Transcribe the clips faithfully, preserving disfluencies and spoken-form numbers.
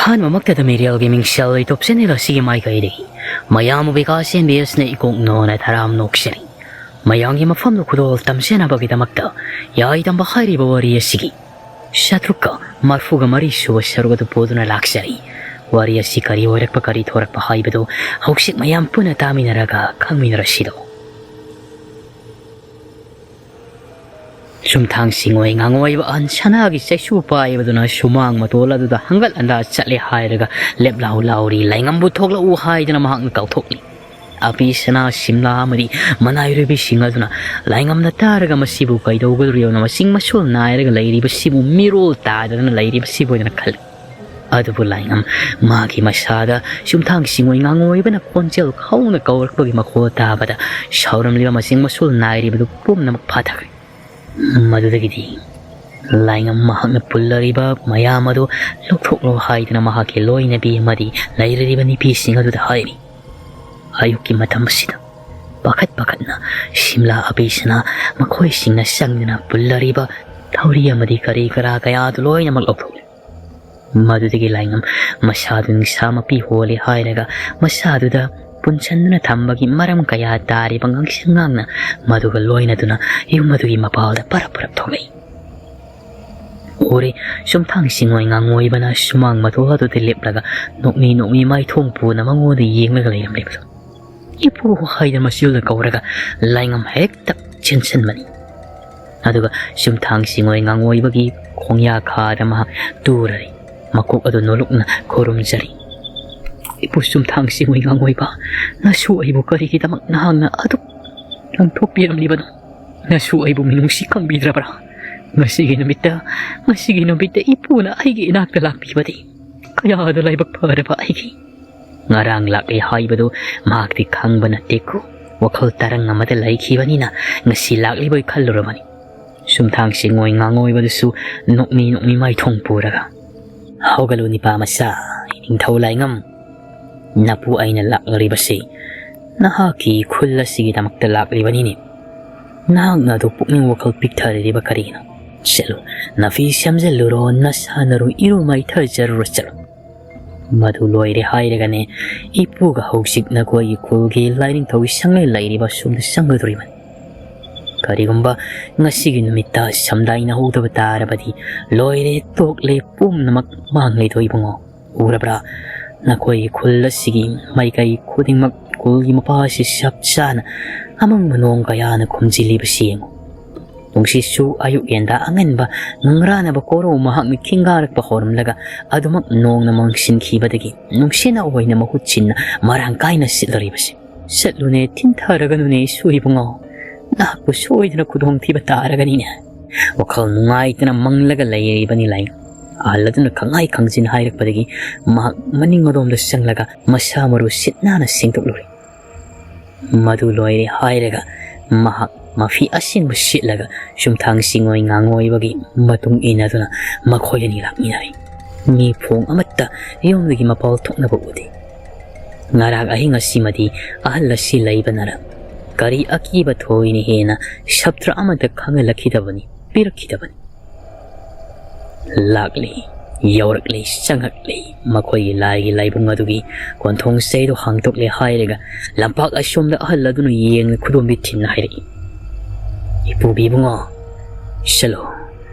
ꯑꯍꯥꯟꯕꯃꯛꯇꯗ ꯃꯤꯔꯦꯜꯒꯤ ꯃꯤꯡꯁꯦꯜ YouTube channel ꯑꯁꯤꯒꯤ ꯃꯥꯏꯀꯩꯗꯒꯤ ꯃꯌꯥꯝꯕꯨ ꯕꯤꯀꯥꯁ ꯑꯦꯝ ꯕꯤ ꯑꯦꯁꯅ ꯏꯀꯣꯛ ꯅꯣꯅ ꯇꯔꯥꯝ ꯅꯣꯛꯆꯔꯤ꯫ ꯃꯌꯥꯝꯒꯤ ꯃꯐꯝꯗ ꯈꯨꯗꯣꯜ ꯇꯝꯖꯅꯕꯒꯤꯗꯃꯛꯇ ꯌꯥꯏ ꯇꯝꯕ ꯍꯥꯏꯔꯤꯕ ꯋꯥꯔꯤ ꯑꯁꯤꯒꯤ ꯆꯥꯇ꯭ꯔꯨꯛꯀ ꯃꯔꯐꯨꯒ ꯃꯔꯤ ꯁꯨꯕ ꯁꯔꯨꯛ ꯑꯗꯨ ꯄꯨꯗꯨꯅ ꯂꯥꯛꯆꯔꯤ꯫ ꯋꯥꯔꯤ ꯑꯁꯤ ꯀꯔꯤ ꯑꯣꯏꯔꯛꯄ, ꯀꯔꯤ ꯊꯣꯔꯛꯄ ꯍꯥꯏꯕꯗꯨ ꯍꯧꯖꯤꯛ ꯃꯌꯥꯝ ꯄꯨꯟꯅ ꯇꯥꯃꯤꯟꯅꯔꯒ ꯈꯪꯃꯤꯟꯅꯔꯁꯤꯗꯣ꯫ ꯆꯨꯝꯊꯥꯡ ꯁꯤꯡꯑꯣꯏ ꯉꯥꯡꯑꯣꯏꯕ ꯑꯍꯟ ꯁꯅꯥꯒꯤ ꯆꯩꯁꯨ ꯄꯥꯏꯕꯗꯨꯅ ꯁꯨꯃꯥꯡ ꯃꯇꯣꯜ ꯑꯗꯨꯗ ꯍꯪꯒꯠ ꯍꯟꯗꯥ ꯆꯠꯂꯦ ꯍꯥꯏꯔꯒ ꯂꯦꯞ ꯂꯥꯎ ꯂꯥꯎꯔꯤ꯫ ꯂꯥꯏꯉꯝꯕꯨ ꯊꯣꯛꯂꯛꯎ ꯍꯥꯏꯗꯅ ꯃꯍꯥꯛꯅ ꯀꯧꯊꯣꯛꯂꯤ꯫ ꯑꯄꯤ ꯁꯅꯥ, ꯁꯤꯝꯂꯥ ꯑꯃꯗꯤ ꯃꯅꯥꯏꯔꯨꯕꯤꯁꯤꯡ ꯑꯗꯨꯅ ꯂꯥꯏꯉꯝꯅ ꯇꯥꯔꯒ ꯃꯁꯤꯕꯨ ꯀꯩꯗꯧꯒꯗꯧꯔꯤꯕꯅꯣ, ꯃꯁꯤꯡ ꯃꯁꯨꯜ ꯅꯥꯏꯔꯒ ꯂꯩꯔꯤꯕꯁꯤꯕꯨ, ꯃꯤꯔꯣꯜ ꯇꯥꯗꯗꯅ ꯂꯩꯔꯤꯕꯁꯤꯕꯨ ꯑꯣꯏꯗꯅ ꯈꯜꯂꯤ꯫ ꯑꯗꯨꯕꯨ ꯂꯥꯏꯉꯝ ꯃꯥꯒꯤ ꯃꯁꯥꯗ ꯆꯨꯝꯊꯥꯡ ꯁꯤꯡꯑꯣꯏ ꯉꯥꯡꯑꯣꯏꯕꯅ ꯈꯣꯟꯖꯦꯜ ꯈꯧꯅ ꯀꯧꯔꯛꯄꯒꯤ ꯃꯈꯣꯜ ꯇꯥꯕꯗ ꯁꯥꯎꯔꯝꯂꯤꯕ ꯃꯁꯤꯡ ꯃꯁꯨꯜ ꯅꯥꯏꯔꯤꯕꯗꯨ ꯄꯨꯝꯅꯃꯛ ꯐꯥꯊꯈ꯭ꯔꯦ꯫ ꯃꯗꯨꯗꯒꯤꯗꯤ ꯂꯥꯏꯉꯝ ꯃꯍꯥꯛꯅ ꯄꯨꯜꯂꯔꯤꯕ ꯃꯌꯥꯝ ꯑꯗꯨ ꯂꯧꯊꯣꯛꯂꯣ ꯍꯥꯏꯗꯨꯅ ꯃꯍꯥꯛꯀꯤ ꯂꯣꯏꯅꯕꯤ ꯑꯃꯗꯤ ꯂꯩꯔꯤꯕ ꯅꯨꯄꯤꯁꯤꯡ ꯑꯗꯨꯗ ꯍꯥꯏꯔꯤ꯫ ꯑꯌꯨꯛꯀꯤ ꯃꯇꯝ ꯑꯁꯤꯗ ꯄꯥꯈꯠ ꯄꯥꯈꯠꯅ ꯁꯤꯝꯂꯥ, ꯑꯕꯦꯁꯅ ꯃꯈꯣꯏꯁꯤꯡꯅ ꯆꯪꯗꯨꯅ ꯄꯨꯜꯂꯔꯤꯕ ꯊꯧꯔꯤ ꯑꯃꯗꯤ ꯀꯔꯤ ꯀꯔꯥ ꯀꯌꯥꯗꯨ ꯂꯣꯏꯅꯃꯛ ꯂꯧꯊꯣꯛꯂꯦ꯫ ꯃꯗꯨꯗꯒꯤ ꯂꯥꯏꯉꯝ ꯃꯁꯥꯗꯨ ꯅꯤꯡꯁꯥ ꯃꯄꯤ ꯍꯣꯜꯂꯦ ꯍꯥꯏꯔꯒ ꯃꯁꯥꯗꯨꯗ ꯄꯨꯟꯁꯟꯗꯨꯅ ꯊꯝꯕꯒꯤ ꯃꯔꯝ ꯀꯌꯥ ꯇꯥꯔꯤꯕ ꯉꯥꯡꯁꯪ ꯉꯥꯡꯅ ꯃꯗꯨꯒ ꯂꯣꯏꯅꯗꯨꯅ ꯌꯨꯝ ꯑꯗꯨꯒꯤ ꯃꯄꯥꯜꯗ ꯄꯔꯞ ꯄꯔꯞ ꯊꯣꯛꯂꯛꯏ꯫ ꯎꯔꯦ, ꯆꯨꯝꯊꯥꯡ ꯁꯤꯡꯑꯣꯏ ꯉꯥꯡꯑꯣꯏꯕꯅ ꯁꯨꯃꯥꯡ ꯃꯇꯣꯜ ꯑꯗꯨꯗ ꯂꯦꯞꯂꯒ ꯅꯣꯛꯃꯤ ꯅꯣꯛꯃꯤ ꯃꯥꯏꯊꯣꯡ ꯄꯨꯅ ꯃꯉꯣꯟꯗ ꯌꯦꯡꯂꯒ ꯂꯩꯔꯝꯂꯤꯕꯗꯨ꯫ "ꯏꯄꯨ" ꯍꯥꯏꯗꯅ ꯃꯆꯤꯜꯗ ꯀꯧꯔꯒ ꯂꯥꯏꯉꯝ ꯍꯦꯛꯇ ꯆꯦꯟꯁꯤꯟꯕꯅꯤ꯫ ꯑꯗꯨꯒ ꯆꯨꯝꯊꯥꯡ ꯁꯤꯡꯑꯣꯏ ꯉꯥꯡꯑꯣꯏꯕꯒꯤ ꯈꯣꯡꯌꯥ ꯈꯥꯗ ꯃꯍꯥꯛ ꯇꯨꯔꯔꯤ꯫ ꯃꯀꯣꯛ ꯑꯗꯨ ꯅꯣꯂꯨꯛꯅ ꯈꯨꯔꯨꯝꯖꯔꯤ꯫ "ꯏꯄꯨ ꯆꯨꯝꯊꯥꯡ ꯁꯤꯡꯑꯣꯏ ꯉꯥꯡꯑꯣꯏꯕ, ꯅꯁꯨ ꯑꯩꯕꯨ ꯀꯔꯤꯒꯤꯗꯃꯛ ꯅꯍꯥꯛꯅ ꯑꯗꯨꯛ ꯂꯪꯊꯣꯛꯄꯤꯔꯝꯂꯤꯕꯅꯣ? ꯅꯁꯨ ꯑꯩꯕꯨ ꯃꯤꯅꯨꯡꯁꯤ ꯈꯪꯕꯤꯗ꯭ꯔꯕ꯭ꯔꯥ? ꯉꯁꯤꯒꯤ ꯅꯨꯃꯤꯠꯇ, ꯉꯁꯤꯒꯤ ꯅꯨꯃꯤꯠꯇ ꯏꯄꯨꯅ ꯑꯩꯒꯤ ꯏꯅꯥꯛꯇ ꯂꯥꯛꯄꯤꯕꯗꯤ ꯀꯌꯥꯗ ꯂꯥꯏꯕꯛ ꯐꯔꯕ ꯑꯩꯒꯤ꯫ ꯉꯔꯥꯡ ꯂꯥꯛꯂꯦ ꯍꯥꯏꯕꯗꯨ ꯃꯍꯥꯛꯇꯤ ꯈꯪꯕ ꯅꯠꯇꯦꯀꯣ꯫ ꯋꯥꯈꯜ ꯇꯔꯪ ꯑꯃꯗ ꯂꯩꯈꯤꯕꯅꯤꯅ ꯉꯁꯤ ꯂꯥꯛꯂꯤꯕꯣꯏ ꯈꯜꯂꯨꯔꯕꯅꯤ꯫" ꯆꯨꯝꯊꯥꯡ ꯁꯤꯡꯑꯣꯏ ꯉꯥꯡꯑꯣꯏꯕꯗꯨꯁꯨ ꯅꯣꯛꯃꯤ ꯅꯣꯛꯃꯤ ꯃꯥꯏꯊꯣꯡ ꯄꯨꯔꯒ, "ꯍꯧꯒꯠꯂꯨ ꯅꯤꯄꯥ ꯃꯆꯥ, ꯏꯅꯤꯡꯊꯧ ꯂꯥꯏꯉꯝ꯫ ꯅꯄꯨ ꯑꯩꯅ ꯂꯥꯛꯂꯔꯤꯕꯁꯤ ꯅꯍꯥꯛꯀꯤ ꯈꯨꯜ ꯑꯁꯤꯒꯤꯗꯃꯛꯇ ꯂꯥꯛꯂꯤꯕꯅꯤꯅꯦ꯫ ꯅꯍꯥꯛꯅ ꯑꯗꯨ ꯄꯨꯛꯅꯤꯡ ꯋꯥꯈꯜ ꯄꯤꯛꯊꯔꯤꯕ ꯀꯔꯤꯒꯤꯅꯣ? ꯆꯠꯂꯨ, ꯅꯐꯤ ꯁꯦꯝꯖꯤꯜꯂꯨꯔꯣ, ꯅꯁꯥꯟꯅꯔꯨ, ꯏꯔꯨ ꯃꯥꯏꯊꯖꯔꯨꯔꯣ, ꯆꯠꯂꯨ꯫" ꯃꯗꯨ ꯂꯣꯏꯔꯦ ꯍꯥꯏꯔꯒꯅꯦ, ꯏꯄꯨꯒ ꯍꯧꯖꯤꯛ ꯅꯈꯣꯏꯒꯤ ꯈꯨꯜꯒꯤ ꯂꯥꯏꯅꯤꯡꯊꯧꯒꯤ ꯁꯪꯂꯦꯟ ꯂꯩꯔꯤꯕ ꯑꯁꯣꯝꯗ ꯆꯪꯒꯗꯧꯔꯤꯕꯅꯤ꯫ ꯀꯔꯤꯒꯨꯝꯕ ꯉꯁꯤꯒꯤ ꯅꯨꯃꯤꯠꯇ ꯁꯝꯗꯥꯏꯅꯍꯧꯗꯕ ꯇꯥꯔꯕꯗꯤ ꯂꯣꯏꯔꯦ, ꯇꯣꯛꯂꯦ, ꯄꯨꯝꯅꯃꯛ ꯃꯥꯡꯂꯦꯗꯣ ꯏꯕꯨꯡꯉꯣ꯫ ꯎꯔꯕ꯭ꯔꯥ? ꯅꯈꯣꯏꯒꯤ ꯈꯨꯜ ꯑꯁꯤꯒꯤ ꯃꯥꯏꯀꯩ ꯈꯨꯗꯤꯡꯃꯛ ꯈꯨꯜꯒꯤ ꯃꯄꯥ ꯑꯁꯤ ꯆꯞ ꯆꯥꯅ ꯑꯃꯪꯕ ꯅꯣꯡ ꯀꯌꯥꯅ ꯈꯨꯝꯖꯤꯜꯂꯤꯕꯁꯤ ꯌꯦꯡꯉꯨ꯫ ꯅꯨꯡꯁꯤꯠꯁꯨ ꯑꯌꯨꯛ ꯌꯦꯟꯗꯥ ꯑꯉꯟꯕ ꯉꯪꯔꯥꯅꯕ ꯀꯣꯔꯧ ꯃꯍꯥꯛꯅ ꯈꯤꯡꯒꯥꯔꯛꯄ ꯍꯧꯔꯝꯂꯒ ꯑꯗꯨꯃꯛ ꯅꯣꯡꯅ ꯃꯪꯁꯤꯟꯈꯤꯕꯗꯒꯤ ꯅꯨꯡꯁꯤꯠꯅ ꯑꯣꯏꯅ ꯃꯍꯨꯠ ꯁꯤꯟꯅ ꯃꯔꯥꯡ ꯀꯥꯏꯅ ꯁꯤꯠꯂꯔꯤꯕꯁꯤ꯫ ꯆꯠꯂꯨꯅꯦ, ꯊꯤꯟꯊꯔꯒꯅꯨꯅꯦ, ꯏꯁꯨ ꯏꯕꯨꯡꯉꯣ꯫ ꯅꯍꯥꯛꯄꯨ ꯁꯣꯏꯗꯅ ꯈꯨꯗꯣꯡꯊꯤꯕ ꯇꯥꯔꯒꯅꯤꯅꯦ꯫ ꯋꯥꯈꯜ ꯅꯨꯡꯉꯥꯏꯇꯅ ꯃꯪꯂꯒ ꯂꯩꯔꯤꯕꯅꯤ ꯂꯥꯏ꯫ ꯑꯍꯜ ꯑꯗꯨꯅ ꯈꯪꯉꯥꯏ ꯈꯪꯖꯤꯟ ꯍꯥꯏꯔꯛꯄꯗꯒꯤ ꯃꯍꯥꯛ ꯃꯅꯤꯡ ꯃꯔꯣꯝꯗ ꯆꯪꯂꯒ ꯃꯁꯥ ꯃꯔꯨ ꯁꯤꯠ ꯅꯥꯟꯅ ꯁꯦꯡꯗꯣꯛꯂꯨꯔꯦ꯫ ꯃꯗꯨ ꯂꯣꯏꯔꯦ ꯍꯥꯏꯔꯒ ꯃꯍꯥꯛ ꯃꯐꯤ ꯑꯁꯦꯡꯕ ꯁꯦꯠꯂꯒ ꯆꯨꯝꯊꯥꯡ ꯆꯤꯡꯉꯣꯏ ꯉꯥꯡꯉꯣꯏꯕꯒꯤ ꯃꯇꯨꯡ ꯏꯟꯅꯗꯨꯅ ꯃꯈꯣꯏ ꯑꯅꯤ ꯂꯥꯛꯃꯤꯟꯅꯔꯦ꯫ ꯃꯤ ꯐꯣꯡ ꯑꯃꯠꯇ ꯌꯨꯝꯗꯒꯤ ꯃꯄꯥꯜ ꯊꯣꯛꯅꯕ ꯎꯗꯦ꯫ ꯉꯔꯥꯡ ꯑꯍꯤꯡ ꯑꯁꯤꯃꯗꯤ ꯑꯍꯜ ꯑꯁꯤ ꯂꯩꯕꯅꯔ ꯀꯔꯤ ꯑꯀꯤꯕ ꯊꯣꯏꯅ ꯍꯦꯟꯅ ꯁꯞꯇ꯭ꯔ ꯑꯃꯗ ꯈꯪꯍꯜꯂꯛꯈꯤꯗꯕꯅꯤ, ꯄꯤꯔꯛꯈꯤꯗꯕꯅꯤ꯫ ꯂꯥꯛꯂꯤ, ꯌꯧꯔꯛꯂꯤ, ꯆꯪꯉꯛꯂꯤ꯫ ꯃꯈꯣꯏꯒꯤ ꯂꯥꯏꯒꯤ ꯂꯥꯏꯕꯨꯡ ꯑꯗꯨꯒꯤ ꯀꯣꯟꯊꯣꯡ ꯆꯩꯗꯨ ꯍꯥꯡꯗꯣꯛꯂꯦ ꯍꯥꯏꯔꯒ ꯂꯝꯄꯥꯛ ꯑꯁꯣꯝꯗ ꯑꯍꯜ ꯑꯗꯨꯅ ꯌꯦꯡꯅ ꯈꯨꯗꯣꯝꯕꯤ ꯊꯤꯟꯅ ꯍꯥꯏꯔꯛꯏ, "ꯏꯄꯨꯕꯤ ꯏꯕꯨꯡꯉꯣ, ꯆꯠꯂꯣ꯫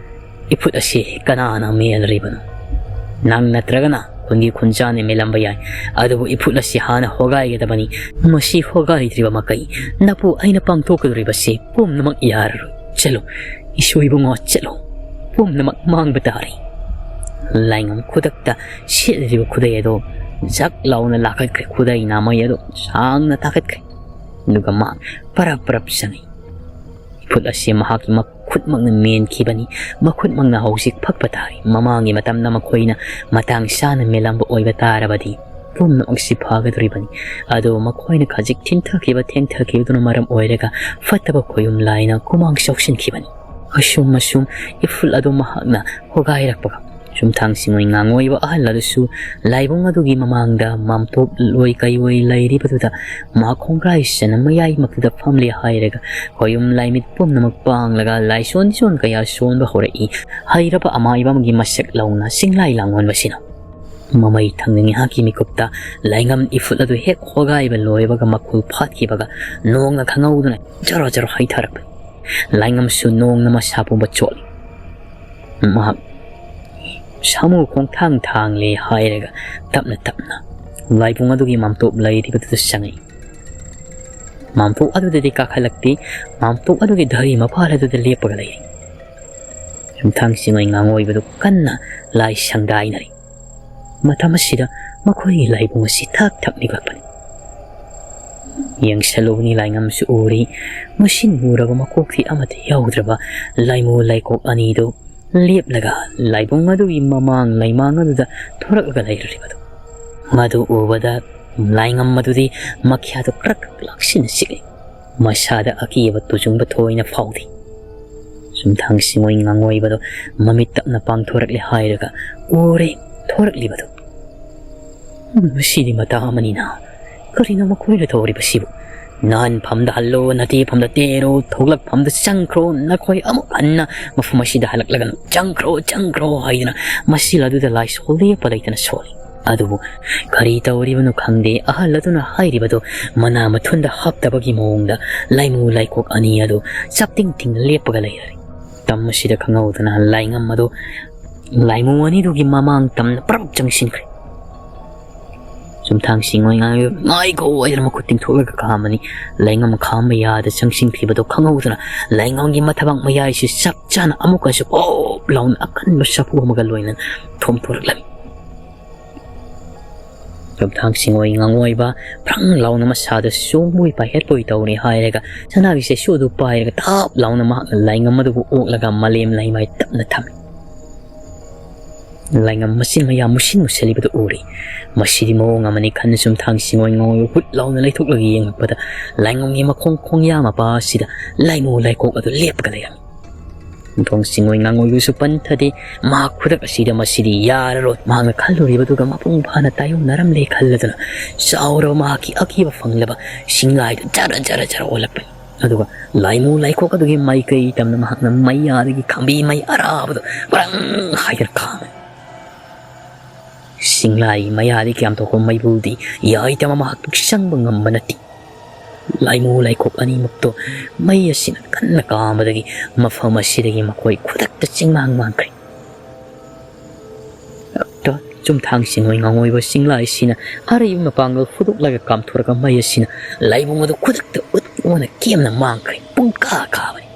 ꯏꯐꯨꯠ ꯑꯁꯤ ꯀꯅꯥꯅ ꯃꯦꯜꯂꯤꯕꯅꯣ? ꯅꯪ ꯅꯠꯇ꯭ꯔꯒꯅ ꯈꯨꯟꯒꯤ ꯈꯨꯟꯖꯥꯅ ꯃꯦꯜꯂꯝꯕ ꯌꯥꯏ, ꯑꯗꯨꯕꯨ ꯏꯐꯨꯠ ꯑꯁꯤ ꯍꯥꯟꯅ ꯍꯣꯒꯥꯏꯒꯗꯕꯅꯤ꯫ ꯃꯁꯤ ꯍꯣꯒꯥꯏꯗ꯭ꯔꯤꯕ ꯃꯈꯩ ꯅꯄꯨ ꯑꯩꯅ ꯄꯥꯡꯊꯣꯛꯀꯗꯧꯔꯤꯕꯁꯤ ꯄꯨꯝꯅꯃꯛ ꯌꯥꯔꯔꯣꯏ꯫ ꯆꯠꯂꯣ, ꯏꯁꯨ ꯏꯕꯨꯡꯉꯣ, ꯆꯠꯂꯣ꯫ ꯄꯨꯝꯅꯃꯛ ꯃꯥꯡꯕ ꯇꯥꯔꯦ꯫" ꯂꯥꯏꯉꯝ ꯈꯨꯗꯛꯇ ꯁꯦꯠꯂꯤꯕ ꯈꯨꯗꯩ ꯑꯗꯨ ꯖꯛ ꯂꯥꯎꯅ ꯂꯥꯈꯠꯈ꯭ꯔꯦ꯫ ꯈꯨꯗꯩ ꯅꯥꯃꯩ ꯑꯗꯨ ꯁꯥꯡꯅ ꯇꯥꯈꯠꯈ꯭ꯔꯦ꯫ ꯑꯗꯨꯒ ꯃꯍꯥꯛ ꯄꯔꯞ ꯄꯔꯞ ꯆꯪꯉꯤ꯫ ꯏꯐꯨꯠ ꯑꯁꯤ ꯃꯍꯥꯛꯀꯤ ꯃꯈꯨꯠꯃꯛꯅ ꯃꯦꯟꯈꯤꯕꯅꯤ꯫ ꯃꯈꯨꯠꯃꯛꯅ ꯍꯧꯖꯤꯛ ꯐꯛꯄ ꯇꯥꯔꯤ꯫ ꯃꯃꯥꯡꯒꯤ ꯃꯇꯝꯗ ꯃꯈꯣꯏꯅ ꯃꯇꯥꯡ ꯆꯥꯅ ꯃꯦꯜꯂꯝꯕ ꯑꯣꯏꯕ ꯇꯥꯔꯕꯗꯤ ꯄꯨꯝꯅꯃꯛꯁꯤ ꯐꯒꯗꯧꯔꯤꯕꯅꯤ꯫ ꯑꯗꯨꯕꯨ ꯃꯈꯣꯏꯅ ꯈꯖꯤꯛ ꯊꯤꯟꯊꯈꯤꯕ, ꯊꯦꯡꯊꯈꯤꯕꯗꯨꯅ ꯃꯔꯝ ꯑꯣꯏꯔꯒ ꯐꯠꯇꯕ ꯈꯣꯌꯨꯝ ꯂꯥꯏꯅ ꯈꯨꯃꯥꯡ ꯆꯥꯎꯁꯤꯟꯈꯤꯕꯅꯤ꯫ ꯑꯁꯨꯝ ꯑꯁꯨꯝ ꯏꯐꯨꯜ ꯑꯗꯨ ꯃꯍꯥꯛꯅ ꯍꯣꯒꯥꯏꯔꯛꯄꯒ ꯆꯨꯝꯊꯥꯡ ꯆꯤꯡꯉꯣꯏ ꯉꯥꯡꯉꯣꯏꯕ ꯑꯍꯜ ꯑꯗꯨꯁꯨ ꯂꯥꯏꯕꯨꯡ ꯑꯗꯨꯒꯤ ꯃꯃꯥꯡꯗ ꯃꯥꯝꯇꯣꯞ ꯂꯣꯏ ꯀꯩꯑꯣꯏ ꯂꯩꯔꯤꯕꯗꯨꯗ ꯃꯍꯥꯛ ꯈꯣꯡꯒ꯭ꯔꯥꯏ ꯆꯟꯅ ꯃꯌꯥꯏꯃꯛꯇꯨꯗ ꯐꯝꯂꯦ ꯍꯥꯏꯔꯒ ꯈꯣꯌꯨꯝ ꯂꯥꯏꯃꯤꯠ ꯄꯨꯝꯅꯃꯛ ꯄꯥꯡꯂꯒ ꯂꯥꯏꯁꯣꯟ ꯁꯣꯟ ꯀꯌꯥ ꯁꯣꯟꯕ ꯍꯧꯔꯛꯏ꯫ ꯍꯩꯔꯕ ꯑꯃꯥꯏꯕ ꯑꯃꯒꯤ ꯃꯁꯛ ꯂꯧꯅ ꯆꯤꯡꯂꯥꯏ ꯂꯥꯡꯑꯣꯟꯕꯁꯤꯅ꯫ ꯃꯃꯩ ꯊꯪꯅ ꯉꯥꯏꯍꯥꯛꯀꯤ ꯃꯤꯀꯨꯞꯇ ꯂꯥꯏꯉꯝ ꯏꯐꯨꯠ ꯑꯗꯨ ꯍꯦꯛ ꯍꯣꯒꯥꯏꯕ ꯂꯣꯏꯕꯒ ꯃꯈꯨꯜ ꯐꯥꯠꯈꯤꯕꯒ ꯅꯣꯡꯅ ꯈꯪꯍꯧꯗꯅ ꯖꯔꯣ ꯖꯔꯣ ꯍꯩꯊꯔꯛꯄꯅꯤ꯫ ꯂꯥꯏꯉꯝꯁꯨ ꯅꯣꯡꯅ ꯃꯁꯥ ꯄꯨꯝꯕ ꯆꯣꯠꯂꯤ꯫ ꯃꯍꯥꯛ ꯁꯥꯃꯨ ꯈꯣꯡꯊꯥꯡ ꯊꯥꯡꯂꯦ ꯍꯥꯏꯔꯒ ꯇꯞꯅ ꯇꯞꯅ ꯂꯥꯏꯕꯨꯡ ꯑꯗꯨꯒꯤ ꯃꯥꯝꯇꯣꯞ ꯂꯩꯔꯤꯕꯗꯨꯗ ꯆꯪꯉꯛꯏ꯫ ꯃꯥꯝꯇꯣꯞ ꯑꯗꯨꯗꯗꯤ ꯀꯥꯈꯠꯂꯛꯇꯦ꯫ ꯃꯥꯝꯇꯣꯞ ꯑꯗꯨꯒꯤ ꯙꯔꯤ ꯃꯄꯥꯜ ꯑꯗꯨꯗ ꯂꯦꯞꯄꯒ ꯂꯩꯔꯤ꯫ ꯌꯨꯝꯊꯥꯡꯁꯤꯡ ꯑꯣꯏ ꯉꯥꯡꯑꯣꯏꯕꯗꯨ ꯀꯟꯅ ꯂꯥꯏ ꯁꯪꯗꯥꯏꯅꯔꯤ꯫ ꯃꯇꯝ ꯑꯁꯤꯗ ꯃꯈꯣꯏꯒꯤ ꯂꯥꯏꯕꯨꯡ ꯑꯁꯤ ꯊꯛ ꯊꯛ ꯅꯤꯛꯂꯛꯄꯅꯤ꯫ ꯌꯦꯡꯁꯜꯂꯨꯕꯅꯤ, ꯂꯥꯏꯉꯝꯁꯨ ꯎꯔꯤ꯫ ꯃꯁꯤ ꯃꯨꯔꯕ ꯃꯀꯣꯛꯇꯤ ꯑꯃꯠꯇ ꯌꯥꯎꯗ꯭ꯔꯕ ꯂꯥꯏꯃꯨ ꯂꯥꯏꯀꯣꯛ ꯑꯅꯤꯗꯨ ꯂꯦꯞꯂꯒ ꯂꯥꯏꯕꯨꯡ ꯑꯗꯨꯒꯤ ꯃꯃꯥꯡ ꯂꯩꯃꯥꯡ ꯑꯗꯨꯗ ꯊꯣꯔꯛꯂꯒ ꯂꯩꯔꯤꯕꯗꯨ꯫ ꯃꯗꯨ ꯎꯕꯗ ꯂꯥꯏꯉꯝ ꯑꯗꯨꯗꯤ ꯃꯈ꯭ꯌꯥꯗꯨ ꯀ꯭ꯔꯛ ꯀ꯭ꯔꯛ ꯂꯥꯛꯁꯤꯟꯅ ꯆꯤꯛꯂꯤ꯫ ꯃꯁꯥꯗ ꯑꯀꯤꯕ ꯇꯨꯖꯨꯡꯕ ꯊꯣꯏꯅ ꯐꯥꯎꯗꯦ꯫ ꯆꯨꯝꯊꯥꯡ ꯁꯤꯡꯑꯣꯏ ꯉꯥꯡꯑꯣꯏꯕꯗꯨ ꯃꯃꯤꯠ ꯇꯞꯅ ꯄꯥꯡꯊꯣꯔꯛꯂꯦ ꯍꯥꯏꯔꯒ ꯎꯔꯦ ꯊꯣꯔꯛꯂꯤꯕꯗꯨ꯫ "ꯃꯁꯤꯗꯤ ꯃꯇꯥ ꯑꯃꯅꯤꯅ꯫ ꯀꯔꯤꯅꯣ ꯃꯈꯣꯏꯅ ꯇꯧꯔꯤꯕꯁꯤꯕꯨ? ꯅꯥꯟꯐꯝꯗ ꯍꯜꯂꯣ, ꯅꯇꯦꯐꯝꯗ ꯇꯦꯔꯣ, ꯊꯣꯛꯂꯛꯐꯝꯗ ꯆꯪꯈ꯭ꯔꯣ, ꯅꯈꯣꯏ ꯑꯃꯨꯛ ꯍꯟꯅ ꯃꯐꯝ ꯑꯁꯤꯗ ꯍꯜꯂꯛꯂꯒꯅꯨ, ꯆꯪꯈ꯭ꯔꯣ, ꯆꯪꯈ꯭ꯔꯣ" ꯍꯥꯏꯗꯨꯅ ꯃꯁꯤꯜ ꯑꯗꯨꯗ ꯂꯥꯏꯁꯣꯜ ꯂꯦꯞꯄ ꯂꯩꯇꯅ ꯁꯣꯜꯂꯤ꯫ ꯑꯗꯨꯕꯨ ꯀꯔꯤ ꯇꯧꯔꯤꯕꯅꯣ ꯈꯪꯗꯦ, ꯑꯍꯜ ꯑꯗꯨꯅ ꯍꯥꯏꯔꯤꯕꯗꯨ ꯃꯅꯥ ꯃꯊꯨꯟꯗ ꯍꯥꯞꯇꯕꯒꯤ ꯃꯑꯣꯡꯗ ꯂꯥꯏꯃꯨ ꯂꯥꯏꯀꯣꯛ ꯑꯅꯤ ꯑꯗꯨ ꯆꯞꯇꯤꯡ ꯇꯤꯡꯅ ꯂꯦꯞꯄꯒ ꯂꯩꯔꯔꯤ꯫ ꯇꯝ ꯑꯁꯤꯗ ꯈꯪꯍꯧꯗꯅ ꯂꯥꯏꯉꯝ ꯑꯗꯨ ꯂꯥꯏꯃꯨ ꯑꯅꯤꯗꯨꯒꯤ ꯃꯃꯥꯡ ꯇꯝꯅ ꯄꯔꯞ ꯆꯪꯁꯤꯟꯈ꯭ꯔꯦ꯫ ꯆꯨꯝꯊꯥꯡ ꯁꯤꯡꯑꯣꯏ ꯉꯥꯏ-, "ꯉꯥꯏꯈꯣ" ꯍꯥꯏꯗꯅ ꯃꯈꯨꯠ ꯇꯤꯡꯊꯣꯛꯂꯒ ꯈꯥꯝꯃꯅꯤ꯫ ꯂꯥꯏꯉꯝ ꯈꯥꯝꯕ ꯌꯥꯗ ꯆꯪꯁꯤꯟꯈꯤꯕꯗꯨ ꯈꯪꯍꯧꯗꯅ ꯂꯥꯏꯉꯝꯒꯤ ꯃꯊꯕꯥꯛ ꯃꯌꯥꯏꯁꯤ ꯆꯞ ꯆꯥꯅ ꯑꯃꯨꯛꯀꯁꯨ ꯄꯣꯞ ꯂꯥꯎꯅ ꯑꯀꯟꯕ ꯁꯥꯐꯨ ꯑꯃꯒ ꯂꯣꯏꯅꯅ ꯊꯣꯝꯊꯣꯔꯛꯂꯝꯃꯤ꯫ ꯆꯨꯝꯊꯥꯡ ꯁꯤꯡꯑꯣꯏ ꯉꯥꯡꯑꯣꯏꯕ ꯐ꯭ꯔꯪ ꯂꯥꯎꯅ ꯃꯁꯥꯗ ꯆꯣꯡꯕꯣꯏ ꯄꯥꯏꯈꯠꯄꯣꯏ ꯇꯧꯔꯦ ꯍꯥꯏꯔꯒ ꯁꯅꯥꯒꯤ ꯆꯩꯁꯨ ꯑꯗꯨ ꯄꯥꯏꯔꯒ ꯊꯥꯞ ꯂꯥꯎꯅ ꯃꯍꯥꯛꯅ ꯂꯥꯏꯉꯝ ꯑꯗꯨꯕꯨ ꯑꯣꯛꯂꯒ ꯃꯥꯂꯦꯝ ꯂꯩꯃꯥꯏ ꯇꯞꯅ ꯊꯝꯃꯤ꯫ ꯂꯥꯏꯉꯝ ꯃꯆꯤꯟ ꯃꯌꯥ ꯃꯨꯁꯤꯟ ꯃꯨꯁꯤꯜꯂꯤꯕꯗꯨ ꯎꯔꯦ꯫ "ꯃꯁꯤꯗꯤ ꯃꯑꯣꯡ ꯑꯃꯅꯤ" ꯈꯟꯅ ꯆꯨꯝꯊꯥꯡ ꯁꯤꯡꯑꯣꯏ ꯉꯥꯡꯑꯣꯏꯕ ꯍꯨꯠ ꯂꯥꯎꯅ ꯂꯩꯊꯣꯛꯂꯒ ꯌꯦꯡꯂꯛꯄꯗ ꯂꯥꯏꯉꯝꯒꯤ ꯃꯈꯣꯡ ꯈꯣꯡꯌꯥ ꯃꯄꯥ ꯑꯁꯤꯗ ꯂꯥꯏꯃꯨ ꯂꯥꯏꯀꯣꯛ ꯑꯗꯨ ꯂꯦꯞꯄꯒ ꯂꯩꯔꯝꯃꯤ꯫ ꯆꯨꯝꯊꯥꯡ ꯁꯤꯡꯑꯣꯏ ꯉꯥꯡꯑꯣꯏꯕꯁꯨ ꯄꯟꯊꯗꯦ꯫ ꯃꯍꯥꯛ ꯈꯨꯗꯛ ꯑꯁꯤꯗ "ꯃꯁꯤꯗꯤ ꯌꯥꯔꯔꯣꯏ" ꯃꯍꯥꯛꯅ ꯈꯜꯂꯨꯔꯤꯕꯗꯨꯒ ꯃꯄꯨꯡ ꯐꯥꯅ ꯇꯥꯏꯌꯣꯟꯅꯔꯝꯂꯦ ꯈꯜꯂꯗꯨꯅ ꯆꯥꯎꯔꯕ ꯃꯍꯥꯛꯀꯤ ꯑꯀꯤꯕ ꯐꯪꯂꯕ ꯁꯤꯡꯂꯥꯏꯗꯨ ꯖꯔ ꯖꯔ ꯖꯔ ꯑꯣꯜꯂꯛꯄꯅꯤ꯫ ꯑꯗꯨꯒ ꯂꯥꯏꯃꯨ ꯂꯥꯏꯀꯣꯛ ꯑꯗꯨꯒꯤ ꯃꯥꯏꯀꯩ ꯇꯝꯅ ꯃꯍꯥꯛꯅ ꯃꯩꯌꯥꯗꯒꯤ ꯈꯥꯝꯕꯤ ꯃꯩ ꯑꯔꯥꯕꯗꯨ ꯕ꯭ꯔꯪ ꯍꯥꯏꯗꯨꯅ ꯈꯥꯝꯃꯤ꯫ ꯁꯤꯡꯂꯥꯏ ꯃꯌꯥꯗꯒꯤ ꯀꯌꯥꯝ ꯊꯣꯛꯄ ꯃꯩꯕꯨꯜꯗꯤ ꯌꯥꯏꯗꯕ ꯃꯍꯥꯛꯇꯨ ꯆꯪꯕ ꯉꯝꯕ ꯅꯠꯇꯦ꯫ ꯂꯥꯏꯃꯨ ꯂꯥꯏꯀꯣꯛ ꯑꯅꯤꯃꯛꯇꯣ ꯃꯩ ꯑꯁꯤꯅ ꯀꯟꯅ ꯀꯥꯝꯕꯗꯒꯤ ꯃꯐꯝ ꯑꯁꯤꯗꯒꯤ ꯃꯈꯣꯏ ꯈꯨꯗꯛꯇ ꯆꯤꯡꯃꯥꯡ ꯃꯥꯡꯈ꯭ꯔꯦ꯫ ꯆꯨꯝꯊꯥꯡ ꯆꯤꯡꯉꯣꯏ ꯉꯥꯉꯣꯏꯕ ꯁꯤꯡꯂꯥꯏꯁꯤꯅ ꯑꯔꯩꯕ ꯃꯄꯥꯡꯒꯜ ꯐꯨꯗꯣꯛꯂꯒ ꯀꯥꯝꯊꯣꯔꯛꯄ ꯃꯩ ꯑꯁꯤꯅ ꯂꯥꯏꯕꯨꯡ ꯑꯗꯨ ꯈꯨꯗꯛꯇ ꯎꯠ ꯑꯣꯅ ꯀꯦꯝꯅ ꯃꯥꯡꯈ꯭ꯔꯦ꯫ ꯄꯨꯡꯀꯥ ꯀꯥꯕꯅꯤ꯫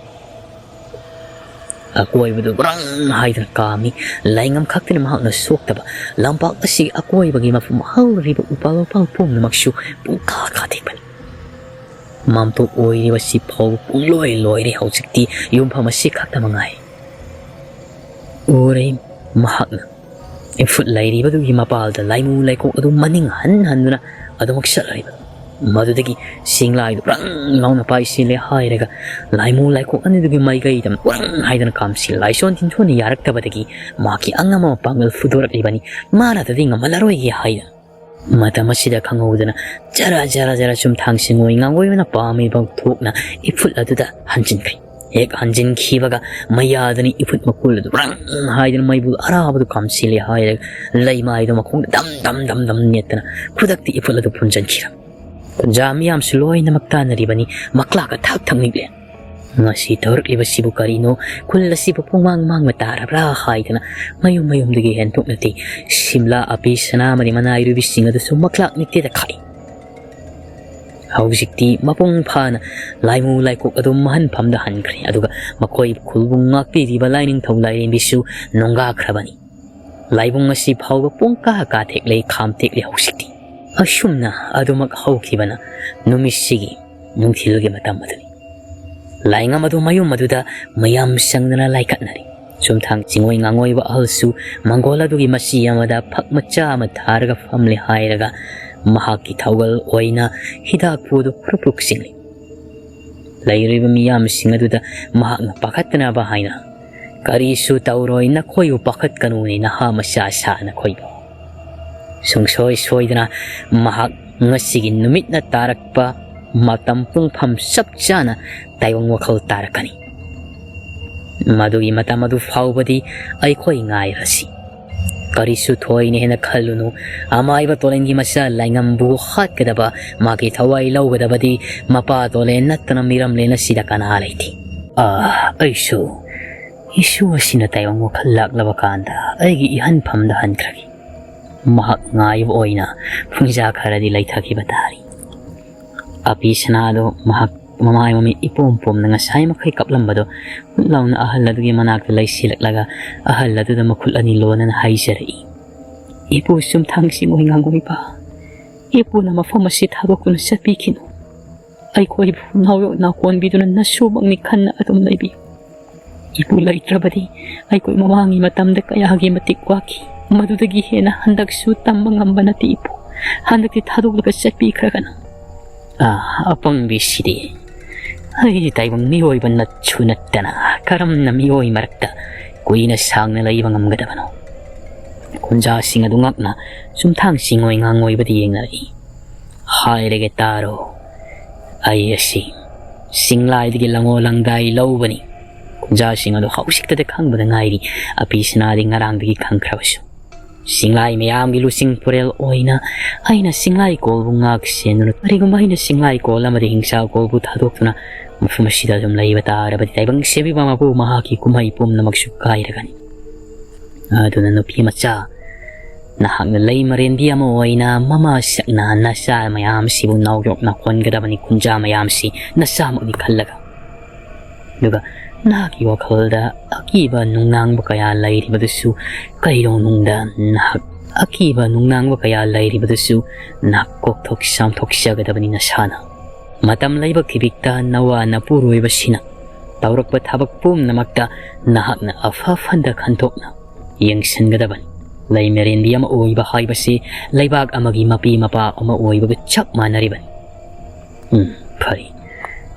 ꯑꯀꯣꯏꯕꯗꯨ ꯕ꯭ꯔꯪ ꯍꯥꯏꯗꯨꯅ ꯀꯥꯝꯃꯤ꯫ ꯂꯥꯏꯉꯝ ꯈꯛꯇꯅ ꯃꯍꯥꯛꯅ ꯁꯣꯛꯇꯕ꯫ ꯂꯝꯄꯥꯛ ꯑꯁꯤꯒꯤ ꯑꯀꯣꯏꯕꯒꯤ ꯃꯐꯝ ꯍꯧꯔꯤꯕ ꯎꯄꯥꯜ ꯋꯥꯄꯥꯜ ꯄꯨꯝꯅꯃꯛꯁꯨ ꯄꯨꯡꯀꯥ ꯀꯥꯊꯦꯛꯄꯅꯤ꯫ ꯃꯥꯝꯇꯣꯞ ꯑꯣꯏꯔꯤꯕꯁꯤ ꯐꯥꯎꯕ ꯄꯨꯡꯂꯣꯏ ꯂꯣꯏꯔꯦ꯫ ꯍꯧꯖꯤꯛꯇꯤ ꯌꯨꯝꯐꯝ ꯑꯁꯤ ꯈꯛꯇ ꯃꯉꯥꯏ꯫ ꯎꯔꯦ ꯃꯍꯥꯛꯅ ꯏꯐꯨꯠ ꯂꯩꯔꯤꯕꯗꯨꯒꯤ ꯃꯄꯥꯜꯗ ꯂꯥꯏꯃꯨ ꯂꯥꯏꯀꯣꯛ ꯑꯗꯨ ꯃꯅꯤꯡ ꯍꯟ ꯍꯟꯗꯨꯅ ꯑꯗꯨꯃꯛ ꯆꯠꯂꯤꯕ꯫ ꯃꯗꯨꯗꯒꯤ ꯁꯤꯡꯂꯥꯏꯗꯨ ꯕ꯭ꯔꯪ ꯂꯥꯎꯅ ꯄꯥꯏꯁꯤꯜꯂꯦ ꯍꯥꯏꯔꯒ ꯂꯥꯏꯃꯨ ꯂꯥꯏꯀꯣꯛ ꯑꯅꯤꯗꯨꯒꯤ ꯃꯥꯏꯀꯩꯗ ꯕ꯭ꯔꯪ ꯍꯥꯏꯗꯨꯅ ꯀꯥꯝꯁꯤ ꯂꯥꯏꯁꯣꯟ ꯇꯤꯟꯊꯣꯟꯅ ꯌꯥꯔꯛꯇꯕꯗꯒꯤ ꯃꯍꯥꯛꯀꯤ ꯑꯉꯝꯕ ꯃꯄꯥꯡꯒꯜ ꯐꯨꯗꯣꯔꯛꯂꯤꯕꯅꯤ꯫ ꯃꯥꯅ ꯑꯗꯨꯗꯤ ꯉꯝꯍꯜꯂꯔꯣꯏꯒꯦ ꯍꯥꯏꯗꯅ ꯃꯇꯝ ꯑꯁꯤꯗ ꯈꯪꯍꯧꯗꯅ ꯖꯔ ꯖꯔ ꯖꯔ ꯆꯨꯝꯊꯥꯡ ꯁꯤꯡꯉꯣꯏ ꯉꯥꯡꯉꯣꯏꯕꯅ ꯄꯥꯝꯃꯤꯕ ꯊꯣꯛꯅ ꯏꯐꯨꯠ ꯑꯗꯨꯗ ꯍꯟꯖꯤꯟꯈ꯭ꯔꯦ꯫ ꯍꯦꯛ ꯍꯟꯖꯤꯟꯈꯤꯕꯒ ꯃꯌꯥꯗꯅꯤ ꯏꯐꯨꯠ ꯃꯀꯨꯜ ꯑꯗꯨ ꯕ꯭ꯔꯪ ꯍꯥꯏꯗꯨꯅ ꯃꯩꯕꯨꯜ ꯑꯔꯥꯕꯗꯨ ꯀꯥꯝꯁꯤꯜꯂꯦ ꯍꯥꯏꯔꯒ ꯂꯩꯃꯥꯏꯗꯨ ꯃꯈꯣꯡꯗ ꯗꯝ ꯗꯝ ꯗꯝ ꯗꯝ ꯅꯦꯠꯇꯅ ꯈꯨꯗꯛꯇ ꯏꯐꯨꯠ ꯑꯗꯨ ꯐꯨꯟꯖꯟꯈꯤꯔꯝꯃꯤ꯫ ꯄꯨꯟꯖꯥ ꯃꯤꯌꯥꯝꯁꯨ ꯂꯣꯏꯅꯃꯛ ꯇꯥꯟꯅꯔꯤꯕꯅꯤ꯫ ꯃꯀ꯭ꯂꯥꯛꯀ ꯊꯥꯛ ꯊꯛꯅꯤꯡꯂꯦ꯫ ꯉꯁꯤ ꯇꯧꯔꯛꯂꯤꯕꯁꯤꯕꯨ ꯀꯔꯤꯅꯣ? ꯈꯨꯜ ꯑꯁꯤꯕꯨ ꯄꯨꯡꯃꯥꯡ ꯃꯥꯡꯕ ꯇꯥꯔꯕ꯭ꯔꯥ ꯍꯥꯏꯗꯅ ꯃꯌꯨꯝ ꯃꯌꯨꯝꯗꯒꯤ ꯍꯦꯟꯗꯣꯛꯅꯗꯦ꯫ ꯁꯤꯝꯂꯥ ꯑꯄꯤ ꯁꯅꯥꯃꯔꯤ ꯃꯅꯥꯏꯔꯨꯕꯤꯁꯤꯡ ꯑꯗꯨꯁꯨ ꯃꯀ꯭ꯂꯥꯛ ꯅꯤꯛꯇꯦꯗ ꯈꯥꯛꯏ꯫ ꯍꯧꯖꯤꯛꯇꯤ ꯃꯄꯨꯡ ꯐꯥꯅ ꯂꯥꯏꯃꯨ ꯂꯥꯏꯀꯣꯛ ꯑꯗꯨ ꯃꯍꯟꯐꯝꯗ ꯍꯟꯈ꯭ꯔꯦ꯫ ꯑꯗꯨꯒ ꯃꯈꯣꯏ ꯈꯨꯜꯕꯨ ꯉꯥꯛꯄꯤꯔꯤꯕ ꯂꯥꯏꯅꯤꯡꯊꯧ ꯂꯥꯏꯔꯦꯝꯕꯤꯁꯨ ꯅꯣꯡꯒꯥꯈ꯭ꯔꯕꯅꯤ꯫ ꯂꯥꯏꯕꯨꯡ ꯑꯁꯤ ꯐꯥꯎꯕ ꯄꯨꯡꯀꯥ ꯀꯥꯊꯦꯛꯂꯦ, ꯈꯥꯝꯇꯦꯛꯂꯦ ꯍꯧꯖꯤꯛꯇꯤ꯫ ꯑꯁꯨꯝꯅ ꯑꯗꯨꯃꯛ ꯍꯧꯈꯤꯕꯅ ꯅꯨꯃꯤꯠꯁꯤꯒꯤ ꯅꯨꯡꯊꯤꯜꯒꯤ ꯃꯇꯝ ꯑꯗꯨꯅꯤ꯫ ꯂꯥꯏꯉꯝ ꯑꯗꯨ ꯃꯌꯨꯝ ꯑꯗꯨꯗ ꯃꯌꯥꯝ ꯆꯪꯗꯅ ꯂꯥꯏꯀꯠꯅꯔꯤ꯫ ꯆꯨꯝꯊꯥꯡ ꯆꯤꯡꯉꯣꯏ ꯉꯥꯉꯣꯏꯕ ꯑꯍꯜꯁꯨ ꯃꯪꯒꯣꯜ ꯑꯗꯨꯒꯤ ꯃꯆꯤ ꯑꯃꯗ ꯐꯛ ꯃꯆꯥ ꯑꯃ ꯊꯥꯔꯒ ꯐꯝꯂꯦ ꯍꯥꯏꯔꯒ ꯃꯍꯥꯛꯀꯤ ꯊꯧꯒꯜ ꯑꯣꯏꯅ ꯍꯤꯗꯥꯛꯄꯨ ꯑꯗꯨ ꯄ꯭ꯔꯨꯛ ꯄ꯭ꯔꯨꯛ ꯆꯤꯡꯂꯤ꯫ ꯂꯩꯔꯤꯕ ꯃꯤꯌꯥꯝꯁꯤꯡ ꯑꯗꯨꯗ ꯃꯍꯥꯛꯅ ꯄꯥꯈꯠꯇꯅꯕ ꯍꯥꯏꯅ, "ꯀꯔꯤꯁꯨ ꯇꯧꯔꯣꯏ, ꯅꯈꯣꯏꯕꯨ ꯄꯥꯈꯠꯀꯅꯨꯅꯦ, ꯅꯍꯥ ꯃꯆꯥ ꯁꯥ ꯅꯈꯣꯏꯕꯨ꯫ ꯁꯨꯡꯁꯣꯏ ꯁꯣꯏꯗꯅ ꯃꯍꯥꯛ ꯉꯁꯤꯒꯤ ꯅꯨꯃꯤꯠꯅ ꯇꯥꯔꯛꯄ ꯃꯇꯝ ꯄꯨꯡꯐꯝ ꯆꯞ ꯆꯥꯅ ꯇꯥꯏꯕꯪ ꯋꯥꯈꯜ ꯇꯥꯔꯛꯀꯅꯤ꯫ ꯃꯗꯨꯒꯤ ꯃꯇꯝ ꯑꯗꯨ ꯐꯥꯎꯕꯗꯤ ꯑꯩꯈꯣꯏ ꯉꯥꯏꯔꯁꯤ꯫ ꯀꯔꯤꯁꯨ ꯊꯣꯏꯅ ꯍꯦꯟꯅ ꯈꯜꯂꯨꯅꯨ꯫ ꯑꯃꯥꯏꯕ ꯇꯣꯂꯦꯟꯒꯤ ꯃꯆꯥ ꯂꯥꯏꯉꯝꯕꯨ ꯍꯥꯠꯀꯗꯕ, ꯃꯥꯒꯤ ꯊꯋꯥꯏ ꯂꯧꯒꯗꯕꯗꯤ ꯃꯄꯥ ꯇꯣꯂꯦꯟ ꯅꯠꯇꯅ ꯃꯤꯔꯝꯂꯦꯟ ꯑꯁꯤꯗ ꯀꯅꯥ ꯂꯩꯇꯦ꯫ ꯑꯥ, ꯑꯩꯁꯨ ꯏꯁꯨ ꯑꯁꯤꯅ ꯇꯥꯏꯕꯪ ꯋꯥꯈꯜ ꯂꯥꯛꯂꯕ ꯀꯥꯟꯗ ꯑꯩꯒꯤ ꯏꯍꯟꯐꯝꯗ ꯍꯟꯈ꯭ꯔꯒꯦ꯫ ꯃꯍꯥꯛ ꯉꯥꯏꯕ ꯑꯣꯏꯅ ꯄꯨꯡꯖꯥ ꯈꯔꯗꯤ ꯂꯩꯊꯈꯤꯕ ꯇꯥꯔꯤ꯫ ꯑꯄꯤ ꯁꯅꯥꯗꯣ ꯃꯍꯥꯛ ꯃꯃꯥꯏ ꯃꯃꯤꯠ ꯏꯄꯣꯝ ꯄꯣꯝꯅ ꯉꯁꯥꯏ ꯃꯈꯩ ꯀꯞꯂꯝꯕꯗꯣ ꯍꯨꯠ ꯂꯥꯎꯅ ꯑꯍꯜ ꯑꯗꯨꯒꯤ ꯃꯅꯥꯛꯇ ꯂꯩꯁꯤꯜꯂꯛꯂꯒ ꯑꯍꯜ ꯑꯗꯨꯗ ꯃꯈꯨꯠ ꯑꯅꯤ ꯂꯣꯟꯅꯅ ꯍꯥꯏꯖꯔꯛꯏ, "ꯏꯄꯨ ꯆꯨꯝꯊꯥꯡ ꯆꯤꯡꯉꯣꯏ ꯉꯥꯡꯉꯣꯏꯕ, ꯏꯄꯨꯅ ꯃꯐꯝ ꯑꯁꯤ ꯊꯥꯗꯣꯛꯇꯨꯅ ꯆꯠꯄꯤꯈꯤꯅꯨ꯫ ꯑꯩꯈꯣꯏꯕꯨ ꯅꯥꯎꯌꯣꯛ ꯅꯥꯎꯀꯣꯟꯕꯤꯗꯨꯅ ꯅꯁꯨꯃꯛꯅꯤ ꯈꯟꯅ ꯑꯗꯨꯝ ꯂꯩꯕꯤꯌꯨ꯫ ꯏꯄꯨ ꯂꯩꯇ꯭ꯔꯕꯗꯤ ꯑꯩꯈꯣꯏ ꯃꯃꯥꯡꯒꯤ ꯃꯇꯝꯗ ꯀꯌꯥꯒꯤ ꯃꯇꯤꯛ ꯋꯥꯈꯤ꯫ ꯃꯗꯨꯗꯒꯤ ꯍꯦꯟꯅ ꯍꯟꯗꯛꯁꯨ ꯇꯝꯕ ꯉꯝꯕ ꯅꯠꯇꯦ ꯏꯄꯨ꯫ ꯍꯟꯗꯛꯇꯤ ꯊꯥꯗꯣꯛꯂꯒ ꯆꯠꯄꯤꯈ꯭ꯔꯒꯅꯨ꯫" ꯑꯥ, ꯑꯄꯪꯕꯤꯁꯤꯗꯤ꯫ ꯑꯩꯗꯤ ꯇꯥꯏꯕꯪ ꯃꯤꯑꯣꯏꯕ ꯅꯠꯁꯨ ꯅꯠꯇꯅ ꯀꯔꯝꯅ ꯃꯤꯑꯣꯏ ꯃꯔꯛꯇ ꯀꯨꯏꯅ ꯁꯥꯡꯅ ꯂꯩꯕ ꯉꯝꯒꯗꯕꯅꯣ? ꯈꯨꯟꯖꯥꯁꯤꯡ ꯑꯗꯨ ꯉꯛꯅ ꯆꯨꯝꯊꯥꯡ ꯆꯤꯡꯉꯣꯏ ꯉꯥꯡꯉꯣꯏꯕꯗ ꯌꯦꯡꯅꯔꯛꯏ꯫ "ꯍꯥꯏꯔꯒꯦ ꯇꯥꯔꯣ, ꯑꯩ ꯑꯁꯤ ꯆꯤꯡꯂꯥꯏꯗꯒꯤ ꯂꯪꯉꯣ ꯂꯪꯗꯥꯏ ꯂꯧꯕꯅꯤ꯫" ꯈꯨꯟꯖꯥꯁꯤꯡ ꯑꯗꯨ ꯍꯧꯖꯤꯛꯇꯗ ꯈꯪꯕꯗ ꯉꯥꯏꯔꯤ, ꯑꯄꯤ ꯁꯅꯥꯗꯤ ꯉꯔꯥꯡꯗꯒꯤ ꯈꯪꯈ꯭ꯔꯕꯁꯨ꯫ ꯆꯤꯡꯂꯥꯏ ꯃꯌꯥꯝꯒꯤ ꯂꯨꯆꯤꯡ ꯄꯨꯔꯦꯜ ꯑꯣꯏꯅ ꯑꯩꯅ ꯆꯤꯡꯂꯥꯏ ꯀꯣꯜꯕꯨ ꯉꯥꯛ ꯁꯦꯟꯗꯨꯅ, ꯀꯔꯤꯒꯨꯝꯕ ꯑꯩꯅ ꯆꯤꯡꯂꯥꯏ ꯀꯣꯜ ꯑꯃꯗꯤ ꯍꯤꯡꯆꯥ ꯀꯣꯜꯕꯨ ꯊꯥꯗꯣꯛꯇꯨꯅ ꯃꯐꯝ ꯑꯁꯤꯗ ꯑꯗꯨꯝ ꯂꯩꯕ ꯇꯥꯔꯕꯗꯤ ꯇꯥꯏꯕꯪ ꯁꯦꯝꯕꯤꯕ ꯃꯄꯨ ꯃꯍꯥꯛꯀꯤ ꯀꯨꯝꯍꯩ ꯄꯨꯝꯅꯃꯛꯁꯨ ꯀꯥꯏꯔꯒꯅꯤ꯫ ꯑꯗꯨꯅ ꯅꯨꯄꯤ ꯃꯆꯥ, ꯅꯍꯥꯛꯅ ꯂꯩꯃꯔꯦꯟꯕꯤ ꯑꯃ ꯑꯣꯏꯅ ꯃꯃꯥ ꯁꯛꯅ ꯅꯆꯥ ꯃꯌꯥꯝꯁꯤꯕꯨ ꯅꯥꯎꯌꯣꯛꯅ ꯍꯣꯟꯒꯗꯕꯅꯤ, ꯈꯨꯟꯖꯥ ꯃꯌꯥꯝꯁꯤ ꯅꯆꯥꯃꯛꯅꯤ ꯈꯜꯂꯒ꯫ ꯑꯗꯨꯒ ꯅꯍꯥꯛꯀꯤ ꯋꯥꯈꯜꯗ ꯑꯀꯤꯕ ꯅꯨꯡꯅꯥꯡꯕ ꯀꯌꯥ ꯂꯩꯔꯤꯕꯗꯨꯁꯨ ꯀꯩꯗꯧꯅꯨꯡꯗ ꯅꯍꯥꯛ ꯑꯀꯤꯕ ꯅꯨꯡꯅꯥꯡꯕ ꯀꯌꯥ ꯂꯩꯔꯤꯕꯗꯨꯁꯨ ꯅꯍꯥꯛ ꯀꯣꯛꯊꯣꯛ ꯆꯥꯝꯊꯣꯛꯆꯒꯗꯕꯅꯤ ꯅꯁꯥꯅ꯫ ꯃꯇꯝ ꯂꯩꯕ ꯈꯤꯕꯤꯛꯇ ꯅꯋꯥ ꯅꯄꯨꯔꯣꯏꯕꯁꯤꯅ ꯇꯧꯔꯛꯄ ꯊꯕꯛ ꯄꯨꯝꯅꯃꯛꯇ ꯅꯍꯥꯛꯅ ꯑꯐ ꯐꯟꯗ ꯈꯟꯊꯣꯛꯅ ꯌꯦꯡꯁꯤꯟꯒꯗꯕꯅꯤ꯫ ꯂꯩꯃꯔꯦꯟꯕꯤ ꯑꯃ ꯑꯣꯏꯕ ꯍꯥꯏꯕꯁꯤ ꯂꯩꯕꯥꯛ ꯑꯃꯒꯤ ꯃꯄꯤ ꯃꯄꯥ ꯑꯃ ꯑꯣꯏꯕꯒ ꯆꯞ ꯃꯥꯟꯅꯔꯤꯕꯅꯤ꯫ ꯎꯝ, ꯐꯔꯦ꯫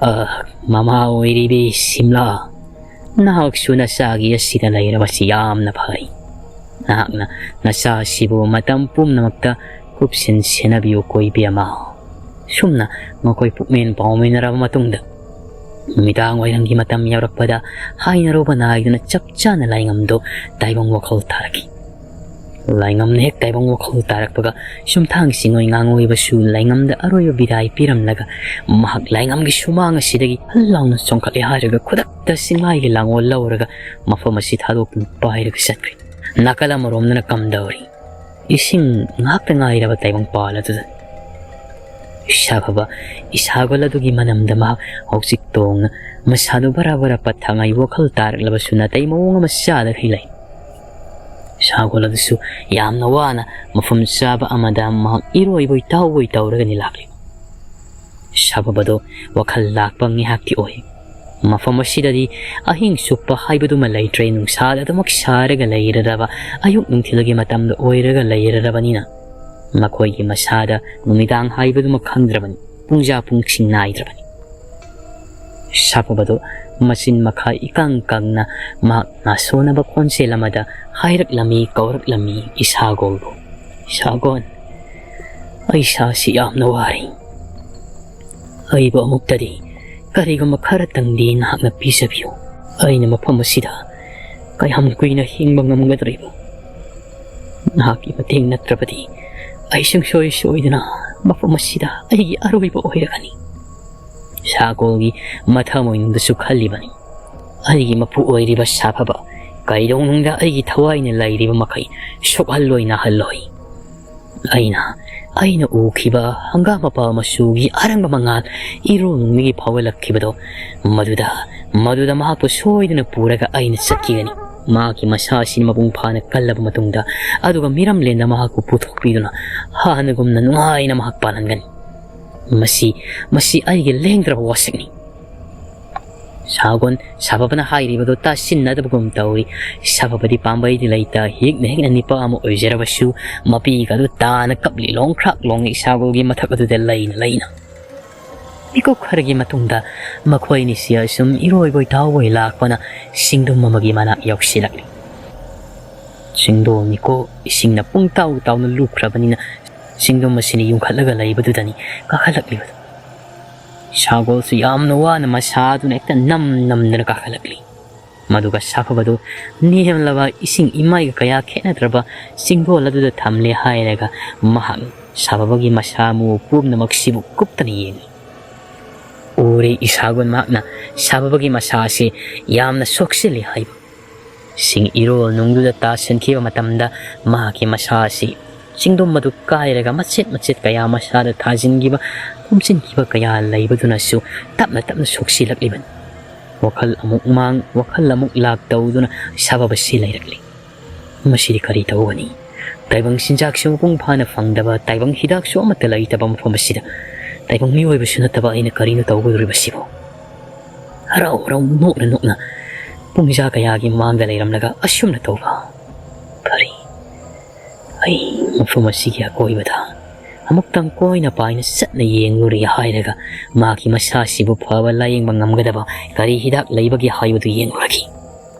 ꯑ, ꯃꯃꯥ ꯑꯣꯏꯔꯤꯕꯤ ꯁꯤꯝꯂꯥ, ꯅꯍꯥꯛꯁꯨ ꯅꯆꯥꯒꯤ ꯑꯁꯤꯗ ꯂꯩꯔꯕꯁꯤ ꯌꯥꯝꯅ ꯐꯔꯦ꯫ ꯅꯍꯥꯛꯅ ꯅꯆꯥꯁꯤꯕꯨ ꯃꯇꯝ ꯄꯨꯝꯅꯃꯛꯇ ꯀꯨꯞꯁꯤꯟ ꯁꯦꯟꯅꯕꯤꯌꯨ ꯀꯣ ꯏꯕꯦꯝꯃ꯫ ꯁꯨꯝꯅ ꯃꯈꯣꯏ ꯄꯨꯛꯃꯦꯟ ꯄꯥꯎꯃꯤꯟꯅꯔꯕ ꯃꯇꯨꯡꯗ, ꯅꯨꯃꯤꯗꯥꯡ ꯋꯥꯏꯔꯝꯒꯤ ꯃꯇꯝ ꯌꯧꯔꯛꯄꯗ ꯍꯥꯏꯅꯔꯨꯕ ꯅꯥꯏꯗꯅ ꯆꯞ ꯆꯥꯅ ꯂꯥꯏꯉꯝꯗꯣ ꯇꯥꯏꯕꯪ ꯋꯥꯈꯜ ꯊꯥꯔꯛꯈꯤ꯫ ꯂꯥꯏꯉꯝꯅ ꯍꯦꯛ ꯇꯥꯏꯕꯪ ꯋꯥꯈꯜ ꯇꯥꯔꯛꯄꯒ, ꯁꯨꯝꯊꯥꯡ ꯁꯤꯡꯑꯣꯏ ꯉꯥꯡꯑꯣꯏꯕꯁꯨ ꯂꯥꯏꯉꯝꯗ ꯑꯔꯣꯏꯕ ꯕꯤꯗꯥꯏ ꯄꯤꯔꯝꯂꯒ, ꯃꯍꯥꯛ ꯂꯥꯏꯉꯝꯒꯤ ꯁꯨꯃꯥꯡ ꯑꯁꯤꯗꯒꯤ ꯍꯜ ꯂꯥꯎꯅ ꯆꯣꯡꯈꯠꯂꯦ ꯍꯥꯏꯔꯒ ꯈꯨꯗꯛꯇ ꯁꯤꯡꯃꯥꯏꯒꯤ ꯂꯥꯡꯑꯣꯜ ꯂꯧꯔꯒ ꯃꯐꯝ ꯑꯁꯤ ꯊꯥꯗꯣꯛꯇꯨꯅ ꯄꯥꯏꯔꯒ ꯆꯠꯈ꯭ꯔꯦ꯫ ꯅꯥꯀꯜ ꯑꯃꯔꯣꯝꯗꯅ ꯀꯝꯗꯧꯔꯤ? ꯏꯁꯤꯡ ꯉꯥꯛꯇ ꯉꯥꯏꯔꯕ ꯇꯥꯏꯕꯪꯄꯥꯜ ꯑꯗꯨꯗ ꯏꯁꯥ ꯐꯕ ꯏꯁꯥꯒꯣꯜ ꯑꯗꯨꯒꯤ ꯃꯅꯝꯗ ꯃꯍꯥꯛ ꯍꯧꯖꯤꯛ ꯇꯣꯡꯅ ꯃꯁꯥꯗꯨ ꯕꯔꯥ ꯕꯔꯥ ꯄꯠꯊꯉꯥꯏ ꯋꯥꯈꯜ ꯇꯥꯔꯛꯂꯕꯁꯨ ꯅꯥꯇꯩ ꯃꯑꯣꯡ ꯑꯃ ꯆꯥꯗꯈꯩ ꯂꯩ꯫ ꯏꯁꯥꯒꯣꯜ ꯑꯗꯨꯁꯨ ꯌꯥꯝꯅ ꯋꯥꯅ ꯃꯐꯝ ꯆꯥꯕ ꯑꯃꯗ ꯃꯍꯥꯛ ꯏꯔꯣꯏꯕꯣꯏ ꯇꯥꯎꯕꯣꯏ ꯇꯧꯔꯒꯅꯤ ꯂꯥꯛꯂꯤ꯫ ꯏꯁꯥ ꯐꯕꯗꯣ ꯋꯥꯈꯜ ꯂꯥꯛꯄ ꯉꯥꯏꯍꯥꯛꯇꯤ ꯑꯣꯏ꯫ ꯃꯐꯝ ꯑꯁꯤꯗꯗꯤ ꯑꯍꯤꯡ ꯆꯨꯞꯄ ꯍꯥꯏꯕꯗꯨꯃ ꯂꯩꯇ꯭ꯔꯦ, ꯅꯨꯡꯁꯥꯗ ꯑꯗꯨꯃꯛ ꯁꯥꯔꯒ ꯂꯩꯔꯔꯕ ꯑꯌꯨꯛ ꯅꯨꯡꯊꯤꯜꯒꯤ ꯃꯇꯝꯗ ꯑꯣꯏꯔꯒ ꯂꯩꯔꯔꯕꯅꯤꯅ ꯃꯈꯣꯏꯒꯤ ꯃꯁꯥꯗ ꯅꯨꯃꯤꯗꯥꯡ ꯍꯥꯏꯕꯗꯨꯃ ꯈꯪꯗ꯭ꯔꯕꯅꯤ, ꯄꯨꯡꯖꯥ ꯄꯨꯡꯁꯤꯡ ꯅꯥꯏꯗ꯭ꯔꯕꯅꯤ꯫ ꯁꯥꯐꯕꯗꯨ ꯃꯆꯤꯟ ꯃꯈꯥ ꯏꯀꯪ ꯀꯪꯅ ꯃꯍꯥꯛ ꯅꯥꯁꯣꯟꯅꯕ ꯈꯣꯟꯖꯦꯜ ꯑꯃꯗ ꯍꯥꯏꯔꯛꯂꯝꯃꯤ, ꯀꯧꯔꯛꯂꯝꯃꯤ ꯏꯁꯥꯒꯣꯜꯕꯨ꯫ "ꯏꯁꯥꯒꯣꯜ, ꯑꯩ ꯏꯁꯥꯁꯤ ꯌꯥꯝꯅ ꯋꯥꯔꯤ꯫ ꯑꯩꯕꯨ ꯑꯃꯨꯛꯇꯗꯤ ꯀꯔꯤꯒꯨꯝꯕ ꯈꯔꯇꯪꯗꯤ ꯅꯍꯥꯛꯅ ꯄꯤꯖꯕꯤꯌꯨ꯫ ꯑꯩꯅ ꯃꯐꯝ ꯑꯁꯤꯗ ꯀꯌꯥꯝ ꯀꯨꯏꯅ ꯍꯤꯡꯕ ꯉꯝꯒꯗꯧꯔꯤꯕ? ꯅꯍꯥꯛꯀꯤ ꯃꯇꯦꯡ ꯅꯠꯇ꯭ꯔꯕꯗꯤ ꯑꯩ ꯁꯨꯡꯁꯣꯏ ꯁꯣꯏꯗꯅ ꯃꯐꯝ ꯑꯁꯤꯗ ꯑꯩꯒꯤ ꯑꯔꯣꯏꯕ ꯑꯣꯏꯔꯒꯅꯤ꯫" ꯁꯥꯒꯣꯜꯒꯤ ꯃꯊꯃꯣꯏꯅꯨꯡꯗꯁꯨ ꯈꯜꯂꯤꯕꯅꯤ, "ꯑꯩꯒꯤ ꯃꯄꯨ ꯑꯣꯏꯔꯤꯕ ꯁꯥꯐꯕ ꯀꯩꯗꯧꯅꯨꯡꯗ ꯑꯩꯒꯤ ꯊꯋꯥꯏꯅ ꯂꯩꯔꯤꯕ ꯃꯈꯩ ꯁꯣꯛꯍꯜꯂꯣꯏ, ꯅꯥꯍꯜꯂꯣꯏ꯫ ꯑꯩꯅ, ꯑꯩꯅ ꯎꯈꯤꯕ ꯍꯪꯒꯥꯝ ꯃꯄꯥꯜ ꯃꯆꯨꯒꯤ ꯑꯔꯪꯕ ꯃꯉꯥꯜ ꯏꯔꯣ ꯅꯨꯡꯃꯤꯒꯤ ꯐꯥꯎꯒꯠꯂꯛꯈꯤꯕꯗꯣ, ꯃꯗꯨꯗ, ꯃꯗꯨꯗ ꯃꯍꯥꯛꯄꯨ ꯁꯣꯏꯗꯅ ꯄꯨꯔꯒ ꯑꯩꯅ ꯆꯠꯈꯤꯒꯅꯤ꯫ ꯃꯍꯥꯛꯀꯤ ꯃꯁꯥ ꯑꯁꯤ ꯃꯄꯨꯡ ꯐꯥꯅ ꯀꯜꯂꯕ ꯃꯇꯨꯡꯗ, ꯑꯗꯨꯒ ꯃꯤꯔꯝꯂꯦꯟꯗ ꯃꯍꯥꯛꯄꯨ ꯄꯨꯊꯣꯛꯄꯤꯗꯨꯅ ꯍꯥꯟꯅꯒꯨꯝꯅ ꯅꯨꯡꯉꯥꯏꯅ ꯃꯍꯥꯛ ꯄꯥꯜꯍꯟꯒꯅꯤ꯫ ꯃꯁꯤ, ꯃꯁꯤ ꯑꯩꯒꯤ ꯂꯦꯡꯗ꯭ꯔꯕ ꯋꯥꯁꯛꯅꯤ꯫" ꯁꯥꯒꯣꯟ ꯁꯥꯐꯕꯅ ꯍꯥꯏꯔꯤꯕꯗꯨ ꯇꯥꯁꯤꯟꯅꯗꯕꯒꯨꯝ ꯇꯧꯏ꯫ ꯁꯥꯐꯕꯗꯤ ꯄꯥꯝꯕꯩꯗꯤ ꯂꯩꯇ, ꯍꯤꯛꯅ ꯍꯤꯛꯅ ꯅꯤꯄꯥ ꯑꯃ ꯑꯣꯏꯖꯔꯕꯁꯨ, ꯃꯄꯤꯒ ꯑꯗꯨ ꯇꯥꯅ ꯀꯞꯂꯤ ꯂꯣꯡꯈ꯭ꯔꯥꯛ ꯂꯣꯡꯉꯤ ꯁꯥꯒꯣꯜꯒꯤ ꯃꯊꯛ ꯑꯗꯨꯗ ꯂꯩꯅ ꯂꯩꯅ꯫ ꯃꯤꯀꯨꯞ ꯈꯔꯒꯤ ꯃꯇꯨꯡꯗ ꯃꯈꯣꯏ ꯑꯅꯤꯁꯤ ꯑꯁꯨꯝ ꯏꯔꯣꯏꯕꯣꯏ ꯇꯥꯎꯕꯣꯏ ꯂꯥꯛꯄꯅ ꯆꯤꯡꯗꯨꯝ ꯑꯃꯒꯤ ꯃꯅꯥꯛ ꯌꯧꯁꯤꯜꯂꯛꯂꯤ꯫ ꯆꯤꯡꯗꯣꯜꯅꯤꯀꯣ, ꯏꯁꯤꯡꯅ ꯄꯨꯡ ꯇꯥꯎ ꯇꯥꯎꯅ ꯂꯨꯞꯈ꯭ꯔꯕꯅꯤꯅ ꯆꯤꯡꯗꯨꯝ ꯑꯁꯤꯅ ꯌꯨꯡꯈꯠꯂꯒ ꯂꯩꯕꯗꯨꯗꯅꯤ ꯀꯥꯈꯠꯂꯛꯂꯤꯕꯗꯨ꯫ ꯁꯥꯒꯣꯜꯁꯨ ꯌꯥꯝꯅ ꯋꯥꯅ ꯃꯁꯥꯗꯨꯅ ꯍꯦꯛꯇ ꯅꯝ ꯅꯝꯗꯅ ꯀꯥꯈꯠꯂꯛꯂꯤ꯫ ꯃꯗꯨꯒ ꯁꯥꯐꯕꯗꯨ ꯅꯦꯝꯂꯕ ꯏꯁꯤꯡ ꯏꯃꯥꯏꯒ ꯀꯌꯥ ꯈꯦꯠꯅꯗ꯭ꯔꯕ ꯆꯤꯡꯗꯣꯜ ꯑꯗꯨꯗ ꯊꯝꯂꯦ ꯍꯥꯏꯔꯒ ꯃꯍꯥꯛ ꯁꯥꯐꯕꯒꯤ ꯃꯁꯥ ꯃꯎ ꯄꯨꯝꯅꯃꯛꯁꯤꯕꯨ ꯀꯨꯞꯇꯅ ꯌꯦꯡꯏ꯫ ꯎꯔꯦ ꯏꯁꯥꯒꯨꯟ ꯃꯍꯥꯛꯅ ꯁꯥꯐꯕꯒꯤ ꯃꯁꯥ ꯑꯁꯤ ꯌꯥꯝꯅ ꯁꯣꯛꯆꯤꯜꯂꯤ ꯍꯥꯏꯕ꯫ ꯁꯤꯡ ꯏꯔꯣꯜ ꯅꯨꯡꯗꯨꯗ ꯇꯥꯁꯤꯟꯈꯤꯕ ꯃꯇꯝꯗ ꯃꯍꯥꯛꯀꯤ ꯃꯁꯥ ꯑꯁꯤ ꯆꯤꯡꯗꯨꯝ ꯑꯗꯨ ꯀꯥꯏꯔꯒ ꯃꯆꯦꯠ ꯃꯆꯦꯠ ꯀꯌꯥ ꯃꯁꯥꯗ ꯊꯥꯖꯤꯟꯈꯤꯕ, ꯊꯨꯝꯖꯤꯟꯈꯤꯕ ꯀꯌꯥ ꯂꯩꯕꯗꯨꯅꯁꯨ ꯇꯞꯅ ꯇꯞꯅ ꯁꯣꯛꯁꯤꯜꯂꯛꯂꯤꯕꯅꯤ꯫ ꯋꯥꯈꯜ ꯑꯃꯨꯛ ꯃꯥꯡ, ꯋꯥꯈꯜ ꯑꯃꯨꯛ ꯂꯥꯛ ꯇꯧꯗꯨꯅ ꯁꯥꯐꯕꯁꯤ ꯂꯩꯔꯛꯂꯤ꯫ ꯃꯁꯤꯗꯤ ꯀꯔꯤ ꯇꯧꯒꯅꯤ? ꯇꯥꯏꯕꯪ ꯆꯤꯟꯖꯥꯛꯁꯨ ꯃꯄꯨꯡ ꯐꯥꯅ ꯐꯪꯗꯕ, ꯇꯥꯏꯕꯪ ꯍꯤꯗꯥꯛꯁꯨ ꯑꯃꯠꯇ ꯂꯩꯇꯕ ꯃꯐꯝ ꯑꯁꯤꯗ, ꯇꯥꯏꯕꯪ ꯃꯤꯑꯣꯏꯕꯁꯨ ꯅꯠꯇꯕ ꯑꯩꯅ ꯀꯔꯤꯅꯣ ꯇꯧꯒꯗꯧꯔꯤꯕꯁꯤꯕꯣ? ꯍꯔꯥꯎ ꯍꯔꯥꯎ ꯅꯣꯛꯅ ꯅꯣꯛꯅ ꯄꯨꯡꯖꯥ ꯀꯌꯥꯒꯤ ꯃꯃꯥꯡꯗ ꯂꯩꯔꯝꯂꯒ ꯑꯁꯨꯝꯅ ꯇꯧꯕ꯫ ꯐꯔꯦ, ꯑꯩ ꯃꯐꯝ ꯑꯁꯤꯒꯤ ꯑꯀꯣꯏꯕꯗ ꯑꯃꯨꯛꯇꯪ ꯀꯣꯏꯅ ꯄꯥꯏꯅ ꯆꯠꯅ ꯌꯦꯡꯂꯨꯔꯦ ꯍꯥꯏꯔꯒ ꯃꯍꯥꯛꯀꯤ ꯃꯁꯥꯁꯤꯕꯨ ꯐꯕ ꯂꯥꯌꯦꯡꯕ ꯉꯝꯒꯗꯕ ꯀꯔꯤ ꯍꯤꯗꯥꯛ ꯂꯩꯕꯒꯦ ꯍꯥꯏꯕꯗꯨ ꯌꯦꯡꯂꯨꯔꯒꯦ꯫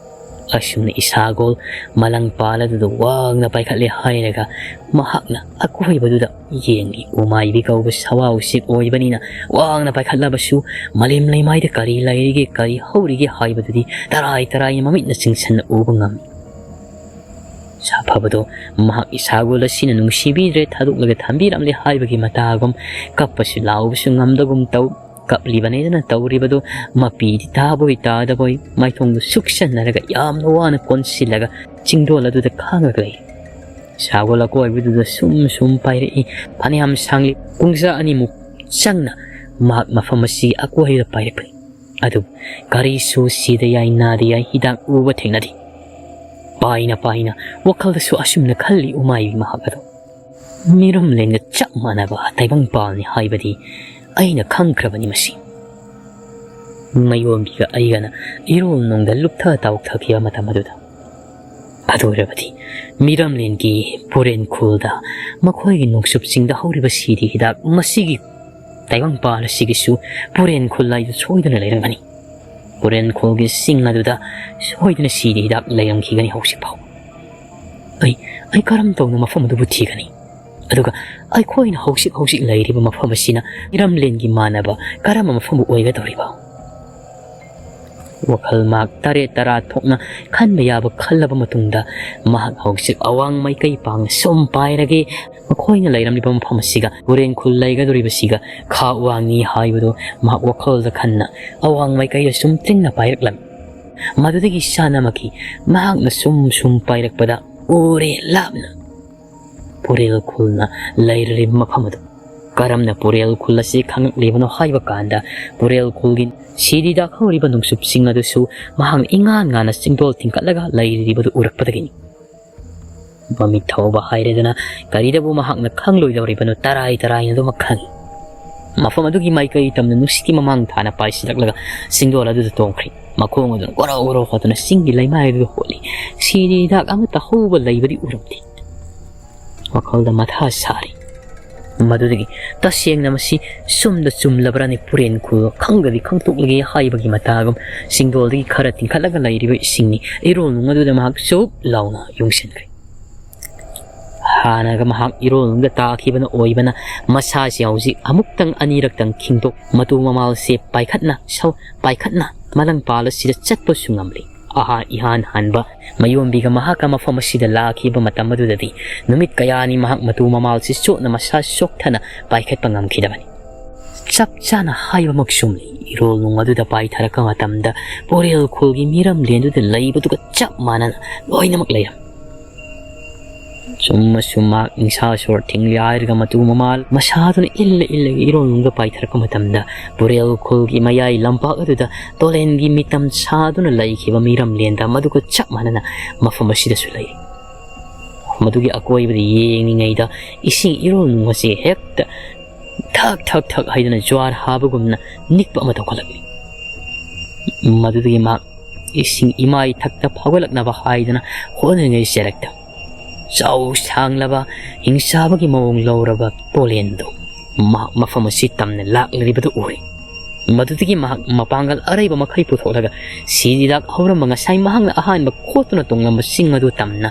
ꯑꯁꯨꯝꯅ ꯏꯁꯥꯒꯣꯜ ꯃꯂꯪ ꯄꯥꯜ ꯑꯗꯨꯗ ꯋꯥꯡꯅ ꯄꯥꯏꯈꯠꯂꯦ ꯍꯥꯏꯔꯒ ꯃꯍꯥꯛꯅ ꯑꯀꯣꯏꯕꯗꯨꯗ ꯌꯦꯡꯂꯤ꯫ ꯎꯃꯥꯏꯕꯤ ꯀꯧꯕ ꯁꯋꯥ ꯎꯆꯦꯛ ꯑꯣꯏꯕꯅꯤꯅ ꯋꯥꯡꯅ ꯄꯥꯏꯈꯠꯂꯕꯁꯨ ꯃꯥꯂꯦꯝ ꯂꯩꯃꯥꯏꯗ ꯀꯔꯤ ꯂꯩꯔꯤꯒꯦ, ꯀꯔꯤ ꯍꯧꯔꯤꯒꯦ ꯍꯥꯏꯕꯗꯨꯗꯤ ꯇꯔꯥꯏ ꯇꯔꯥꯏꯅ ꯃꯃꯤꯠꯅ ꯆꯤꯡꯁꯤꯟꯅ ꯎꯕ ꯉꯝꯃꯤ꯫ ꯁꯥꯐꯕꯗꯣ ꯃꯍꯥꯛ ꯏꯁꯥꯒꯣꯜ ꯑꯁꯤꯅ ꯅꯨꯡꯁꯤꯕꯤꯗ꯭ꯔꯦ, ꯊꯥꯗꯣꯛꯂꯒ ꯊꯝꯕꯤꯔꯝꯂꯦ ꯍꯥꯏꯕꯒꯤ ꯃꯇꯥꯒꯨꯝ ꯀꯞꯄꯁꯨ ꯂꯥꯎꯕꯁꯨ ꯉꯝꯗꯒꯨꯝ ꯇꯧ꯫ ꯀꯞꯂꯤꯕꯅꯦꯗꯅ ꯇꯧꯔꯤꯕꯗꯨ ꯃꯄꯤꯗꯤ ꯇꯥꯕꯣꯏ ꯇꯥꯗꯕꯣꯏ ꯃꯥꯏꯊꯣꯡꯗꯨ ꯁꯨꯛꯁꯟꯅꯔꯒ ꯌꯥꯝꯅ ꯋꯥꯅ ꯀꯣꯟꯁꯤꯜꯂꯒ ꯆꯤꯡꯗꯣꯜ ꯑꯗꯨꯗ ꯈꯥꯡꯂꯒ ꯂꯩ꯫ ꯁꯥꯒꯣꯜ ꯑꯀꯣꯏꯕꯗꯨꯗ ꯁꯨꯝ ꯁꯨꯝ ꯄꯥꯏꯔꯛꯏ꯫ ꯐꯅꯌꯥꯝ ꯁꯥꯡꯂꯤ꯫ ꯄꯨꯡꯖꯥ ꯑꯅꯤꯃꯨꯛ ꯆꯪꯅ ꯃꯍꯥꯛ ꯃꯐꯝ ꯑꯁꯤꯒꯤ ꯑꯀꯣꯏꯕꯗ ꯄꯥꯏꯔꯛꯄꯅꯤ꯫ ꯑꯗꯨꯕꯨ ꯀꯔꯤꯁꯨ ꯁꯤꯗ ꯌꯥꯏ, ꯅꯥꯗ ꯌꯥꯏ, ꯍꯤꯗꯥꯛ ꯎꯕ ꯊꯦꯡꯅꯗꯦ꯫ ꯄꯥꯏꯅ ꯄꯥꯏꯅ ꯋꯥꯈꯜꯗꯁꯨ ꯑꯁꯨꯝꯅ ꯈꯜꯂꯤ ꯎꯃꯥꯏꯕꯤ ꯃꯍꯥꯛ ꯑꯗꯨ꯫ ꯃꯤꯔꯝꯂꯦꯟꯒ ꯆꯞ ꯃꯥꯟꯅꯕ ꯇꯥꯏꯕꯪꯄꯥꯜꯅꯤ ꯍꯥꯏꯕꯗꯤ ꯑꯩꯅ ꯈꯪꯈ꯭ꯔꯕꯅꯤ ꯃꯁꯤ꯫ ꯃꯌꯣꯝꯕꯤꯒ ꯑꯩꯒꯅ ꯏꯔꯣꯜ ꯅꯨꯡꯗ ꯂꯨꯞꯊ ꯇꯥꯎꯊꯈꯤꯕ ꯃꯇꯝ ꯑꯗꯨꯗ꯫ ꯑꯗꯨ ꯑꯣꯏꯔꯕꯗꯤ ꯃꯤꯔꯝꯂꯦꯟꯒꯤ ꯄꯨꯔꯦꯟ ꯈꯨꯜꯗ ꯃꯈꯣꯏꯒꯤ ꯅꯣꯡꯆꯨꯞ ꯆꯤꯡꯗ ꯍꯧꯔꯤꯕ ꯁꯤꯗꯤ ꯍꯤꯗꯥꯛ ꯃꯁꯤꯒꯤ ꯇꯥꯏꯕꯪꯄꯥꯜ ꯑꯁꯤꯒꯤꯁꯨ ꯄꯨꯔꯦꯟ ꯈꯨꯜ ꯍꯥꯏꯗꯨ ꯁꯣꯏꯗꯅ ꯂꯩꯔꯝꯒꯅꯤ꯫ ꯄꯨꯔꯦꯟ ꯈꯨꯜꯒꯤ ꯆꯤꯡ ꯑꯗꯨꯗ ꯁꯣꯏꯗꯅ ꯁꯤꯗꯤ ꯍꯤꯗꯥꯛ ꯂꯩꯔꯝꯈꯤꯒꯅꯤ ꯍꯧꯖꯤꯛꯐꯥꯎ꯫ ꯑꯩ, ꯑꯩ ꯀꯔꯝ ꯇꯧꯅ ꯃꯐꯝ ꯑꯗꯨꯕꯨ ꯊꯤꯒꯅꯤ? ꯑꯗꯨꯒ ꯑꯩꯈꯣꯏꯅ ꯍꯧꯖꯤꯛ ꯍꯧꯖꯤꯛ ꯂꯩꯔꯤꯕ ꯃꯐꯝ ꯑꯁꯤꯅ ꯏꯔꯝꯂꯦꯟꯒꯤ ꯃꯥꯟꯅꯕ ꯀꯔꯝꯕ ꯃꯐꯝꯕꯨ ꯑꯣꯏꯒꯗꯧꯔꯤꯕ? ꯋꯥꯈꯜ ꯃꯍꯥꯛ ꯇꯔꯦꯠ ꯇꯔꯥ ꯊꯣꯛꯅ ꯈꯟꯕ ꯌꯥꯕ ꯈꯜꯂꯕ ꯃꯇꯨꯡꯗ, ꯃꯍꯥꯛ ꯍꯧꯖꯤꯛ ꯑꯋꯥꯡ ꯃꯥꯏꯀꯩ ꯄꯥꯡꯅ ꯁꯨꯝ ꯄꯥꯏꯔꯒ, ꯃꯈꯣꯏꯅ ꯂꯩꯔꯝꯂꯤꯕ ꯃꯐꯝ ꯑꯁꯤꯒ ꯎꯔꯦꯟ ꯈꯨꯜ ꯂꯩꯒꯗꯧꯔꯤꯕꯁꯤꯒ ꯈꯥ ꯋꯥꯡꯉꯤ ꯍꯥꯏꯕꯗꯨ ꯃꯍꯥꯛ ꯋꯥꯈꯜꯗ ꯈꯟꯅ ꯑꯋꯥꯡ ꯃꯥꯏꯀꯩꯗ ꯁꯨꯝ ꯇꯤꯡꯅ ꯄꯥꯏꯔꯛꯂꯝꯃꯤ꯫ ꯃꯗꯨꯗꯒꯤ ꯁꯥꯟꯅꯃꯛꯀꯤ ꯃꯍꯥꯛꯅ ꯁꯨꯝ ꯁꯨꯝ ꯄꯥꯏꯔꯛꯄꯗ ꯎꯔꯦ ꯂꯥꯞꯅ ꯄꯨꯔꯦꯜ ꯈꯨꯜꯅ ꯂꯩꯔꯤꯕ ꯃꯐꯝ ꯑꯗꯨ꯫ ꯀꯔꯝꯅ ꯄꯨꯔꯦꯜ ꯈꯨꯜ ꯑꯁꯤ ꯈꯪꯂꯛꯂꯤꯕꯅꯣ ꯍꯥꯏꯕ ꯀꯥꯟꯗ, ꯄꯨꯔꯦꯜ ꯈꯨꯜꯒꯤ ꯁꯤꯗꯤ ꯗꯥꯛꯍꯧꯔꯤꯕ ꯅꯨꯡꯁꯨꯞꯁꯤꯡ ꯑꯗꯨꯁꯨ ꯃꯍꯥꯛꯅ ꯏꯉꯥꯟ ꯉꯥꯟꯅ ꯆꯤꯡꯗꯣꯜ ꯊꯤꯡꯒꯠꯂꯒ ꯂꯩꯔꯤꯕꯗꯨ ꯎꯔꯛꯄꯗꯒꯤꯅꯤ꯫ ꯃꯃꯤꯠ ꯊꯧꯕ ꯍꯥꯏꯔꯦꯗꯅ ꯀꯔꯤꯗꯕꯨ ꯃꯍꯥꯛꯅ ꯈꯪꯂꯣꯏꯗꯧꯔꯤꯕꯅꯣ? ꯇꯔꯥꯏ ꯇꯔꯥꯏꯅ ꯑꯗꯨꯃꯛ ꯈꯪꯏ꯫ ꯃꯐꯝ ꯑꯗꯨꯒꯤ ꯃꯥꯏꯀꯩ ꯇꯝꯅ ꯅꯨꯡꯁꯤꯠꯀꯤ ꯃꯃꯥꯡ ꯊꯥꯅ ꯄꯥꯏꯁꯤꯜꯂꯛꯂꯒ ꯆꯤꯡꯗꯣꯜ ꯑꯗꯨꯗ ꯇꯣꯡꯈ꯭ꯔꯤ꯫ ꯃꯈꯣꯡ ꯑꯗꯨꯅ ꯒꯣꯔꯣ ꯒꯣꯔꯣ ꯍꯣꯠꯇꯨꯅ ꯆꯤꯡꯒꯤ ꯂꯩꯃꯥꯏ ꯑꯗꯨꯗ ꯍꯣꯠꯂꯤ꯫ ꯁꯤꯗꯤ ꯍꯤꯗꯥꯛ ꯑꯃꯠꯇ ꯍꯧꯕ ꯂꯩꯕꯗꯤ ꯎꯔꯝꯗꯦ꯫ ꯋꯥꯈꯜꯗ ꯃꯊꯥ ꯁꯥꯔꯤ꯫ ꯃꯗꯨꯗꯒꯤ ꯇꯁꯦꯡꯅ ꯃꯁꯤ ꯆꯨꯝꯗ ꯆꯨꯝꯂꯕ꯭ꯔꯥꯅꯤ, ꯄꯨꯔꯦꯟ ꯈꯨꯜ ꯈꯪꯗꯗꯤ ꯈꯪꯗꯣꯛꯂꯒꯦ ꯍꯥꯏꯕꯒꯤ ꯃꯇꯥꯒꯨꯝ ꯆꯤꯡꯗꯣꯜꯗꯒꯤ ꯈꯔ ꯇꯤꯡꯈꯠꯂꯒ ꯂꯩꯔꯤꯕ ꯏꯁꯤꯡꯅꯤ꯫ ꯏꯔꯣꯜꯅꯨꯡ ꯑꯗꯨꯗ ꯃꯍꯥꯛ ꯆꯨꯞ ꯂꯥꯎꯅ ꯌꯨꯡꯁꯤꯟꯈ꯭ꯔꯦ꯫ ꯍꯥꯟꯅꯒ ꯃꯍꯥꯛ ꯏꯔꯣꯜꯅꯨꯡꯗ ꯇꯥꯈꯤꯕꯅ ꯑꯣꯏꯕꯅ ꯃꯁꯥꯁꯤ ꯍꯧꯖꯤꯛ ꯑꯃꯨꯛꯇꯪ ꯑꯅꯤꯔꯛꯇꯪ ꯈꯤꯡꯗꯣꯛ ꯃꯇꯨ ꯃꯃꯥꯜꯁꯦ ꯄꯥꯏꯈꯠꯅ ꯁꯧ-, ꯄꯥꯏꯈꯠꯅ ꯃꯂꯪꯄꯥꯜ ꯑꯁꯤꯗ ꯆꯠꯄꯁꯨ ꯉꯝꯂꯤ꯫ ꯑꯍꯥ-, ꯏꯍꯥꯟ ꯍꯥꯟꯕ ꯃꯌꯣꯝꯕꯤꯒ ꯃꯍꯥꯛꯀ ꯃꯐꯝ ꯑꯁꯤꯗ ꯂꯥꯛꯈꯤꯕ ꯃꯇꯝ ꯑꯗꯨꯗꯗꯤ ꯅꯨꯃꯤꯠ ꯀꯌꯥꯅꯤ ꯃꯍꯥꯛ ꯃꯇꯨ ꯃꯃꯥꯜꯁꯤ ꯆꯣꯠꯅ ꯃꯁꯥ ꯆꯣꯛꯊꯅ ꯄꯥꯏꯈꯠꯄ ꯉꯝꯈꯤꯗꯕꯅꯤ꯫ ꯆꯞ ꯆꯥꯅ ꯍꯥꯏꯕꯃꯛ ꯆꯨꯝꯂꯤ꯫ ꯏꯔꯣꯜꯅꯨꯡ ꯑꯗꯨꯗ ꯄꯥꯏꯊꯔꯛꯄ ꯃꯇꯝꯗ ꯄꯣꯔꯦꯜ ꯈꯨꯜꯒꯤ ꯃꯤꯔꯝꯂꯦꯟꯗꯨꯗ ꯂꯩꯕꯗꯨꯒ ꯆꯞ ꯃꯥꯟꯅꯅ ꯂꯣꯏꯅꯃꯛ ꯂꯩꯔꯝꯃꯤ꯫ ꯁꯨꯝ ꯑꯁꯨꯝ ꯃꯍꯥꯛ ꯅꯤꯡꯁꯥ ꯁꯣꯔ ꯊꯤꯡꯂꯤ ꯍꯥꯏꯔꯒ ꯃꯇꯨ ꯃꯃꯥꯜ ꯃꯁꯥꯗꯨꯅ ꯏꯜꯂ ꯏꯜꯂꯒ ꯏꯔꯣꯜꯅꯨꯡꯗ ꯄꯥꯏꯊꯔꯛꯄ ꯃꯇꯝꯗ ꯄꯨꯔꯦꯜ ꯈꯨꯜꯒꯤ ꯃꯌꯥꯏ ꯂꯝꯄꯥꯛ ꯑꯗꯨꯗ ꯇꯣꯂꯦꯟꯒꯤ ꯃꯤꯇꯝ ꯁꯥꯗꯨꯅ ꯂꯩꯈꯤꯕ ꯃꯤꯔꯝꯂꯦꯟꯗ ꯃꯗꯨꯒ ꯆꯞ ꯃꯥꯟꯅꯅ ꯃꯐꯝ ꯑꯁꯤꯗꯁꯨ ꯂꯩ꯫ ꯃꯗꯨꯒꯤ ꯑꯀꯣꯏꯕꯗ ꯌꯦꯡꯂꯤꯉꯩꯗ ꯏꯁꯤꯡ ꯏꯔꯣꯜꯅꯨꯡ ꯑꯁꯤ ꯍꯦꯛꯇ ꯊꯛ ꯊꯛ ꯊꯛ ꯍꯥꯏꯗꯨꯅ ꯖ꯭ꯋꯥꯔ ꯍꯥꯕꯒꯨꯝꯅ ꯅꯤꯛꯄ ꯑꯃ ꯇꯧꯈꯠꯂꯛꯂꯤ꯫ ꯃꯗꯨꯗꯒꯤ ꯃꯍꯥꯛ ꯏꯁꯤꯡ ꯏꯃꯥꯏ ꯊꯛꯇ ꯐꯥꯎꯒꯠꯂꯛꯅꯕ ꯍꯥꯏꯗꯨꯅ ꯍꯣꯠꯅꯔꯤꯉꯩ ꯆꯦꯔꯛꯇ ꯆꯥꯎ ꯁꯥꯡꯂꯕ ꯍꯤꯡꯆꯥꯕꯒꯤ ꯃꯑꯣꯡ ꯂꯧꯔꯕ ꯇꯣꯂꯦꯟꯗꯨ ꯃꯍꯥꯛ ꯃꯐꯝ ꯑꯁꯤ ꯇꯝꯅ ꯂꯥꯛꯂꯤꯕꯗꯨ ꯎꯔꯦ꯫ ꯃꯗꯨꯗꯒꯤ ꯃꯍꯥꯛ ꯃꯄꯥꯡꯒꯜ ꯑꯔꯩꯕ ꯃꯈꯩ ꯄꯨꯊꯣꯛꯂꯒ ꯁꯤꯗꯤꯗꯥꯛ ꯍꯧꯔꯝꯕ ꯉꯁꯥꯏ ꯃꯍꯥꯛꯅ ꯑꯍꯥꯟꯕ ꯈꯣꯠꯇꯨꯅ ꯇꯣꯡꯂꯝꯕ ꯆꯤꯡ ꯑꯗꯨ ꯇꯝꯅ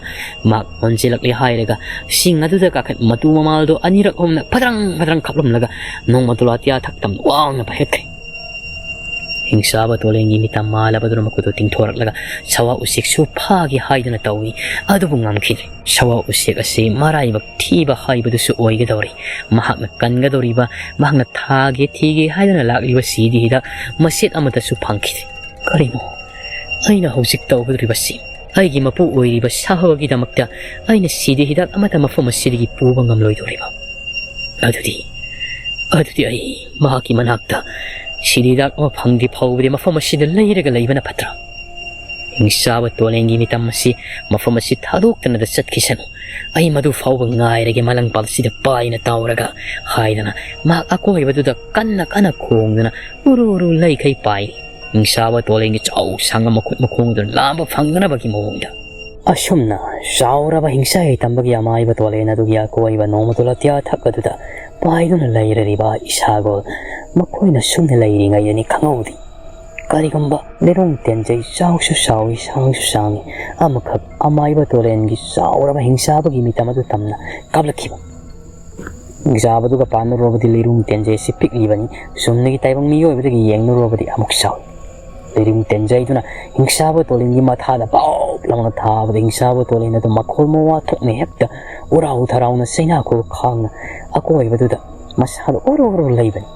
ꯃꯍꯥꯛ ꯑꯣꯟꯁꯤꯜꯂꯛꯂꯦ ꯍꯥꯏꯔꯒ ꯆꯤꯡ ꯑꯗꯨꯗ ꯀꯥꯈꯠ ꯃꯇꯨ ꯃꯃꯥꯜꯗꯨ ꯑꯅꯤꯔꯛ ꯑꯍꯨꯝꯂꯛ ꯐꯗ꯭ꯔꯪ ꯐꯗ꯭ꯔꯪ ꯈꯞꯂꯝꯂꯒ ꯅꯣꯡꯃ ꯇꯨꯂꯥꯇꯤꯌꯥ ꯊꯛ ꯇꯝꯅ ꯋꯥꯡꯅ ꯄꯥꯏꯈꯠꯈ꯭ꯔꯦ꯫ ꯍꯤꯡꯆꯥꯕ ꯇꯣꯂꯦꯟꯒꯤ ꯃꯤꯇꯝ ꯃꯥꯜꯂꯕꯗꯨꯅ ꯃꯈꯨꯠꯇꯨ ꯇꯤꯡꯊꯣꯔꯛꯂꯒ ꯁꯋꯥ ꯎꯆꯦꯛꯁꯨ ꯐꯥꯒꯦ ꯍꯥꯏꯗꯨꯅ ꯇꯧꯏ꯫ ꯑꯗꯨꯕꯨ ꯉꯝꯈꯤꯗ꯭ꯔꯦ꯫ ꯁꯋꯥ ꯎꯆꯦꯛ ꯑꯁꯤ ꯃꯔꯥꯏꯕꯛ ꯊꯤꯕ ꯍꯥꯏꯕꯗꯨꯁꯨ ꯑꯣꯏꯒꯗꯧꯔꯦ꯫ ꯃꯍꯥꯛꯅ ꯀꯟꯒꯗꯧꯔꯤꯕ, ꯃꯍꯥꯛꯅ ꯊꯥꯒꯦ ꯊꯤꯒꯦ ꯍꯥꯏꯗꯨꯅ ꯂꯥꯛꯂꯤꯕ ꯁꯤꯗꯤ ꯍꯤꯗꯥꯛ ꯃꯆꯦꯠ ꯑꯃꯠꯇꯁꯨ ꯐꯪꯈꯤꯗ꯭ꯔꯦ꯫ ꯀꯔꯤꯅꯣ ꯑꯩꯅ ꯍꯧꯖꯤꯛ ꯇꯧꯒꯗꯧꯔꯤꯕꯁꯤ? ꯑꯩꯒꯤ ꯃꯄꯨ ꯑꯣꯏꯔꯤꯕ ꯁꯥꯍꯣꯒꯤꯗꯃꯛꯇ ꯑꯩꯅ ꯁꯤꯗꯤ ꯍꯤꯗꯥꯛ ꯑꯃꯠꯇ ꯃꯐꯝ ꯑꯁꯤꯗꯒꯤ ꯄꯨꯕ ꯉꯝꯂꯣꯏꯗꯧꯔꯤꯕ? ꯑꯗꯨꯗꯤ, ꯑꯗꯨꯗꯤ ꯑꯩ ꯃꯍꯥꯛꯀꯤ ꯃꯅꯥꯛꯇ ꯁꯤꯗꯤ ꯍꯤꯗꯥꯛ ꯑꯃ ꯐꯪꯗ꯭ꯔꯤ ꯐꯥꯎꯕꯗꯤ ꯃꯐꯝ ꯑꯁꯤꯗ ꯂꯩꯔꯒ ꯂꯩꯕꯅ ꯐꯠꯇ꯭ꯔꯥ? ꯍꯤꯡꯆꯥꯕ ꯇꯣꯂꯦꯟꯒꯤ ꯃꯤꯇꯝ ꯑꯁꯤ ꯃꯐꯝ ꯑꯁꯤ ꯊꯥꯗꯣꯛꯇꯅꯗ ꯆꯠꯈꯤꯁꯅꯨ꯫ ꯑꯩ ꯃꯗꯨ ꯐꯥꯎꯕ ꯉꯥꯏꯔꯒꯦ꯫ ꯃꯂꯪꯄꯥꯛꯁꯤꯗ ꯄꯥꯏꯅ ꯇꯥꯎꯔꯒ ꯍꯥꯏꯗꯅ ꯃꯍꯥꯛ ꯑꯀꯣꯏꯕꯗꯨꯗ ꯀꯟꯅ ꯀꯟꯅ ꯈꯣꯡꯗꯨꯅ ꯎꯔꯨ ꯎꯔꯨ ꯂꯩꯈꯩ ꯄꯥꯏꯔꯤ꯫ ꯍꯤꯡꯆꯥꯕ ꯇꯣꯂꯦꯟꯒꯤ ꯆꯥꯎ ꯁꯥꯡꯕ ꯃꯈꯨꯠ ꯃꯈꯣꯡ ꯑꯗꯨ ꯂꯥꯝꯕ ꯐꯪꯗꯅꯕꯒꯤ ꯃꯑꯣꯡꯗ꯫ ꯑꯁꯨꯝꯅ ꯆꯥꯎꯔꯕ ꯍꯤꯡꯆꯥꯏ ꯇꯝꯕꯒꯤ ꯑꯃꯥꯏꯕ ꯇꯣꯂꯦꯟ ꯑꯗꯨꯒꯤ ꯑꯀꯣꯏꯕ ꯅꯣꯡꯃꯗꯣ ꯂꯇꯤꯌꯥ ꯊꯛ ꯑꯗꯨꯗ ꯄꯥꯏꯗꯨꯅ ꯂꯩꯔꯔꯤꯕ ꯏꯁꯥꯒꯣꯜ ꯃꯈꯣꯏꯅ ꯁꯨꯝꯅ ꯂꯩꯔꯤꯉꯩꯗꯅꯤ ꯈꯪꯍꯧꯗꯦ꯫ ꯀꯔꯤꯒꯨꯝꯕ ꯂꯤꯔꯨꯡ ꯇꯦꯟꯖꯩ ꯆꯥꯎꯁꯨ ꯆꯥꯎꯏ, ꯁꯥꯡꯁꯨ ꯁꯥꯡꯏ, ꯑꯃꯈꯛ ꯑꯃꯥꯏꯕ ꯇꯣꯔꯦꯟꯒꯤ ꯆꯥꯎꯔꯕ ꯍꯤꯡꯆꯥꯕꯒꯤ ꯃꯤꯇꯝ ꯑꯗꯨ ꯇꯝꯅ ꯀꯥꯞꯂꯛꯈꯤꯕ꯫ ꯍꯤꯡꯆꯥꯕꯗꯨꯒ ꯄꯥꯟꯅꯔꯨꯔꯕꯗꯤ ꯂꯤꯔꯨꯡ ꯇꯦꯟꯖꯩ ꯑꯁꯤ ꯄꯤꯛꯂꯤꯕꯅꯤ꯫ ꯆꯨꯝꯅꯒꯤ ꯇꯥꯏꯕꯪ ꯃꯤꯑꯣꯏꯕꯗꯒꯤ ꯌꯦꯡꯅꯔꯨꯔꯕꯗꯤ ꯑꯃꯨꯛ ꯆꯥꯎꯏ꯫ ꯂꯤꯔꯨꯡ ꯇꯦꯟꯖꯩꯗꯨꯅ ꯍꯤꯡꯆꯥꯕ ꯇꯣꯔꯦꯟꯒꯤ ꯃꯊꯥꯗ ꯄꯥꯎ ꯂꯥꯎꯅ ꯊꯥꯕꯗ ꯍꯤꯡꯆꯥꯕ ꯇꯣꯔꯦꯟ ꯑꯗꯨ ꯃꯈꯣꯜ ꯃꯋꯥ ꯊꯣꯛꯅ ꯍꯦꯛꯇ ꯎꯔꯥꯎ ꯊꯔꯥꯎꯅ ꯆꯩꯅꯥ ꯈꯣꯛ ꯈꯥꯡꯅ ꯑꯀꯣꯏꯕꯗꯨꯗ ꯃꯁꯥꯗ ꯎꯔꯨ ꯎꯔꯨ ꯂꯩꯕꯅꯤ꯫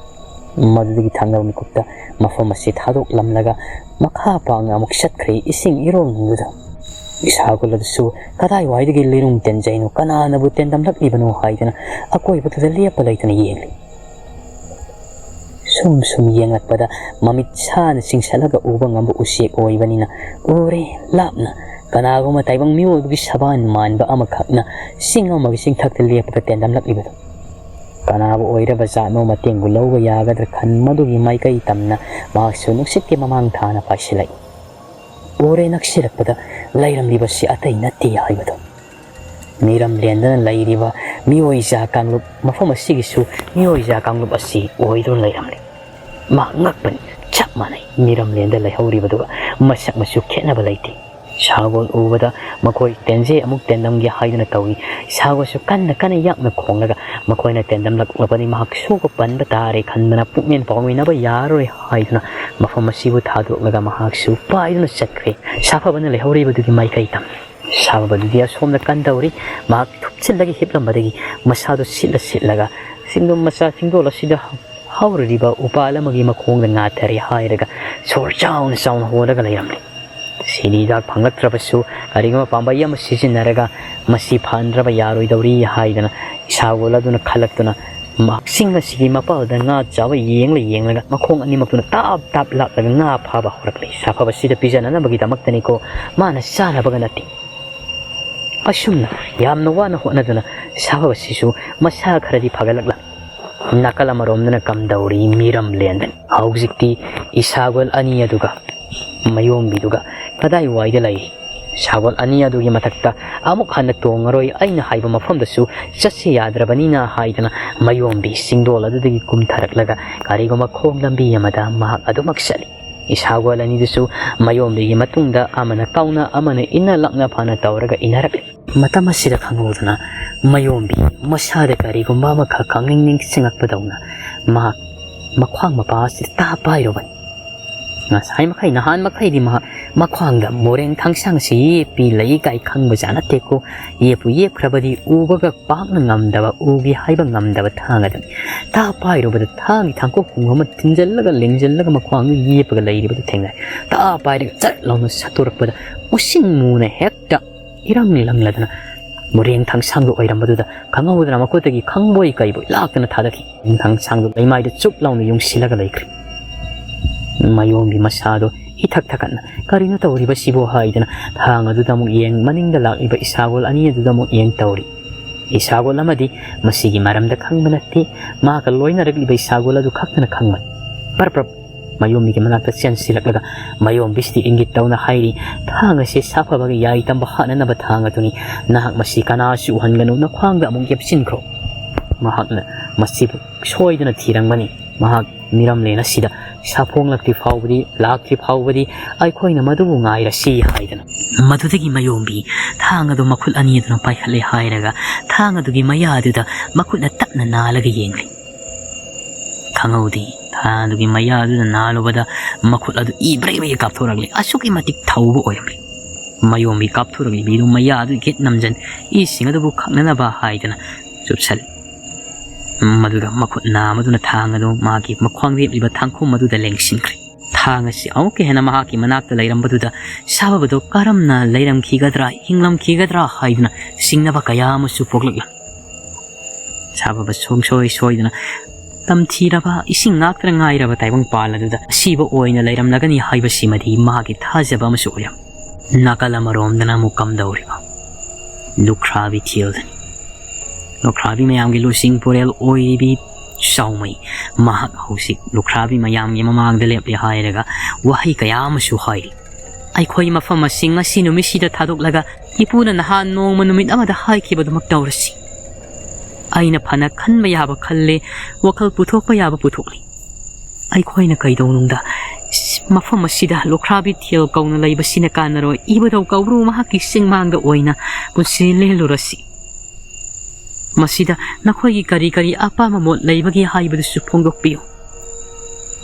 ꯃꯗꯨꯗꯒꯤ ꯊꯪꯅꯕ ꯃꯤꯀꯨꯞꯇ ꯃꯐꯝ ꯑꯁꯤ ꯊꯥꯗꯣꯛꯂꯝꯂꯒ ꯃꯈꯥ ꯄꯥꯡꯅ ꯑꯃꯨꯛ ꯆꯠꯈ꯭ꯔꯦ ꯏꯁꯤꯡ ꯏꯔꯣꯜꯗꯨꯗ꯫ ꯏꯁꯥꯒꯨꯜ ꯑꯗꯨꯁꯨ ꯀꯗꯥꯏꯋꯥꯏꯗꯒꯤ ꯂꯤꯔꯨꯡ ꯇꯦꯟꯖꯩꯅꯣ, ꯀꯅꯥꯅꯕꯨ ꯇꯦꯟꯗꯝꯂꯛꯂꯤꯕꯅꯣ ꯍꯥꯏꯗꯅ ꯑꯀꯣꯏꯕꯗꯨꯗ ꯂꯦꯞꯄ ꯂꯩꯇꯅ ꯌꯦꯡꯂꯤ꯫ ꯁꯨꯝ ꯁꯨꯝ ꯌꯦꯡꯂꯛꯄꯗ ꯃꯃꯤꯠ ꯁꯥꯅ ꯆꯤꯡꯁꯠꯂꯒ ꯎꯕ ꯉꯝꯕ ꯎꯆꯦꯛ ꯑꯣꯏꯕꯅꯤꯅ ꯎꯔꯦ ꯂꯥꯞꯅ ꯀꯅꯥꯒꯨꯝꯕ ꯇꯥꯏꯕꯪ ꯃꯤꯑꯣꯏꯕꯒꯤ ꯁꯕꯥꯟ ꯃꯥꯟꯕ ꯑꯃꯈꯛꯅ ꯆꯤꯡ ꯑꯃꯒꯤ ꯆꯤꯡꯊꯛꯇ ꯂꯦꯞꯄꯒ ꯇꯦꯟꯗꯝꯂꯛꯂꯤꯕꯗꯨ꯫ ꯀꯅꯥꯕꯨ ꯑꯣꯏꯔꯕ ꯖꯥꯠꯅꯣ ꯃꯇꯦꯡꯕꯨ ꯂꯧꯕ ꯌꯥꯒꯗ꯭ꯔꯥ ꯈꯟꯕꯗꯨꯒꯤ ꯃꯥꯏꯀꯩ ꯇꯝꯅ ꯃꯍꯥꯛꯁꯨ ꯅꯨꯡꯁꯤꯠꯀꯤ ꯃꯃꯥꯡ ꯊꯥꯅ ꯄꯥꯏꯁꯤꯜꯂꯛꯏ꯫ ꯎꯔꯦ ꯅꯛꯁꯤꯜꯂꯛꯄꯗ ꯂꯩꯔꯝꯂꯤꯕꯁꯤ ꯑꯇꯩ ꯅꯠꯇꯦ ꯍꯥꯏꯕꯗꯨ꯫ ꯃꯤꯔꯝ ꯂꯦꯟꯗꯅ ꯂꯩꯔꯤꯕ ꯃꯤꯑꯣꯏꯖꯥ ꯀꯥꯡꯂꯨꯞ ꯃꯐꯝ ꯑꯁꯤꯒꯤꯁꯨ ꯃꯤꯑꯣꯏꯖꯥ ꯀꯥꯡꯂꯨꯞ ꯑꯁꯤ ꯑꯣꯏꯗꯨꯅ ꯂꯩꯔꯝꯂꯦ꯫ ꯃꯍꯥꯛ ꯉꯛꯄꯅꯤ꯫ ꯆꯞ ꯃꯥꯟꯅꯩ꯫ ꯃꯤꯔꯝ ꯂꯦꯟꯗ ꯂꯩꯍꯧꯔꯤꯕꯗꯨꯒ ꯃꯁꯛ ꯃꯆꯨ ꯈꯦꯠꯅꯕ ꯂꯩꯇꯦ꯫ ꯁꯥꯒꯣꯜ ꯎꯕꯗ ꯃꯈꯣꯏ ꯇꯦꯟꯖꯩ, ꯑꯃꯨꯛ ꯇꯦꯟꯗꯝꯒꯦ ꯍꯥꯏꯗꯨꯅ ꯇꯧꯏ꯫ ꯁꯥꯒꯣꯜꯁꯨ ꯀꯟꯅ ꯀꯟꯅ ꯌꯥꯛꯅ ꯈꯣꯡꯂꯒ ꯃꯈꯣꯏꯅ ꯇꯦꯟꯗꯝꯂꯛꯂꯕꯗꯤ ꯃꯍꯥꯛ ꯁꯣꯛꯄ ꯄꯟꯕ ꯇꯥꯔꯦ ꯈꯟꯗꯅ ꯄꯨꯛꯃꯦꯟ ꯄꯥꯎꯃꯤꯟꯅꯕ ꯌꯥꯔꯔꯣꯏ ꯍꯥꯏꯗꯨꯅ ꯃꯐꯝ ꯑꯁꯤꯕꯨ ꯊꯥꯗꯣꯛꯂꯒ ꯃꯍꯥꯛꯁꯨ ꯄꯥꯏꯗꯨꯅ ꯆꯠꯈ꯭ꯔꯦ꯫ ꯁꯥꯐꯕꯅ ꯂꯩꯍꯧꯔꯤꯕꯗꯨꯒꯤ ꯃꯥꯏꯀꯩ ꯇꯝ꯫ ꯁꯥꯐꯕꯗꯨꯗꯤ ꯑꯁꯣꯝꯗ ꯀꯟꯗꯧꯔꯤ꯫ ꯃꯍꯥꯛ ꯊꯨꯞꯆꯤꯜꯂꯒ ꯍꯤꯞꯂꯝꯕꯗꯒꯤ ꯃꯁꯥꯗꯨ ꯁꯤꯠꯂ ꯁꯤꯠꯂꯒ ꯆꯤꯡꯗꯣꯜ ꯃꯆꯥ ꯆꯤꯡꯗꯣꯜ ꯑꯁꯤꯗ ꯍꯧꯔꯤꯕ ꯎꯄꯥꯜ ꯑꯃꯒꯤ ꯃꯈꯣꯡꯗ ꯉꯥꯊꯔꯦ ꯍꯥꯏꯔꯒ ꯁꯣꯔ ꯆꯥꯎꯅ ꯆꯥꯎꯅ ꯍꯣꯜꯂꯒ ꯂꯩꯔꯝꯂꯦ꯫ ꯁꯤꯗꯤ ꯍꯤꯗꯥꯛ ꯐꯪꯂꯛꯇ꯭ꯔꯕꯁꯨ ꯀꯔꯤꯒꯨꯝꯕ ꯄꯥꯝꯕꯩ ꯑꯃ ꯁꯤꯖꯤꯟꯅꯔꯒ ꯃꯁꯤ ꯐꯍꯟꯗ꯭ꯔꯕ ꯌꯥꯔꯣꯏꯗꯧꯔꯤ ꯍꯥꯏꯗꯅ ꯏꯁꯥꯒꯣꯜ ꯑꯗꯨꯅ ꯈꯜꯂꯛꯇꯨꯅ ꯃꯍꯥꯛ ꯆꯤꯡ ꯑꯁꯤꯒꯤ ꯃꯄꯥꯜꯗ ꯉꯥ ꯆꯥꯕ ꯌꯦꯡꯂ ꯌꯦꯡꯂꯒ ꯃꯈꯣꯡ ꯑꯅꯤꯃꯛꯇꯨꯅ ꯇꯥꯞ ꯇꯥꯞ ꯂꯥꯛꯂꯒ ꯉꯥ ꯐꯥꯕ ꯍꯧꯔꯛꯂꯦ꯫ ꯁꯥꯐꯕꯁꯤꯗ ꯄꯤꯖꯅꯅꯕꯒꯤꯗꯃꯛꯇꯅꯤꯀꯣ, ꯃꯥꯅ ꯆꯥꯅꯕꯒ ꯅꯠꯇꯦ꯫ ꯑꯁꯨꯝꯅ ꯌꯥꯝꯅ ꯋꯥꯅ ꯍꯣꯠꯅꯗꯨꯅ ꯁꯥꯐꯕꯁꯤꯁꯨ ꯃꯁꯥ ꯈꯔꯗꯤ ꯐꯒꯠꯂꯛꯂꯝꯃꯤ꯫ ꯅꯥꯀꯜ ꯑꯃꯔꯣꯝꯗꯅ ꯀꯝꯗꯧꯔꯤ ꯃꯤꯔꯝ ꯂꯦꯟꯗꯅꯤ꯫ ꯍꯧꯖꯤꯛꯇꯤ ꯏꯁꯥꯒꯣꯜ ꯑꯅꯤ ꯑꯗꯨꯒ ꯃꯌꯣꯝꯕꯤꯗꯨꯒ ꯀꯗꯥꯏꯋꯥꯏꯗ ꯂꯩ? ꯁꯥꯒꯣꯜ ꯑꯅꯤ ꯑꯗꯨꯒꯤ ꯃꯊꯛꯇ ꯑꯃꯨꯛ ꯍꯟꯅ ꯇꯣꯡꯉꯔꯣꯏ, ꯑꯩꯅ ꯍꯥꯏꯕ ꯃꯐꯝꯗꯁꯨ ꯆꯠꯁꯤ ꯌꯥꯗ꯭ꯔꯕꯅꯤꯅ ꯍꯥꯏꯗꯅ ꯃꯌꯣꯝꯕꯤ ꯆꯤꯡꯗꯣꯜ ꯑꯗꯨꯗꯒꯤ ꯀꯨꯝꯊꯔꯛꯂꯒ ꯀꯔꯤꯒꯨꯝꯕ ꯈꯣꯡ ꯂꯝꯕꯤ ꯑꯃꯗ ꯃꯍꯥꯛ ꯑꯗꯨꯃꯛ ꯆꯠꯂꯤ꯫ ꯏꯁꯥꯒꯣꯜ ꯑꯅꯤꯗꯨꯁꯨ ꯃꯌꯣꯝꯕꯤꯒꯤ ꯃꯇꯨꯡꯗ ꯑꯃꯅ ꯀꯥꯎꯅ ꯑꯃꯅ ꯏꯟꯅ ꯂꯥꯛꯅ ꯐꯅ ꯇꯧꯔꯒ ꯏꯟꯅꯔꯛꯂꯤ꯫ ꯃꯇꯝ ꯑꯁꯤꯗ ꯈꯪꯍꯧꯗꯅ ꯃꯌꯣꯝꯕꯤ ꯃꯁꯥꯗ ꯀꯔꯤꯒꯨꯝꯕ ꯑꯃꯈꯛ ꯈꯪꯅꯤꯡ ꯅꯤꯡꯁꯤꯡꯂꯛꯄꯗꯧꯅ ꯃꯍꯥꯛ ꯃꯈ꯭ꯋꯥꯡ ꯃꯄꯥ ꯑꯁꯤꯗ ꯇꯥꯞ ꯄꯥꯏꯔꯨꯕꯅꯤ꯫ ꯉꯁꯥꯏ ꯃꯈꯩ, ꯅꯍꯥꯟ ꯃꯈꯩꯗꯤ ꯃꯍꯥꯛ ꯃꯈ꯭ꯋꯥꯡꯗ ꯃꯣꯔꯦꯡ ꯊꯥꯡꯁꯥꯡꯁꯤ ꯌꯦꯞꯄꯤ ꯂꯩ ꯀꯥꯏ ꯈꯪꯕꯖꯥꯠ ꯅꯠꯇꯦꯀꯣ꯫ ꯌꯦꯞꯄꯨ ꯌꯦꯞꯈ꯭ꯔꯕꯗꯤ ꯎꯕꯒ ꯄꯥꯛꯅ ꯉꯝꯗꯕ, ꯎꯒꯦ ꯍꯥꯏꯕ ꯉꯝꯗꯕ ꯊꯥꯡ ꯑꯗꯨꯅꯤ꯫ ꯇꯥꯞ ꯄꯥꯏꯔꯨꯕꯗ ꯊꯥꯡꯒꯤ ꯊꯥꯡꯀꯣꯛ ꯈꯣꯡ ꯑꯃ ꯊꯤꯟꯖꯜꯂꯒ ꯂꯦꯡꯖꯜꯂꯒ ꯃꯈ꯭ꯋꯥꯡꯗꯨ ꯌꯦꯞꯄꯒ ꯂꯩꯔꯤꯕꯗꯨ ꯊꯦꯡꯅꯔꯦ꯫ ꯇꯥꯞ ꯄꯥꯏꯔꯒ ꯆꯠ ꯂꯥꯎꯅ ꯁꯠꯇꯣꯔꯛꯄꯗ ꯎꯁꯤꯟ ꯃꯨꯅ ꯍꯦꯛꯇ ꯏꯔꯪ ꯂꯪꯂꯗꯅ ꯃꯣꯔꯦꯡ ꯊꯥꯡꯁꯥꯡꯗꯨ ꯑꯣꯏꯔꯝꯕꯗꯨꯗ ꯈꯪꯍꯧꯗꯅ ꯃꯈꯨꯠꯇꯒꯤ ꯈꯪꯕꯣꯏ ꯀꯩꯕꯣꯏ ꯂꯥꯛꯇꯅ ꯊꯥꯗꯈꯤ꯫ ꯊꯥꯡꯁꯥꯡꯗꯨ ꯂꯩꯃꯥꯏꯗ ꯆꯨꯞ ꯂꯥꯎꯅ ꯌꯨꯡꯁꯤꯜꯂꯒ ꯂꯩꯈ꯭ꯔꯦ꯫ ꯃꯌꯣꯝꯕꯤ ꯃꯁꯥꯗꯣ ꯏꯊꯛ ꯊꯛꯀꯠꯅ "ꯀꯔꯤꯅꯣ ꯇꯧꯔꯤꯕꯁꯤꯕꯣ?" ꯍꯥꯏꯗꯅ ꯊꯥꯡ ꯑꯗꯨꯗ ꯑꯃꯨꯛ ꯌꯦꯡ, ꯃꯅꯤꯡꯗ ꯂꯥꯛꯂꯤꯕ ꯏꯁꯥꯒꯣꯜ ꯑꯅꯤ ꯑꯗꯨꯗ ꯑꯃꯨꯛ ꯌꯦꯡ ꯇꯧꯔꯤ꯫ ꯏꯁꯥꯒꯣꯜ ꯑꯃꯗꯤ ꯃꯁꯤꯒꯤ ꯃꯔꯝꯗ ꯈꯪꯕ ꯅꯠꯇꯦ, ꯃꯍꯥꯛꯀ ꯂꯣꯏꯅꯔꯛꯂꯤꯕ ꯏꯁꯥꯒꯣꯜ ꯑꯗꯨ ꯈꯛꯇꯅ ꯈꯪꯕꯅꯤ꯫ ꯄꯔꯞ ꯄꯔꯞ ꯃꯌꯣꯝꯕꯤꯒꯤ ꯃꯅꯥꯛꯇ ꯆꯦꯟꯁꯤꯜꯂꯛꯂꯒ ꯃꯌꯣꯝꯕꯤꯁꯤꯗꯤ ꯏꯪꯒꯤꯠ ꯇꯧꯅ ꯍꯥꯏꯔꯤ, "ꯊꯥꯡ ꯑꯁꯤ ꯁꯥꯐꯕꯒꯤ ꯌꯥꯏ ꯇꯝꯕ ꯍꯥꯠꯅꯅꯕ ꯊꯥꯡ ꯑꯗꯨꯅꯤ꯫ ꯅꯍꯥꯛ ꯃꯁꯤ ꯀꯅꯥꯁꯨ ꯎꯍꯟꯒꯅꯨ, ꯅꯈ꯭ꯋꯥꯡꯗ ꯑꯃꯨꯛ ꯌꯦꯞꯁꯤꯟꯈ꯭ꯔꯣ꯫" ꯃꯍꯥꯛꯅ ꯃꯁꯤꯕꯨ ꯁꯣꯏꯗꯅ ꯊꯤꯔꯝꯒꯅꯤ꯫ ꯃꯍꯥꯛ ꯃꯤꯔꯝꯂꯦꯟ ꯑꯁꯤꯗ ꯁꯥꯐꯣꯡꯂꯛꯇ꯭ꯔꯤ ꯐꯥꯎꯕꯗꯤ, ꯂꯥꯛꯇ꯭ꯔꯤ ꯐꯥꯎꯕꯗꯤ ꯑꯩꯈꯣꯏꯅ ꯃꯗꯨꯕꯨ ꯉꯥꯏꯔꯁꯤ" ꯍꯥꯏꯗꯅ꯫ ꯃꯗꯨꯗꯒꯤ ꯃꯌꯣꯝꯕꯤ ꯊꯥꯡ ꯑꯗꯨ ꯃꯈꯨꯠ ꯑꯅꯤ ꯑꯗꯨꯅ ꯄꯥꯏꯈꯠꯂꯦ ꯍꯥꯏꯔꯒ, ꯊꯥꯡ ꯑꯗꯨꯒꯤ ꯃꯌꯥ ꯑꯗꯨꯗ ꯃꯈꯨꯠꯅ ꯇꯞꯅ ꯅꯥꯜꯂꯒ ꯌꯦꯡꯂꯤ꯫ ꯈꯪꯍꯧꯗꯦ, ꯊꯥꯡ ꯑꯗꯨꯒꯤ ꯃꯌꯥ ꯑꯗꯨꯗ ꯅꯥꯜꯂꯨꯕꯗ ꯃꯈꯨꯠ ꯑꯗꯨ ꯏ ꯕ꯭ꯔꯩ ꯕ꯭ꯔꯩ ꯀꯥꯞꯊꯣꯔꯛꯂꯤ꯫ ꯑꯁꯨꯛꯀꯤ ꯃꯇꯤꯛ ꯊꯧꯕ ꯑꯣꯏꯔꯝꯂꯤ꯫ ꯃꯌꯣꯝꯕꯤ ꯀꯥꯞꯊꯣꯔꯛꯂꯤꯕ ꯏꯗꯨ ꯃꯌꯥ ꯑꯗꯨ ꯏꯒꯦꯠ ꯅꯝꯖꯟ, ꯏꯁꯤꯡ ꯑꯗꯨꯕꯨ ꯈꯪꯅꯅꯕ ꯍꯥꯏꯗꯅ ꯆꯨꯞꯁꯜꯂꯤ꯫ ꯃꯗꯨꯗ ꯃꯈꯨꯠ ꯅꯥꯝ ꯑꯗꯨꯅ ꯊꯥꯡ ꯑꯗꯨ ꯃꯥꯒꯤ ꯃꯈ꯭ꯋꯥꯡ ꯂꯦꯞꯂꯤꯕ ꯊꯥꯡꯈꯨꯝ ꯑꯗꯨꯗ ꯂꯦꯡꯁꯤꯟꯈ꯭ꯔꯦ꯫ ꯊꯥꯡ ꯑꯁꯤ ꯑꯃꯨꯛꯀ ꯍꯦꯟꯅ ꯃꯍꯥꯛꯀꯤ ꯃꯅꯥꯛꯇ ꯂꯩꯔꯝꯕꯗꯨꯗ ꯁꯥꯕꯕꯗꯣ ꯀꯔꯝꯅ ꯂꯩꯔꯝꯈꯤꯒꯗ꯭ꯔꯥ, ꯍꯤꯡꯂꯝꯈꯤꯒꯗ꯭ꯔꯥ ꯍꯥꯏꯗꯨꯅ ꯆꯤꯡꯅꯕ ꯀꯌꯥ ꯑꯃꯁꯨ ꯄꯣꯛꯂꯛꯂꯝꯃꯤ꯫ ꯁꯥꯕꯕ ꯁꯨꯡꯁꯣꯏ ꯁꯣꯏꯗꯅ ꯇꯝꯊꯤꯔꯕ, ꯏꯁꯤꯡ ꯉꯥꯛꯇꯅ ꯉꯥꯏꯔꯕ ꯇꯥꯏꯕꯪꯄꯥꯟ ꯑꯗꯨꯗ ꯑꯁꯤꯕ ꯑꯣꯏꯅ ꯂꯩꯔꯝꯂꯒꯅꯤ ꯍꯥꯏꯕꯁꯤꯃꯗꯤ ꯃꯍꯥꯛꯀꯤ ꯊꯥꯖꯕ ꯑꯃꯁꯨ ꯑꯣꯏꯔꯝꯃꯤ꯫ ꯅꯥꯀꯜ ꯑꯃꯔꯣꯝꯗꯅ ꯑꯃꯨꯛ ꯀꯝꯗꯧꯔꯤꯕ? ꯂꯨꯈ꯭ꯔꯥꯕꯤ ꯊꯤꯌꯜꯗꯅꯤ꯫ ꯂꯨꯈ꯭ꯔꯥꯕꯤ ꯃꯌꯥꯝꯒꯤ ꯂꯨꯆꯤꯡ ꯄꯨꯔꯦꯜ ꯑꯣꯏꯔꯤꯕꯤ ꯆꯥꯎꯃꯩ, ꯃꯍꯥꯛ ꯍꯧꯖꯤꯛ ꯂꯨꯈ꯭ꯔꯥꯕꯤ ꯃꯌꯥꯝꯒꯤ ꯃꯃꯥꯡꯗ ꯂꯦꯞꯂꯦ ꯍꯥꯏꯔꯒ ꯋꯥꯍꯩ ꯀꯌꯥ ꯑꯃꯁꯨ ꯍꯥꯏꯔꯤ꯫ "ꯑꯩꯈꯣꯏ ꯃꯐꯝ ꯑꯁꯤ ꯉꯁꯤ ꯅꯨꯃꯤꯠꯁꯤꯗ ꯊꯥꯗꯣꯛꯂꯒ ꯏꯄꯨꯅ ꯅꯍꯥꯟ ꯅꯣꯡꯃ ꯅꯨꯃꯤꯠ ꯑꯃꯗ ꯍꯥꯏꯈꯤꯕꯗꯨꯃꯛ ꯇꯧꯔꯁꯤ꯫ ꯑꯩꯅ ꯐꯅ ꯈꯟꯕ ꯌꯥꯕ ꯈꯜꯂꯦ, ꯋꯥꯈꯜ ꯄꯨꯊꯣꯛꯄ ꯌꯥꯕ ꯄꯨꯊꯣꯛꯂꯤ꯫ ꯑꯩꯈꯣꯏꯅ ꯀꯩꯗꯧꯅꯨꯡꯗ ꯃꯐꯝ ꯑꯁꯤꯗ ꯂꯨꯈ꯭ꯔꯥꯕꯤ ꯊꯤꯌꯜ ꯀꯧꯅ ꯂꯩꯕꯁꯤꯅ ꯀꯥꯟꯅꯔꯣꯏ꯫ ꯏꯕꯨꯙꯧ ꯀꯧꯕ꯭ꯔꯨ ꯃꯍꯥꯛꯀꯤ ꯆꯤꯡꯃꯥꯡꯗ ꯑꯣꯏꯅ ꯄꯨꯟꯁꯤ ꯂꯦꯜꯂꯨꯔꯁꯤ꯫ ꯃꯁꯤꯗ ꯅꯈꯣꯏꯒꯤ ꯀꯔꯤ ꯀꯔꯤ ꯑꯄꯥꯝꯕ ꯃꯣꯠ ꯂꯩꯕꯒꯦ ꯍꯥꯏꯕꯗꯨꯁꯨ ꯐꯣꯡꯗꯣꯛꯄꯤꯌꯨ꯫"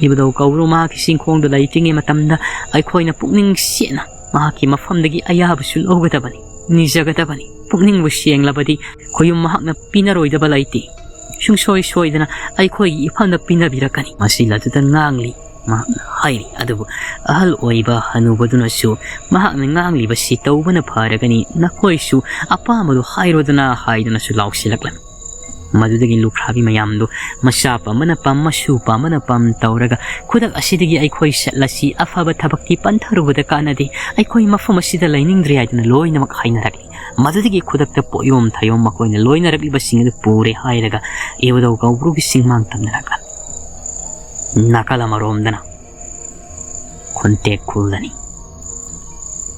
ꯏꯕꯨꯙꯧ ꯀꯧꯕ꯭ꯔꯨ ꯃꯍꯥꯛꯀꯤ ꯆꯤꯡꯈꯣꯡꯗ ꯂꯩꯇ꯭ꯔꯤꯉꯩ ꯃꯇꯝꯗ ꯑꯩꯈꯣꯏꯅ ꯄꯨꯛꯅꯤꯡ ꯁꯦꯡꯅ ꯃꯍꯥꯛꯀꯤ ꯃꯐꯝꯗꯒꯤ ꯑꯌꯥꯕꯁꯨ ꯂꯧꯒꯗꯕꯅꯤ, ꯅꯤꯖꯒꯗꯕꯅꯤ꯫ ꯄꯨꯛꯅꯤꯡꯕꯨ ꯁꯦꯡꯂꯕꯗꯤ ꯈꯣꯌꯨꯝ ꯃꯍꯥꯛꯅ ꯄꯤꯅꯔꯣꯏꯗꯕ ꯂꯩꯇꯦ꯫ ꯁꯨꯡꯁꯣꯏ ꯁꯣꯏꯗꯅ ꯑꯩꯈꯣꯏꯒꯤ ꯏꯐꯝꯗ ꯄꯤꯅꯕꯤꯔꯛꯀꯅꯤ꯫ ꯃꯁꯤ ꯂꯥꯇꯨꯗ ꯉꯥꯡꯂꯤ꯫ ꯃꯍꯥꯛꯅ ꯍꯥꯏꯔꯤ꯫ ꯑꯗꯨꯕꯨ ꯑꯍꯜ ꯑꯣꯏꯕ ꯍꯅꯨꯕꯗꯨꯅꯁꯨ ꯃꯍꯥꯛꯅ ꯉꯥꯡꯂꯤꯕꯁꯤ ꯇꯧꯕꯅ ꯐꯔꯒꯅꯤ, ꯅꯈꯣꯏꯁꯨ ꯑꯄꯥꯝꯕꯗꯨ ꯍꯥꯏꯔꯣꯗꯅ ꯍꯥꯏꯗꯨꯅꯁꯨ ꯂꯥꯎꯁꯤꯜꯂꯛꯂꯝꯃꯤ꯫ ꯃꯗꯨꯗꯒꯤ ꯂꯨꯈ꯭ꯔꯥꯕꯤ ꯃꯌꯥꯝꯗꯨ ꯃꯆꯥ ꯄꯝꯕꯅ ꯄꯝ, ꯃꯁꯨ ꯄꯝꯕꯅ ꯄꯝ ꯇꯧꯔꯒ "ꯈꯨꯗꯛ ꯑꯁꯤꯗꯒꯤ ꯑꯩꯈꯣꯏ ꯆꯠꯂꯁꯤ, ꯑꯐꯕ ꯊꯕꯛꯇꯤ ꯄꯟꯊꯔꯨꯕꯗ ꯀꯥꯟꯅꯗꯦ, ꯑꯩꯈꯣꯏ ꯃꯐꯝ ꯑꯁꯤꯗ ꯂꯩꯅꯤꯡꯗ꯭ꯔꯦ" ꯍꯥꯏꯗꯨꯅ ꯂꯣꯏꯅꯃꯛ ꯍꯥꯏꯅꯔꯛꯂꯤ꯫ ꯃꯗꯨꯗꯒꯤ ꯈꯨꯗꯛꯇ ꯄꯣꯠꯌꯣꯝ ꯊꯌꯣꯝ ꯃꯈꯣꯏꯅ ꯂꯣꯏꯅꯔꯛꯂꯤꯕꯁꯤꯡ ꯑꯗꯨ ꯄꯨꯔꯦ ꯍꯥꯏꯔꯒ ꯏꯕꯨꯙꯧ ꯀꯧꯕ꯭ꯔꯨꯒꯤ ꯆꯤꯡꯃꯥꯡ ꯇꯝꯅꯔꯛꯂꯝꯃꯤ꯫ ꯅꯥꯀꯜ ꯑꯃꯔꯣꯝꯗꯅ ꯈꯨꯟꯇꯦꯛ ꯈꯨꯜꯗꯅꯤ꯫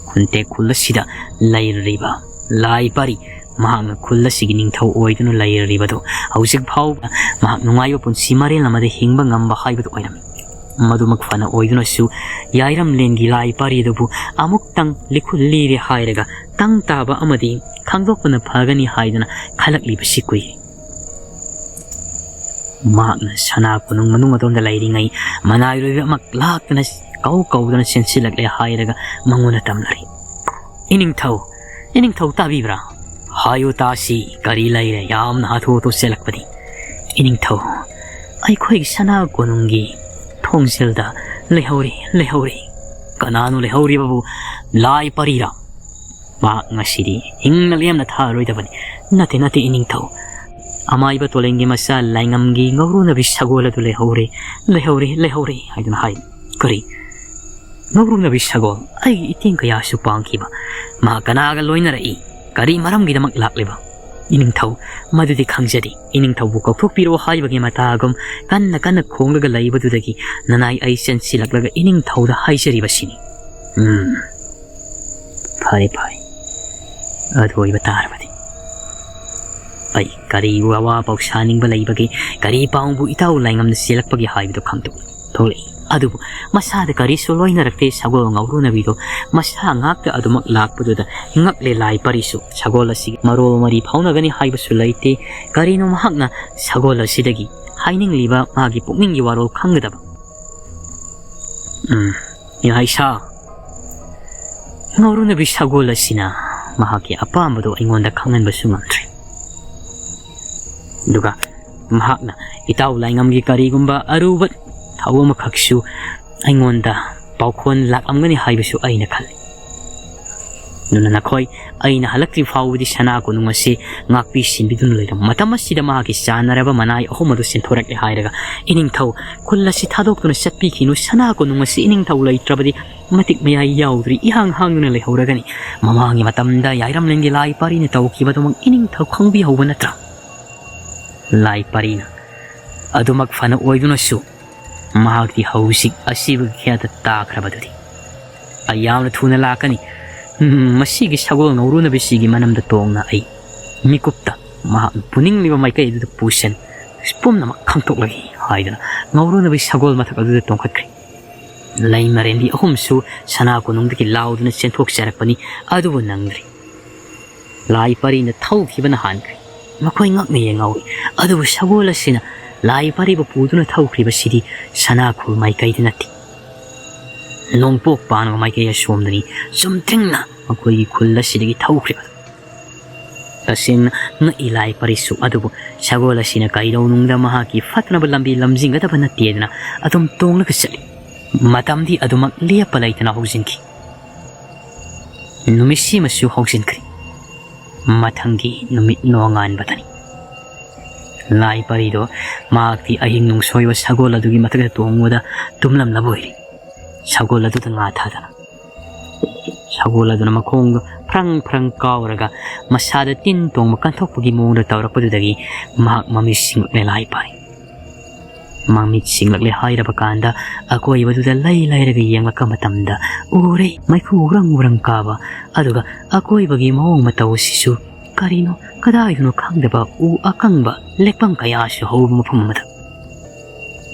ꯈꯨꯟꯇꯦꯛ ꯈꯨꯜ ꯑꯁꯤꯗ ꯂꯩꯔꯤꯕ ꯂꯥꯏ ꯄꯥꯔꯤ, ꯃꯍꯥꯛꯅ ꯈꯨꯜ ꯑꯁꯤꯒꯤ ꯅꯤꯡꯊꯧ ꯑꯣꯏꯗꯨꯅ ꯂꯩꯔꯤꯕꯗꯨ ꯍꯧꯖꯤꯛ ꯐꯥꯎꯕ ꯃꯍꯥꯛ ꯅꯨꯡꯉꯥꯏꯕ ꯄꯨꯟꯁꯤ ꯃꯔꯦꯜ ꯑꯃꯗ ꯍꯤꯡꯕ ꯉꯝꯕ ꯍꯥꯏꯕꯗꯨ ꯑꯣꯏꯔꯝꯃꯤ꯫ ꯃꯗꯨꯃꯛ ꯐꯅ ꯑꯣꯏꯗꯨꯅꯁꯨ ꯌꯥꯏꯔꯝꯂꯦꯟꯒꯤ ꯂꯥꯏ ꯄꯥꯔꯤꯗꯨꯕꯨ ꯑꯃꯨꯛꯇꯪ ꯂꯤꯈꯨꯜ ꯂꯤꯔꯦ ꯍꯥꯏꯔꯒ ꯇꯪ ꯇꯥꯕ ꯑꯃꯗꯤ ꯈꯪꯗꯣꯛꯄꯅ ꯐꯒꯅꯤ ꯍꯥꯏꯗꯨꯅ ꯈꯜꯂꯛꯂꯤꯕꯁꯤ ꯀꯨꯏꯔꯦ꯫ ꯃꯍꯥꯛꯅ ꯁꯅꯥ ꯀꯣꯅꯨꯡ ꯃꯅꯨꯡ ꯑꯗꯣꯝꯗ ꯂꯩꯔꯤꯉꯩ ꯃꯅꯥꯏꯔꯣꯏꯕ ꯑꯃ ꯂꯥꯛꯇꯅ ꯀꯧ ꯀꯧꯗꯨꯅ ꯆꯦꯟꯁꯤꯜꯂꯛꯂꯦ ꯍꯥꯏꯔꯒ ꯃꯉꯣꯟꯗ ꯇꯝꯂꯔꯤ꯫ "ꯏꯅꯤꯡꯊꯧ, ꯏꯅꯤꯡꯊꯧ ꯇꯥꯕꯤꯕ꯭ꯔꯥ? ꯍꯥꯏꯌꯨ ꯇꯥꯁꯤ, ꯀꯔꯤ ꯂꯩꯔꯦ ꯌꯥꯝꯅ ꯍꯥꯊꯨ ꯍꯥꯊꯨ ꯆꯦꯜꯂꯛꯄꯗꯤ?" "ꯏꯅꯤꯡꯊꯧ, ꯑꯩꯈꯣꯏꯒꯤ ꯁꯅꯥ ꯀꯣꯅꯨꯡꯒꯤ ꯊꯣꯡꯖꯦꯜꯗ ꯂꯩꯍꯧꯔꯤ, ꯂꯩꯍꯧꯔꯤ꯫" "ꯀꯅꯥꯅꯣ ꯂꯩꯍꯧꯔꯤꯕꯕꯨ? ꯂꯥꯏ ꯄꯔꯤꯔꯥ? ꯃꯍꯥꯛ ꯉꯁꯤꯗꯤ ꯍꯤꯡꯅ ꯂꯦꯝꯅ ꯊꯥꯔꯣꯏꯗꯕꯅꯤ꯫" "ꯅꯠꯇꯦ, ꯅꯠꯇꯦ ꯏꯅꯤꯡꯊꯧ, ꯑꯃꯥꯏꯕ ꯇꯣꯂꯦꯟꯒꯤ ꯃꯆꯥ ꯂꯥꯏꯉꯝꯒꯤ ꯉꯧꯔꯨꯅꯕꯤ ꯁꯒꯣꯜ ꯑꯗꯨ ꯂꯩꯍꯧꯔꯦ, ꯂꯩꯍꯧꯔꯦ, ꯂꯩꯍꯧꯔꯦ" ꯍꯥꯏꯗꯨꯅ ꯍꯥꯏ꯫ "ꯀꯔꯤ? ꯉꯧꯔꯨꯅꯕꯤ ꯁꯒꯣꯜ? ꯑꯩꯒꯤ ꯏꯇꯦꯡ ꯀꯌꯥꯁꯨ ꯄꯥꯡꯈꯤꯕ, ꯃꯍꯥꯛ ꯀꯅꯥꯒ ꯂꯣꯏꯅꯔꯛꯏ? ꯀꯔꯤ ꯃꯔꯝꯒꯤꯗꯃꯛ ꯂꯥꯛꯂꯤꯕ?" "ꯏꯅꯤꯡꯊꯧ, ꯃꯗꯨꯗꯤ ꯈꯪꯖꯗꯦ꯫ ꯏꯅꯤꯡꯊꯧꯕꯨ ꯀꯧꯊꯣꯛꯄꯤꯔꯣ ꯍꯥꯏꯕꯒꯤ ꯃꯇꯥꯒꯨꯝ ꯀꯟꯅ ꯀꯟꯅ ꯈꯣꯡꯂꯒ ꯂꯩꯕꯗꯨꯗꯒꯤ ꯅꯅꯥꯏ ꯑꯩ ꯆꯦꯟꯁꯤꯜꯂꯛꯂꯒ ꯏꯅꯤꯡꯊꯧꯗ ꯍꯥꯏꯖꯔꯤꯕꯁꯤꯅꯤ꯫" "ꯎꯝ, ꯐꯔꯦ, ꯐꯔꯦ꯫ ꯑꯗꯨ ꯑꯣꯏꯕ ꯇꯥꯔꯕꯗꯤ ꯑꯩ ꯀꯔꯤꯕꯨ ꯑꯋꯥ ꯄꯥꯎ ꯁꯥꯅꯤꯡꯕ ꯂꯩꯕꯒꯦ? ꯀꯔꯤ ꯄꯥꯎꯕꯨ ꯏꯇꯥꯎ ꯂꯥꯏꯉꯝꯅ ꯆꯦꯜꯂꯛꯄꯒꯦ ꯍꯥꯏꯕꯗꯨ ꯈꯪꯗꯣꯛ ꯊꯣꯛꯂꯛꯏ꯫ ꯑꯗꯨꯕꯨ ꯃꯁꯥꯗ ꯀꯔꯤꯁꯨ ꯂꯣꯏꯅꯔꯛꯇꯦ꯫ ꯁꯒꯣꯜ ꯉꯧꯔꯨꯅꯕꯤꯗꯣ ꯃꯁꯥ ꯉꯥꯛꯇ ꯑꯗꯨꯃꯛ ꯂꯥꯛꯄꯗꯨꯗ ꯉꯛꯂꯦ ꯂꯥꯏ ꯄꯔꯤꯁꯨ꯫ ꯁꯒꯣꯜ ꯑꯁꯤꯒꯤ ꯃꯔꯣꯜ ꯃꯔꯤ ꯐꯥꯎꯅꯒꯅꯤ ꯍꯥꯏꯕꯁꯨ ꯂꯩꯇꯦ꯫ ꯀꯔꯤꯅꯣ ꯃꯍꯥꯛꯅ ꯁꯒꯣꯜ ꯑꯁꯤꯗꯒꯤ ꯍꯥꯏꯅꯤꯡꯂꯤꯕ ꯃꯥꯒꯤ ꯄꯨꯛꯅꯤꯡꯒꯤ ꯋꯥꯔꯣꯜ ꯈꯪꯒꯗꯕ? ꯎꯝ, ꯏꯃꯥ ꯏꯁꯥ, ꯉꯧꯔꯨꯅꯕꯤ ꯁꯒꯣꯜ ꯑꯁꯤꯅ ꯃꯍꯥꯛꯀꯤ ꯑꯄꯥꯝꯕꯗꯣ ꯑꯩꯉꯣꯟꯗ ꯈꯪꯍꯟꯕꯁꯨ ꯉꯝꯗ꯭ꯔꯤ꯫ ꯑꯗꯨꯒ ꯃꯍꯥꯛꯅ ꯏꯇꯥꯎ ꯂꯥꯏꯉꯝꯒꯤ ꯀꯔꯤꯒꯨꯝꯕ ꯑꯔꯨꯕ ꯊꯧ ꯑꯃꯈꯛꯁꯨ ꯑꯩꯉꯣꯟꯗ ꯄꯥꯎꯈꯣꯟ ꯂꯥꯛꯂꯝꯒꯅꯤ ꯍꯥꯏꯕꯁꯨ ꯑꯩꯅ ꯈꯜꯂꯤ꯫ ꯑꯗꯨꯅ ꯅꯈꯣꯏ ꯑꯩꯅ ꯍꯜꯂꯛꯇ꯭ꯔꯤ ꯐꯥꯎꯕꯗꯤ ꯁꯅꯥ ꯀꯣꯅꯨꯡ ꯑꯁꯤ ꯉꯥꯛꯄꯤ ꯁꯦꯟꯕꯤꯗꯨꯅ ꯂꯩꯔꯝꯃꯨ꯫ ꯃꯇꯝ ꯑꯁꯤꯗ ꯃꯍꯥꯛꯀꯤ ꯆꯥꯟꯅꯔꯕ ꯃꯅꯥꯏ ꯑꯍꯨꯝ ꯑꯗꯨ ꯆꯦꯟꯊꯣꯔꯛꯂꯦ ꯍꯥꯏꯔꯒ, "ꯏꯅꯤꯡꯊꯧ, ꯈꯨꯜ ꯑꯁꯤ ꯊꯥꯗꯣꯛꯇꯨꯅ ꯆꯠꯄꯤꯈꯤꯅꯨ꯫ ꯁꯅꯥ ꯀꯣꯅꯨꯡ ꯑꯁꯤ ꯏꯅꯤꯡꯊꯧ ꯂꯩꯇ꯭ꯔꯕꯗꯤ ꯃꯇꯤꯛ ꯃꯌꯥꯏ ꯌꯥꯎꯗ꯭ꯔꯤ, ꯏꯍꯥꯡ ꯍꯥꯡꯗꯨꯅ ꯂꯩꯍꯧꯔꯒꯅꯤ꯫ ꯃꯃꯥꯡꯒꯤ ꯃꯇꯝꯗ ꯌꯥꯏꯔꯝꯂꯦꯟꯒꯤ ꯂꯥꯏ ꯄꯥꯔꯤꯅ ꯇꯧꯈꯤꯕꯗꯨꯃꯛ ꯏꯅꯤꯡꯊꯧ ꯈꯪꯕꯤꯍꯧꯕ ꯅꯠꯇ꯭ꯔꯥ?" ꯂꯥꯏ ꯄꯥꯔꯤꯅ ꯑꯗꯨꯃꯛ ꯐꯅ ꯑꯣꯏꯗꯨꯅꯁꯨ ꯃꯍꯥꯛꯇꯤ ꯍꯧꯖꯤꯛ ꯑꯁꯤꯕꯒꯤ ꯈꯦꯠꯇ ꯇꯥꯈ꯭ꯔꯕꯗꯨꯗꯤ꯫ "ꯑꯩ ꯌꯥꯝꯅ ꯊꯨꯅ ꯂꯥꯛꯀꯅꯤ꯫ ꯎꯝ, ꯃꯁꯤꯒꯤ ꯁꯒꯣꯜ ꯉꯧꯔꯨꯅꯕꯤꯁꯤꯒꯤ ꯃꯅꯝꯗ ꯇꯣꯡꯅ ꯑꯩ ꯃꯤꯀꯨꯞꯇ ꯃꯍꯥꯛꯅ ꯄꯨꯅꯤꯡꯂꯤꯕ ꯃꯥꯏꯀꯩ ꯑꯗꯨꯗ ꯄꯨꯁꯤꯟ ꯄꯨꯝꯅꯃꯛ ꯈꯪꯗꯣꯛꯂꯒꯦ" ꯍꯥꯏꯗꯨꯅ ꯉꯧꯔꯨꯅꯕꯤ ꯁꯒꯣꯜ ꯃꯊꯛ ꯑꯗꯨꯗ ꯇꯣꯡꯈꯠꯈ꯭ꯔꯦ꯫ ꯂꯩꯃꯔꯦꯟꯕꯤ ꯑꯍꯨꯝꯁꯨ ꯁꯅꯥ ꯀꯣꯅꯨꯡꯗꯒꯤ ꯂꯥꯎꯗꯨꯅ ꯆꯦꯟꯊꯣꯛꯆꯔꯛꯄꯅꯤ, ꯑꯗꯨꯕꯨ ꯅꯪꯗ꯭ꯔꯤ꯫ ꯂꯥꯏ ꯄꯔꯤꯅ ꯊꯧꯈꯤꯕꯅ ꯍꯥꯟꯈ꯭ꯔꯦ꯫ ꯃꯈꯣꯏ ꯉꯛꯅ ꯌꯦꯡꯍꯧꯏ, ꯑꯗꯨꯕꯨ ꯁꯒꯣꯜ ꯑꯁꯤꯅ ꯂꯥꯏ ꯄꯔꯤꯕꯨ ꯄꯨꯗꯨꯅ ꯊꯧꯈ꯭ꯔꯤꯕꯁꯤꯗꯤ ꯁꯅꯥ ꯈꯨꯜ ꯃꯥꯏꯀꯩꯗ ꯅꯠꯇꯦ, ꯅꯣꯡꯄꯣꯛ ꯄꯥꯟꯕ ꯃꯥꯏꯀꯩ ꯑꯁꯣꯝꯗꯅꯤ ꯆꯨꯝꯗ꯭ꯔꯤꯡꯅ ꯃꯈꯣꯏꯒꯤ ꯈꯨꯜ ꯑꯁꯤꯗꯒꯤ ꯊꯧꯈ꯭ꯔꯤꯕ꯫ ꯇꯁꯦꯡꯅ ꯉꯛꯏ ꯂꯥꯏ ꯄꯔꯤꯁꯨ, ꯑꯗꯨꯕꯨ ꯁꯒꯣꯜ ꯑꯁꯤꯅ ꯀꯩꯗꯧꯅꯨꯡꯗ ꯃꯍꯥꯛꯀꯤ ꯐꯠꯇꯅꯕ ꯂꯝꯕꯤ ꯂꯝꯖꯤꯡꯒꯗꯕ ꯅꯠꯇꯦꯗꯅ ꯑꯗꯨꯝ ꯇꯣꯡꯂꯒ ꯆꯠꯂꯤ꯫ ꯃꯇꯝꯗꯤ ꯑꯗꯨꯃꯛ ꯂꯦꯞꯄ ꯂꯩꯇꯅ ꯍꯧꯖꯤꯟꯈꯤ꯫ ꯅꯨꯃꯤꯠꯁꯤꯃꯁꯨ ꯍꯧꯖꯤꯟꯈ꯭ꯔꯦ꯫ ꯃꯊꯪꯒꯤ ꯅꯨꯃꯤꯠ ꯅꯣꯡꯉꯥꯟꯕꯗꯅꯤ꯫ ꯂꯥꯏ ꯄꯔꯤꯗꯣ ꯃꯍꯥꯛꯇꯤ ꯑꯍꯤꯡ ꯅꯨꯡꯁꯣꯏꯕ ꯁꯒꯣꯜ ꯑꯗꯨꯒꯤ ꯃꯊꯛꯇ ꯇꯣꯡꯕꯗ ꯇꯨꯝꯂꯝꯂꯕ ꯑꯣꯏꯔꯦ꯫ ꯁꯒꯣꯜ ꯑꯗꯨꯗ ꯉꯥ ꯊꯥꯗꯅ, ꯁꯒꯣꯜ ꯑꯗꯨꯅ ꯃꯈꯣꯡꯗꯣ ꯐ꯭ꯔꯪ ꯐ꯭ꯔꯪ ꯀꯥꯎꯔꯒ ꯃꯁꯥꯗ ꯇꯤꯟ ꯇꯣꯡꯕ ꯀꯟꯊꯣꯛꯄꯒꯤ ꯃꯑꯣꯡꯗ ꯇꯧꯔꯛꯄꯗꯨꯗꯒꯤ ꯃꯍꯥꯛ ꯃꯃꯤꯠ ꯁꯤꯡꯂꯛꯂꯦ ꯂꯥꯏ ꯄꯔꯤ꯫ ꯃꯃꯤꯠ ꯁꯤꯡꯂꯛꯂꯦ ꯍꯥꯏꯔꯕ ꯀꯥꯟꯗ ꯑꯀꯣꯏꯕꯗꯨꯗ ꯂꯩ ꯂꯩꯔꯒ ꯌꯦꯡꯂꯛꯄ ꯃꯇꯝꯗ ꯎꯔꯦ ꯃꯩꯈꯨ ꯎꯔꯪ ꯎꯔꯪ ꯀꯥꯕ, ꯑꯗꯨꯒ ꯑꯀꯣꯏꯕꯒꯤ ꯃꯑꯣꯡ ꯃꯇꯧ ꯑꯁꯤꯁꯨ ꯀꯔꯤꯅꯣ, ꯀꯗꯥꯏꯗꯅꯣ ꯈꯪꯗꯕ ꯎ ꯑꯀꯪꯕ ꯂꯦꯛꯄꯝ ꯀꯌꯥꯁꯨ ꯍꯧꯕ ꯃꯐꯝ ꯑꯃꯗ꯫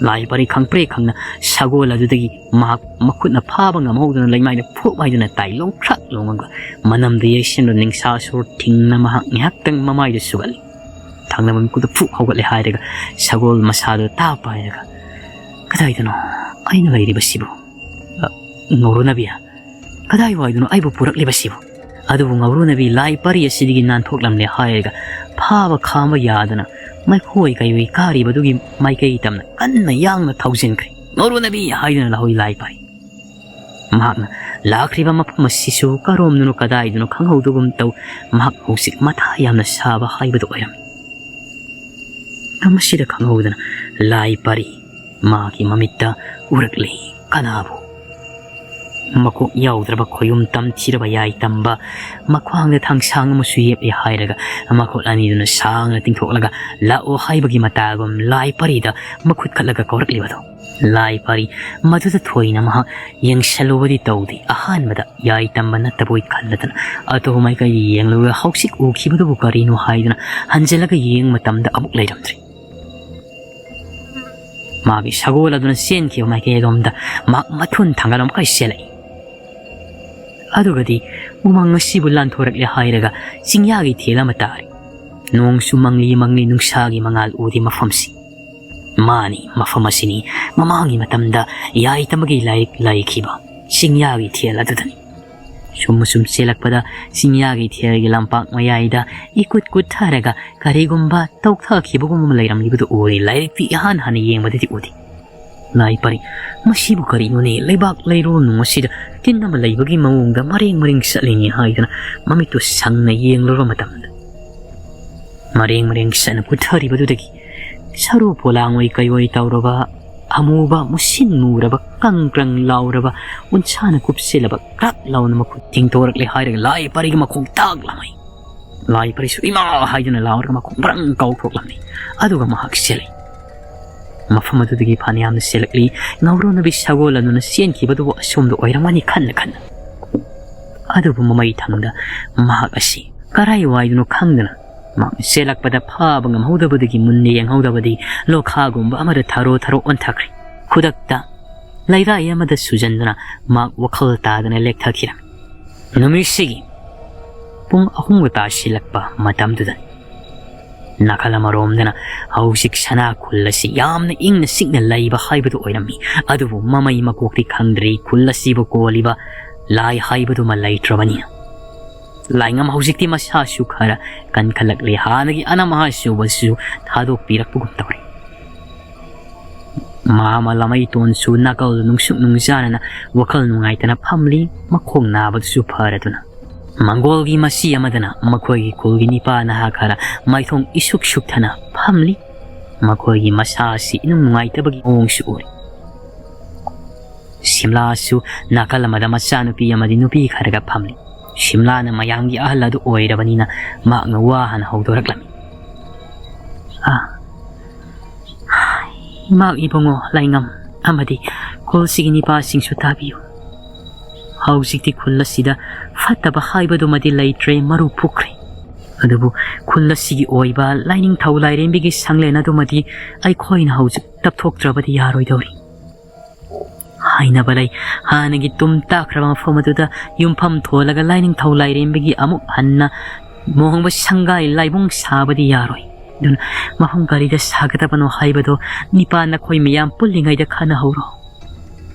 ꯂꯥꯏ ꯄꯔꯤ ꯈꯪꯄ꯭ꯔꯦꯛ ꯈꯪꯅ ꯁꯒꯣꯜ ꯑꯗꯨꯗꯒꯤ ꯃꯍꯥꯛ ꯃꯈꯨꯠꯅ ꯐꯥꯕ ꯉꯝꯍꯧꯗꯅ ꯂꯩꯃꯥꯏꯗ ꯐꯨꯞ ꯍꯥꯏꯗꯨꯅ ꯇꯥꯏ, ꯂꯣꯡꯈ꯭ꯔꯛ ꯂꯣꯡꯉꯒ ꯃꯅꯝꯗ ꯌꯩꯁꯤꯟꯕ ꯅꯤꯡꯁꯥ ꯁꯣꯔ ꯊꯤꯡꯅ ꯃꯍꯥꯛ ꯉꯥꯏꯍꯥꯛꯇꯪ ꯃꯃꯥꯏꯗ ꯁꯨꯒꯠꯂꯤ꯫ ꯊꯪꯅꯕ ꯃꯤꯀꯨꯞꯇ ꯐꯨꯛ ꯍꯧꯒꯠꯂꯦ ꯍꯥꯏꯔꯒ ꯁꯒꯣꯜ ꯃꯁꯥꯗꯨ ꯇꯥꯞ ꯄꯥꯏꯔꯒ, "ꯀꯗꯥꯏꯗꯅꯣ ꯑꯩꯅ ꯂꯩꯔꯤꯕꯁꯤꯕꯨ? ꯑ, ꯉꯧꯔꯨꯅꯕꯤ, ꯀꯗꯥꯏꯋꯥꯏꯗꯅꯣ ꯑꯩꯕꯨ ꯄꯨꯔꯛꯂꯤꯕꯁꯤꯕꯨ?" ꯑꯗꯨꯕꯨ ꯉꯧꯔꯨꯅꯕꯤ ꯂꯥꯏ ꯄꯔꯤ ꯑꯁꯤꯗꯒꯤ ꯅꯥꯟꯊꯣꯛꯂꯝꯂꯦ ꯍꯥꯏꯔꯒ ꯐꯥꯕ ꯈꯥꯝꯕ ꯌꯥꯗꯅ ꯃꯩꯈꯣꯏ ꯀꯩꯋꯣꯏ ꯀꯥꯔꯤꯕꯗꯨꯒꯤ ꯃꯥꯏꯀꯩ ꯇꯝꯅ ꯀꯟꯅ ꯌꯥꯡꯅ ꯊꯧꯖꯤꯟꯈ꯭ꯔꯦ꯫ "ꯉꯧꯔꯨꯅꯕꯤ!" ꯍꯥꯏꯗꯨꯅ ꯂꯥꯎꯏ ꯂꯥꯏ ꯄꯔꯤ꯫ ꯃꯍꯥꯛꯅ ꯂꯥꯛꯈ꯭ꯔꯤꯕ ꯃꯐꯝ ꯑꯁꯤꯁꯨ ꯀꯔꯣꯝꯗꯅꯣ ꯀꯗꯥꯏꯗꯅꯣ ꯈꯪꯍꯧꯗꯒꯨꯝ ꯇꯧ꯫ ꯃꯍꯥꯛ ꯍꯧꯖꯤꯛ ꯃꯊꯥ ꯌꯥꯝꯅ ꯁꯥꯕ ꯍꯥꯏꯕꯗꯨ ꯑꯣꯏꯔꯝꯃꯤ꯫ ꯃꯁꯤꯗ ꯈꯪꯍꯧꯗꯅ ꯂꯥꯏ ꯄꯔꯤ ꯃꯥꯒꯤ ꯃꯃꯤꯠꯇ ꯎꯔꯛꯂꯤ꯫ ꯀꯅꯥꯕꯨ? ꯃꯀꯣꯛ ꯌꯥꯎꯗ꯭ꯔꯕ ꯈꯣꯌꯨꯝ ꯇꯝꯊꯤꯔꯕ ꯌꯥꯏ ꯇꯝꯕ, ꯃꯈ꯭ꯋꯥꯡꯗ ꯊꯥꯡꯁꯥꯡ ꯑꯃꯁꯨ ꯌꯦꯞꯂꯤ ꯍꯥꯏꯔꯒ ꯃꯈꯨꯠ ꯑꯅꯤꯗꯨꯅ ꯁꯥꯡꯅ ꯇꯤꯡꯊꯣꯛꯂꯒ "ꯂꯥꯛꯑꯣ" ꯍꯥꯏꯕꯒꯤ ꯃꯇꯥꯒꯨꯝ ꯂꯥꯏ ꯄꯔꯤꯗ ꯃꯈꯨꯠ ꯈꯠꯂꯒ ꯀꯧꯔꯛꯂꯤꯕꯗꯣ꯫ ꯂꯥꯏ ꯄꯔꯤ ꯃꯗꯨꯗ ꯊꯣꯏꯅ ꯃꯍꯥꯛ ꯌꯦꯡꯁꯜꯂꯨꯕꯗꯤ ꯇꯧꯗꯦ꯫ ꯑꯍꯥꯟꯕꯗ ꯌꯥꯏ ꯇꯝꯕ ꯅꯠꯇꯕꯣꯏ ꯈꯜꯂꯗꯅ ꯑꯇꯣꯞꯄ ꯃꯥꯏꯀꯩꯗ ꯌꯦꯡꯂꯨꯔꯒ ꯍꯧꯖꯤꯛ ꯎꯈꯤꯕꯗꯨꯕꯨ ꯀꯔꯤꯅꯣ ꯍꯥꯏꯗꯨꯅ ꯍꯟꯖꯤꯜꯂꯒ ꯌꯦꯡꯕ ꯃꯇꯝꯗ ꯑꯃꯨꯛ ꯂꯩꯔꯝꯗ꯭ꯔꯦ꯫ ꯃꯥꯒꯤ ꯁꯒꯣꯜ ꯑꯗꯨꯅ ꯆꯦꯟꯈꯤꯕ ꯃꯥꯏꯀꯩ ꯑꯗꯣꯝꯗ ꯃꯍꯥꯛ ꯃꯊꯨꯟ ꯊꯥꯡꯒꯠꯂꯝꯈꯩ ꯆꯦꯜꯂꯛꯏ꯫ ꯑꯗꯨꯒꯗꯤ ꯎꯃꯪ ꯑꯁꯤꯕꯨ ꯂꯥꯟꯊꯣꯔꯛꯂꯦ ꯍꯥꯏꯔꯒ ꯆꯤꯡꯌꯥꯒꯤ ꯏꯊꯦꯜ ꯑꯃ ꯇꯥꯔꯤ꯫ ꯅꯣꯡꯁꯨ ꯃꯪꯂꯤ ꯃꯪꯂꯤ, ꯅꯨꯡꯁꯥꯒꯤ ꯃꯉꯥꯜ ꯎꯗꯦ ꯃꯐꯝꯁꯤ꯫ ꯃꯥꯅꯤ, ꯃꯐꯝ ꯑꯁꯤꯅꯤ ꯃꯃꯥꯡꯒꯤ ꯃꯇꯝꯗ ꯌꯥꯏꯇꯃꯒꯤ ꯂꯥꯏꯔꯤꯛ ꯂꯩꯈꯤꯕ ꯆꯤꯡꯌꯥꯒꯤ ꯏꯊꯦꯜ ꯑꯗꯨꯗꯅꯤ꯫ ꯁꯨꯝ ꯁꯨꯝ ꯆꯦꯜꯂꯛꯄꯗ ꯆꯤꯡꯌꯥꯒꯤ ꯏꯊꯦꯜꯒꯤ ꯂꯝꯄꯥꯛ ꯃꯌꯥꯏꯗ ꯏꯀꯨꯠ ꯀꯨꯠꯊꯔꯒ ꯀꯔꯤꯒꯨꯝꯕ ꯇꯧꯊꯈꯤꯕꯒꯨꯝꯕ ꯑꯃ ꯂꯩꯔꯝꯂꯤꯕꯗꯨ ꯎꯔꯦ꯫ ꯂꯥꯏꯔꯤꯛꯇꯤ ꯏꯍꯥꯟ ꯍꯥꯟꯅ ꯌꯦꯡꯕꯗꯗꯤ ꯎꯗꯦ꯫ ꯂꯥꯏ ꯄꯔꯤ, "ꯃꯁꯤꯕꯨ ꯀꯔꯤꯅꯣꯅꯦ? ꯂꯩꯕꯥꯛ ꯂꯩꯔꯣꯜ ꯅꯨꯡ ꯑꯁꯤꯗ ꯇꯤꯟ ꯑꯃ ꯂꯩꯕꯒꯤ ꯃꯑꯣꯡꯗ ꯃꯔꯦꯡ ꯃꯔꯦꯡ ꯆꯠꯂꯤꯅꯦ" ꯍꯥꯏꯗꯅ ꯃꯃꯤꯠꯇꯨ ꯁꯪꯅ ꯌꯦꯡꯂꯨꯔꯕ ꯃꯇꯝꯗ, ꯃꯔꯦꯡ ꯃꯔꯦꯡ ꯆꯠꯅ ꯀꯨꯠꯊꯔꯤꯕꯗꯨꯗꯒꯤ ꯁꯔꯨ ꯄꯣꯂꯥꯡ ꯑꯣꯏ ꯀꯩ ꯑꯣꯏ ꯇꯧꯔꯕ, ꯑꯃꯨꯕ ꯃꯨꯁꯤꯟ ꯃꯨꯔꯕ, ꯀ꯭ꯔꯪ ꯀ꯭ꯔꯪ ꯂꯥꯎꯔꯕ, ꯎꯟꯁꯥꯅ ꯀꯨꯞꯁꯤꯜꯂꯕ ꯀ꯭ꯔꯛ ꯂꯥꯎꯅ ꯃꯈꯨꯠ ꯇꯤꯡꯊꯣꯔꯛꯂꯦ ꯍꯥꯏꯔꯒ ꯂꯥꯏ ꯄꯔꯤꯒꯤ ꯃꯈꯣꯡ ꯇꯥꯛꯂꯝꯃꯤ꯫ ꯂꯥꯏ ꯄꯔꯤꯁꯨ "ꯏꯃꯥ" ꯍꯥꯏꯗꯨꯅ ꯂꯥꯎꯔꯒ ꯃꯈꯣꯡ ꯕ꯭ꯔꯪ ꯀꯥꯎꯊꯣꯛꯂꯝꯃꯤ꯫ ꯑꯗꯨꯒ ꯃꯍꯥꯛ ꯆꯦꯜꯂꯤ꯫ ꯃꯐꯝ ꯑꯗꯨꯗꯒꯤ ꯐꯅꯌꯥꯝꯅ ꯆꯦꯜꯂꯛꯂꯤ꯫ ꯉꯧꯔꯣꯟꯅꯕꯤ ꯁꯒꯣꯜ ꯑꯗꯨꯅ ꯆꯦꯟꯈꯤꯕꯗꯨꯕꯨ ꯑꯁꯣꯝꯗ ꯑꯣꯏꯔꯝꯒꯅꯤ ꯈꯟꯅ ꯈꯟꯅ꯫ ꯑꯗꯨꯕꯨ ꯃꯃꯩ ꯊꯪꯗ ꯃꯍꯥꯛ ꯑꯁꯤ ꯀꯔꯥꯏ ꯋꯥꯏꯗꯅꯣ ꯈꯪꯗꯅ ꯃꯍꯥꯛ ꯆꯦꯜꯂꯛꯄꯗ ꯐꯥꯕ ꯉꯝꯍꯧꯗꯕꯗꯒꯤ ꯃꯨꯟꯅ ꯌꯦꯡꯍꯧꯗꯕꯗꯤ ꯂꯣꯈꯥꯒꯨꯝꯕ ꯑꯃꯗ ꯊꯔꯣ ꯊꯔꯣ ꯑꯣꯟꯊꯈ꯭ꯔꯦ꯫ ꯈꯨꯗꯛꯇ ꯂꯩꯔꯥꯏ ꯑꯃꯗ ꯁꯨꯖꯟꯗꯨꯅ ꯃꯍꯥꯛ ꯋꯥꯈꯜ ꯇꯥꯗꯅ ꯂꯦꯛꯊꯈꯤꯔꯝꯃꯤ꯫ ꯅꯨꯃꯤꯠꯁꯤꯒꯤ ꯄꯨꯡ ꯑꯍꯨꯝꯒ ꯇꯥꯁꯤꯜꯂꯛꯄ ꯃꯇꯝꯗꯨꯗꯅꯤ꯫ ꯅꯥꯀꯜ ꯑꯃꯔꯣꯝꯗꯅ ꯍꯧꯖꯤꯛ ꯁꯅꯥ ꯈꯨꯜ ꯑꯁꯤ ꯌꯥꯝꯅ ꯏꯪꯅ ꯆꯤꯛꯅ ꯂꯩꯕ ꯍꯥꯏꯕꯗꯨ ꯑꯣꯏꯔꯝꯃꯤ꯫ ꯑꯗꯨꯕꯨ ꯃꯃꯩ ꯃꯀꯣꯛꯇꯤ ꯈꯪꯗ꯭ꯔꯤ, ꯈꯨꯜ ꯑꯁꯤꯕꯨ ꯀꯣꯜꯂꯤꯕ ꯂꯥꯏ ꯍꯥꯏꯕꯗꯨꯃ ꯂꯩꯇ꯭ꯔꯕꯅꯤꯅ꯫ ꯂꯥꯏꯉꯝ ꯍꯧꯖꯤꯛꯇꯤ ꯃꯁꯥꯁꯨ ꯈꯔ ꯀꯟꯈꯠꯂꯛꯂꯦ꯫ ꯍꯥꯟꯅꯒꯤ ꯑꯅꯝ ꯑꯍꯥ ꯁꯨꯕꯁꯨ ꯊꯥꯗꯣꯛꯄꯤꯔꯛꯄꯒꯨꯝ ꯇꯧꯔꯦ꯫ ꯃꯥꯃ ꯂꯃꯩꯇꯣꯟꯁꯨ ꯅꯥꯀꯜꯗ ꯅꯨꯡꯁꯨꯛ ꯅꯨꯡꯖꯥꯅꯅ ꯋꯥꯈꯜ ꯅꯨꯡꯉꯥꯏꯇꯅ ꯐꯝꯂꯤ, ꯃꯈꯣꯡ ꯅꯥꯕꯗꯨꯁꯨ ꯐꯔꯗꯨꯅ꯫ ꯃꯪꯒꯣꯜꯒꯤ ꯃꯆꯤ ꯑꯃꯗꯅ ꯃꯈꯣꯏꯒꯤ ꯈꯨꯜꯒꯤ ꯅꯤꯄꯥ ꯅꯍꯥ ꯈꯔ ꯃꯥꯏꯊꯣꯡ ꯏꯁꯨꯛ ꯁꯨꯛꯊꯅ ꯐꯝꯂꯤ꯫ ꯃꯈꯣꯏꯒꯤ ꯃꯁꯥ ꯑꯁꯤ ꯏꯅꯨꯡ ꯅꯨꯡꯉꯥꯏꯇꯕꯒꯤ ꯃꯑꯣꯡꯁꯨ ꯎꯔꯤ꯫ ꯁꯤꯝꯂꯥꯁꯨ ꯅꯥꯀꯜ ꯑꯃꯗ ꯃꯆꯥꯅꯨꯄꯤ ꯑꯃꯗꯤ ꯅꯨꯄꯤ ꯈꯔꯒ ꯐꯝꯂꯤ꯫ ꯁꯤꯝꯂꯥꯅ ꯃꯌꯥꯝꯒꯤ ꯑꯍꯜ ꯑꯗꯨ ꯑꯣꯏꯔꯕꯅꯤꯅ ꯃꯍꯥꯛꯅ ꯋꯥ ꯍꯥꯟꯅ ꯍꯧꯗꯣꯔꯛꯂꯝꯃꯤ꯫ "ꯑꯥ, ꯏꯃꯥ ꯏꯕꯨꯡꯉꯣ ꯂꯥꯏꯉꯝ ꯑꯃꯗꯤ ꯈꯨꯜꯁꯤꯒꯤ ꯅꯤꯄꯥꯁꯤꯡꯁꯨ ꯇꯥꯕꯤꯌꯨ꯫ ꯍꯧꯖꯤꯛꯇꯤ ꯈꯨꯜ ꯑꯁꯤꯗ ꯐꯠꯇꯕ ꯍꯥꯏꯕꯗꯨꯃꯗꯤ ꯂꯩꯇ꯭ꯔꯦ, ꯃꯔꯨ ꯄꯨꯈ꯭ꯔꯦ꯫ ꯑꯗꯨꯕꯨ ꯈꯨꯜ ꯑꯁꯤꯒꯤ ꯑꯣꯏꯕ ꯂꯥꯏꯅꯤꯡꯊꯧ ꯂꯥꯏꯔꯦꯝꯕꯤꯒꯤ ꯁꯪꯂꯦꯟ ꯑꯗꯨꯃꯗꯤ ꯑꯩꯈꯣꯏꯅ ꯍꯧꯖꯤꯛ ꯇꯞꯊꯣꯛꯇ꯭ꯔꯕꯗꯤ ꯌꯥꯔꯣꯏꯗꯧꯔꯤ꯫ ꯍꯥꯏꯅꯕ ꯂꯩ, ꯍꯥꯟꯅꯒꯤ ꯇꯨꯝ ꯇꯥꯈ꯭ꯔꯕ ꯃꯐꯝ ꯑꯗꯨꯗ ꯌꯨꯝꯐꯝ ꯊꯣꯜꯂꯒ ꯂꯥꯏꯅꯤꯡꯊꯧ ꯂꯥꯏꯔꯦꯝꯕꯤꯒꯤ ꯑꯃꯨꯛ ꯍꯟꯅ ꯃꯣꯍꯣꯡꯕ ꯁꯪꯒꯥꯏ ꯂꯥꯏꯕꯨꯡ ꯁꯥꯕꯗꯤ ꯌꯥꯔꯣꯏ꯫ ꯑꯗꯨꯅ ꯃꯐꯝ ꯀꯔꯤꯗ ꯁꯥꯒꯗꯕꯅꯣ ꯍꯥꯏꯕꯗꯣ ꯅꯤꯄꯥ ꯅꯈꯣꯏ ꯃꯌꯥꯝ ꯄꯨꯜꯂꯤꯉꯩꯗ ꯈꯟꯅꯍꯧꯔꯣ꯫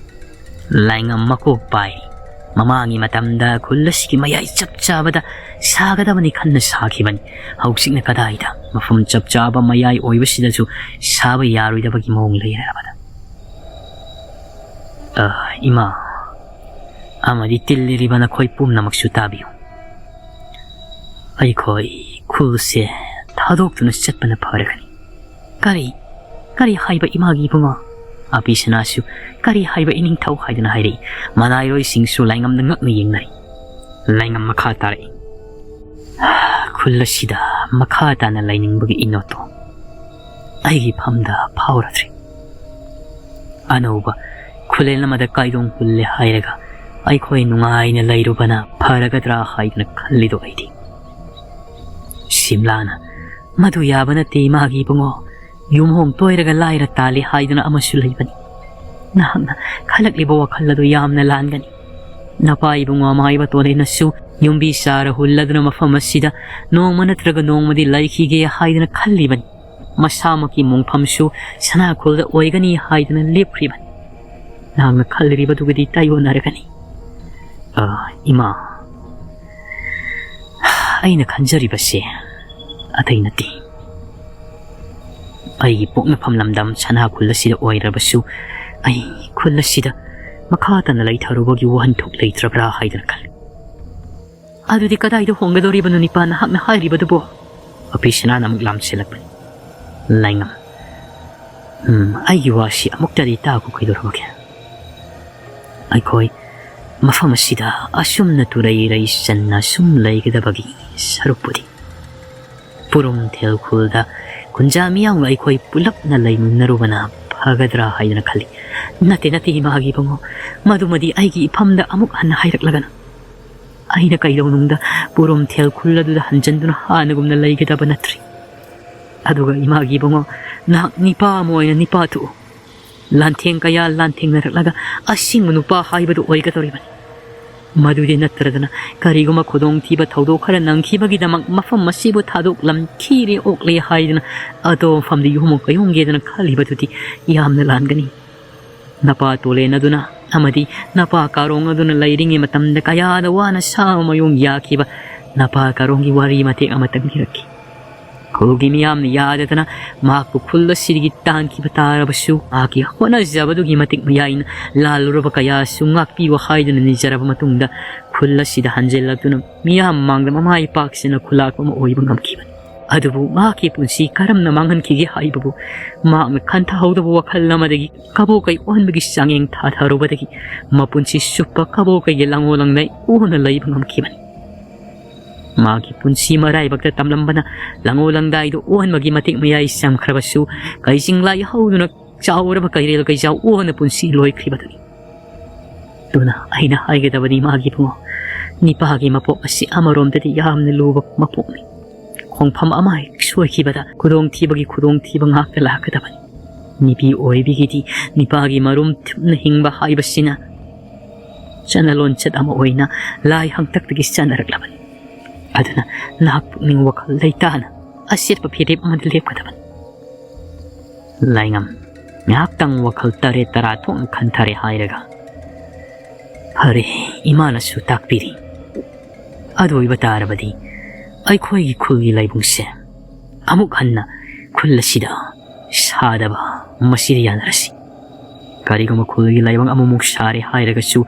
ꯂꯥꯏꯉꯝ ꯃꯀꯣꯛ ꯄꯥꯏꯔꯤ꯫ ꯃꯃꯥꯡꯒꯤ ꯃꯇꯝꯗ ꯈꯨꯜ ꯑꯁꯤꯒꯤ ꯃꯌꯥꯏ ꯆꯞ ꯆꯥꯕꯗ ꯁꯥꯒꯗꯕꯅꯤ ꯈꯟꯅ ꯁꯥꯈꯤꯕꯅꯤ꯫ ꯍꯧꯖꯤꯛꯅ ꯀꯗꯥꯏꯗ? ꯃꯐꯝ ꯆꯞ ꯆꯥꯕ ꯃꯌꯥꯏ ꯑꯣꯏꯕꯁꯤꯗꯁꯨ ꯁꯥꯕ ꯌꯥꯔꯣꯏꯗꯕꯒꯤ ꯃꯑꯣꯡ ꯂꯩꯔꯕꯗ꯫ ꯑ, ꯏꯃꯥ, ꯑꯃꯗꯤ ꯇꯤꯜꯂꯤꯔꯤꯕ ꯅꯈꯣꯏ ꯄꯨꯝꯅꯃꯛꯁꯨ ꯇꯥꯕꯤꯌꯨ꯫ ꯑꯩꯈꯣꯏ ꯈꯨꯜꯁꯦ ꯊꯥꯗꯣꯛꯇꯨꯅ ꯆꯠꯄꯅ ꯐꯔꯒꯅꯤ꯫ ꯀꯔꯤ? ꯀꯔꯤ ꯍꯥꯏꯕ ꯏꯃꯥꯒꯤ ꯏꯕꯨꯡꯉꯣ? ꯑꯄꯤꯁꯅꯥꯁꯨ ꯀꯔꯤ ꯍꯥꯏꯕ ꯏꯅꯤꯡꯊꯧ ꯍꯥꯏꯗꯨꯅ ꯍꯥꯏꯔꯛꯏ꯫ ꯃꯅꯥꯏꯔꯣꯏꯁꯤꯡꯁꯨ ꯂꯥꯏꯉꯝꯗ ꯉꯛꯅ ꯌꯦꯡꯅꯔꯤ꯫ ꯂꯥꯏꯉꯝ ꯃꯈꯥ ꯇꯥꯔꯛꯏ꯫ ꯈꯨꯜ ꯑꯁꯤꯗ ꯃꯈꯥ ꯇꯥꯅ ꯂꯩꯅꯤꯡꯕꯒꯤ ꯏꯅꯣꯠꯇꯣ ꯑꯩꯒꯤ ꯐꯝꯗ ꯐꯥꯎꯔꯗ꯭ꯔꯤ꯫ ꯑꯅꯧꯕ ꯈꯨꯂꯦꯟ ꯑꯃꯗ ꯀꯥꯏꯗꯣꯡ ꯍꯨꯜꯂꯦ ꯍꯥꯏꯔꯒ ꯑꯩꯈꯣꯏ ꯅꯨꯡꯉꯥꯏꯅ ꯂꯩꯔꯨꯕꯅ ꯐꯔꯒꯗ꯭ꯔꯥ ꯍꯥꯏꯗꯅ ꯈꯜꯂꯤꯗꯣ ꯑꯩꯗꯤ꯫ ꯁꯤꯝꯂꯥꯅ, "ꯃꯗꯨ ꯌꯥꯕ ꯅꯠꯇꯦ ꯏꯃꯥꯒꯤ ꯏꯕꯨꯡꯉꯣ, ꯌꯨꯝ ꯍꯣꯡ ꯇꯣꯏꯔꯒ ꯂꯥꯏꯔ ꯇꯥꯜꯂꯤ ꯍꯥꯏꯗꯨꯅ ꯑꯃꯁꯨ ꯂꯩꯕꯅꯤ꯫ ꯅꯍꯥꯛꯅ ꯈꯜꯂꯛꯂꯤꯕ ꯋꯥꯈꯜ ꯑꯗꯨ ꯌꯥꯝꯅ ꯂꯥꯟꯒꯅꯤ꯫ ꯅꯄꯥ ꯏꯕꯨꯡꯉꯣ ꯑꯃꯥꯏꯕ ꯇꯣꯂꯦꯅꯁꯨ ꯌꯨꯝꯕꯤ ꯆꯥꯔ ꯍꯨꯜꯂꯗꯨꯅ ꯃꯐꯝ ꯑꯁꯤꯗ ꯅꯣꯡꯃ ꯅꯠꯇ꯭ꯔꯒ ꯅꯣꯡꯃꯗꯤ ꯂꯩꯈꯤꯒꯦ ꯍꯥꯏꯗꯨꯅ ꯈꯜꯂꯤꯕꯅꯤ꯫ ꯃꯁꯥꯃꯛꯀꯤ ꯃꯣꯡꯐꯝꯁꯨ ꯁꯅꯥꯈꯣꯜꯗ ꯑꯣꯏꯒꯅꯤ ꯍꯥꯏꯗꯨꯅ ꯂꯦꯞꯈ꯭ꯔꯤꯕꯅꯤ꯫ ꯅꯍꯥꯛꯅ ꯈꯜꯂꯤꯕꯗꯨꯒꯗꯤ ꯇꯥꯏꯑꯣꯟꯅꯔꯒꯅꯤ꯫" ꯑ, ꯏꯃꯥ, ꯑꯩꯅ ꯈꯟꯖꯔꯤꯕꯁꯦ ꯑꯇꯩ ꯅꯠꯇꯦ꯫ ꯑꯩꯒꯤ ꯄꯣꯛꯅꯐꯝ ꯂꯝꯗꯝ ꯁꯅꯥ ꯈꯨꯜ ꯑꯁꯤꯗ ꯑꯣꯏꯔꯕꯁꯨ, ꯑꯩ ꯈꯨꯜ ꯑꯁꯤꯗ ꯃꯈꯥ ꯇꯥꯅ ꯂꯩꯊꯔꯨꯕꯒꯤ ꯋꯥꯍꯟꯊꯣꯛ ꯂꯩꯇ꯭ꯔꯕ꯭ꯔꯥ ꯍꯥꯏꯗꯅ ꯈꯜꯂꯤ꯫ ꯑꯗꯨꯗꯤ ꯀꯗꯥꯏꯗ ꯍꯣꯡꯒꯗꯧꯔꯤꯕꯅꯣ ꯅꯤꯄꯥ ꯅꯍꯥꯛꯅ ꯍꯥꯏꯔꯤꯕꯗꯨꯕꯣ? ꯑꯄꯤꯁꯅꯥꯅ ꯑꯃꯨꯛ ꯂꯥꯝꯁꯤꯜꯂꯛꯄꯅꯤ꯫ ꯂꯥꯏꯉꯝ, ꯎꯝ, ꯑꯩꯒꯤ ꯋꯥꯁꯤ ꯑꯃꯨꯛꯇꯗꯤ ꯇꯥꯈꯣ ꯀꯩꯗꯧꯔꯕꯒꯦ? ꯑꯩꯈꯣꯏ ꯃꯐꯝ ꯑꯁꯤꯗ ꯑꯁꯨꯝꯅ ꯇꯨꯔꯩ ꯔꯩ ꯆꯟꯅ ꯁꯨꯝ ꯂꯩꯒꯗꯕꯒꯤ ꯁꯔꯨꯛꯄꯨꯗꯤ ꯄꯨꯔꯨꯝꯊꯦꯜ ꯈꯨꯜꯗ ꯀꯨꯟꯖꯥ ꯃꯤꯌꯥꯝꯒ ꯑꯩꯈꯣꯏ ꯄꯨꯂꯞꯅ ꯂꯩꯃꯤꯟꯅꯔꯨꯕꯅ ꯐꯒꯗ꯭ꯔꯥ ꯍꯥꯏꯗꯅ ꯈꯜꯂꯤ꯫ ꯅꯠꯇꯦ, ꯅꯠꯇꯦ, ꯏꯃꯥꯒꯤ ꯏꯕꯨꯡꯉꯣ, ꯃꯗꯨꯃꯗꯤ ꯑꯩꯒꯤ ꯏꯐꯝꯗ ꯑꯃꯨꯛ ꯍꯟꯅ ꯍꯥꯏꯔꯛꯂꯒꯅꯨ꯫ ꯑꯩꯅ ꯀꯩꯗꯧꯅꯨꯡꯗ ꯄꯨꯔꯨꯝꯊꯦꯜ ꯈꯨꯜ ꯑꯗꯨꯗ ꯍꯟꯖꯤꯟꯗꯨꯅ ꯍꯥꯟꯅꯒꯨꯝꯅ ꯂꯩꯒꯗꯕ ꯅꯠꯇ꯭ꯔꯤ꯫ ꯑꯗꯨꯒ ꯏꯃꯥꯒꯤ ꯏꯕꯨꯡꯉꯣ, ꯅꯍꯥꯛ ꯅꯤꯄꯥ ꯑꯃ ꯑꯣꯏꯅ ꯅꯤꯄꯥ ꯊꯣꯛꯎ꯫ ꯂꯥꯟꯊꯦꯡ ꯀꯌꯥ ꯂꯥꯟꯊꯦꯡꯅꯔꯛꯂꯒ ꯑꯁꯦꯡꯕ ꯅꯨꯄꯥ ꯍꯥꯏꯕꯗꯨ ꯑꯣꯏꯒꯗꯧꯔꯤꯕꯅꯤ꯫ ꯃꯗꯨꯗꯤ ꯅꯠꯇ꯭ꯔꯗꯅ ꯀꯔꯤꯒꯨꯝꯕ ꯈꯨꯗꯣꯡꯊꯤꯕ ꯊꯧꯗꯣꯛ ꯈꯔ ꯅꯪꯈꯤꯕꯒꯤꯗꯃꯛ ꯃꯐꯝ ꯑꯁꯤꯕꯨ ꯊꯥꯗꯣꯛꯂꯝꯈꯤꯔꯦ ꯑꯣꯛꯂꯦ ꯍꯥꯏꯗꯅ ꯑꯇꯣꯞꯄ ꯃꯐꯝꯗ ꯌꯨꯝ ꯑꯃꯨꯛ ꯀꯩꯍꯣꯡꯒꯦꯗꯅ ꯈꯜꯂꯤꯕꯗꯨꯗꯤ ꯌꯥꯝꯅ ꯂꯥꯟꯒꯅꯤ꯫ ꯅꯄꯥ ꯇꯣꯂꯦꯟ ꯑꯗꯨꯅ ꯑꯃꯗꯤ ꯅꯄꯥ ꯀꯥꯔꯣꯡ ꯑꯗꯨꯅ ꯂꯩꯔꯤꯉꯩ ꯃꯇꯝꯗ ꯀꯌꯥꯗ ꯋꯥꯅ ꯁꯥꯕ ꯃꯌꯣꯡ ꯌꯥꯈꯤꯕ ꯅꯄꯥ ꯀꯥꯔꯣꯡꯒꯤ ꯋꯥꯔꯤ ꯃꯇꯦꯛ ꯑꯃꯇꯪ ꯂꯤꯔꯛꯈꯤ꯫ ꯈꯨꯜꯒꯤ ꯃꯤꯌꯥꯝꯅ ꯌꯥꯗꯗꯅ ꯃꯍꯥꯛꯄꯨ ꯈꯨꯜ ꯑꯁꯤꯗꯒꯤ ꯇꯥꯟꯈꯤꯕ ꯇꯥꯔꯕꯁꯨ, ꯃꯍꯥꯛꯀꯤ ꯍꯣꯠꯅꯖꯕꯗꯨꯒꯤ ꯃꯇꯤꯛ ꯃꯌꯥꯏꯅ ꯂꯥꯜꯂꯨꯔꯕ ꯀꯌꯥꯁꯨ ꯉꯥꯛꯄꯤꯌꯨ ꯍꯥꯏꯗꯨꯅ ꯅꯤꯖꯔꯕ ꯃꯇꯨꯡꯗ ꯈꯨꯜ ꯑꯁꯤꯗ ꯍꯟꯖꯤꯜꯂꯛꯇꯨꯅ ꯃꯤꯌꯥꯝ ꯃꯥꯡꯗ ꯃꯃꯥꯏ ꯄꯥꯛꯁꯤꯟꯅ ꯈꯨꯜꯂꯥꯛꯄ ꯑꯃ ꯑꯣꯏꯕ ꯉꯝꯈꯤꯕꯅꯤ꯫ ꯑꯗꯨꯕꯨ ꯃꯍꯥꯛꯀꯤ ꯄꯨꯟꯁꯤ ꯀꯔꯝꯅ ꯃꯥꯡꯍꯟꯈꯤꯒꯦ ꯍꯥꯏꯕꯕꯨ ꯃꯍꯥꯛꯅ ꯈꯟꯊꯍꯧꯗꯕ ꯋꯥꯈꯜ ꯑꯃꯗꯒꯤ ꯀꯕꯣꯀꯩ ꯑꯣꯟꯕꯒꯤ ꯆꯥꯡꯌꯦꯡ ꯊꯥꯊꯔꯨꯕꯗꯒꯤ ꯃꯄꯨꯟꯁꯤ ꯆꯨꯞꯄ ꯀꯕꯣꯀꯩꯒꯤ ꯂꯥꯡꯑꯣ ꯂꯥꯡꯗꯥꯏ ꯑꯣꯟꯅ ꯂꯩꯕ ꯉꯝꯈꯤꯕꯅꯤ꯫ ꯃꯥꯒꯤ ꯄꯨꯟꯁꯤ ꯃꯔꯥꯏꯕꯛꯇ ꯇꯝꯂꯝꯕꯅ ꯂꯥꯡꯑꯣ ꯂꯥꯡꯗꯥꯏꯗꯨ ꯑꯣꯟꯕꯒꯤ ꯃꯇꯤꯛ ꯃꯌꯥꯏ ꯆꯝꯈ꯭ꯔꯕꯁꯨ, ꯀꯩꯖꯤꯡ ꯂꯥꯏ ꯍꯧꯗꯨꯅ ꯆꯥꯎꯔꯕ ꯀꯩꯔꯦꯜ ꯀꯩꯖꯥꯎ ꯑꯣꯟꯅ ꯄꯨꯟꯁꯤ ꯂꯣꯏꯈ꯭ꯔꯤꯕꯗꯨꯅꯤ꯫ ꯑꯗꯨꯅ ꯑꯩꯅ ꯍꯥꯏꯒꯗꯕꯗꯤ ꯃꯥꯒꯤ ꯏꯕꯨꯡꯉꯣ, ꯅꯤꯄꯥꯒꯤ ꯃꯄꯣꯛ ꯑꯁꯤ ꯑꯃꯔꯣꯝꯗꯗꯤ ꯌꯥꯝꯅ ꯂꯨꯕ ꯃꯄꯣꯛꯅꯤ꯫ ꯈꯣꯡꯐꯝ ꯑꯃ ꯍꯦꯛ ꯁꯣꯏꯈꯤꯕꯗ ꯈꯨꯗꯣꯡꯊꯤꯕꯒꯤ ꯈꯨꯗꯣꯡꯊꯤꯕ ꯉꯥꯛꯇ ꯂꯥꯛꯀꯗꯕꯅꯤ꯫ ꯅꯨꯄꯤ ꯑꯣꯏꯕꯤꯒꯤꯗꯤ ꯅꯤꯄꯥꯒꯤ ꯃꯔꯨꯝ ꯊꯨꯞꯅ ꯍꯤꯡꯕ ꯍꯥꯏꯕꯁꯤꯅ ꯆꯠꯅ ꯂꯣꯟꯆꯠ ꯑꯃ ꯑꯣꯏꯅ ꯂꯥꯏ ꯍꯥꯛꯇꯛꯇꯒꯤ ꯆꯠꯅꯔꯛꯂꯕꯅꯤ꯫ ꯑꯗꯨꯅ ꯅꯍꯥꯛ ꯄꯨꯛꯅꯤꯡ ꯋꯥꯈꯜ ꯂꯩꯇꯥꯅ ꯑꯆꯦꯠꯄ ꯐꯤꯔꯦꯞ ꯑꯃꯗ ꯂꯦꯞꯀꯗꯕꯅꯤ꯫ ꯂꯥꯏꯉꯝ, ꯉꯥꯏꯍꯥꯛꯇꯪ ꯋꯥꯈꯜ ꯇꯔꯦꯠ ꯇꯔꯥ ꯊꯣꯛꯅ ꯈꯟꯊꯔꯦ ꯍꯥꯏꯔꯒ, ꯐꯔꯦ, ꯏꯃꯥꯅꯁꯨ ꯇꯥꯛꯄꯤꯔꯤ꯫ ꯑꯗꯨ ꯑꯣꯏꯕ ꯇꯥꯔꯕꯗꯤ ꯑꯩꯈꯣꯏꯒꯤ ꯈꯨꯜꯒꯤ ꯂꯥꯏꯕꯨꯡꯁꯦ ꯑꯃꯨꯛ ꯍꯟꯅ ꯈꯨꯜ ꯑꯁꯤꯗ ꯁꯥꯗꯕ ꯃꯁꯤꯗ ꯌꯥꯅꯔꯁꯤ꯫ ꯀꯔꯤꯒꯨꯝꯕ ꯈꯨꯜꯒꯤ ꯂꯥꯏꯕꯨꯡ ꯑꯃꯃꯨꯛ ꯁꯥꯔꯦ ꯍꯥꯏꯔꯒꯁꯨ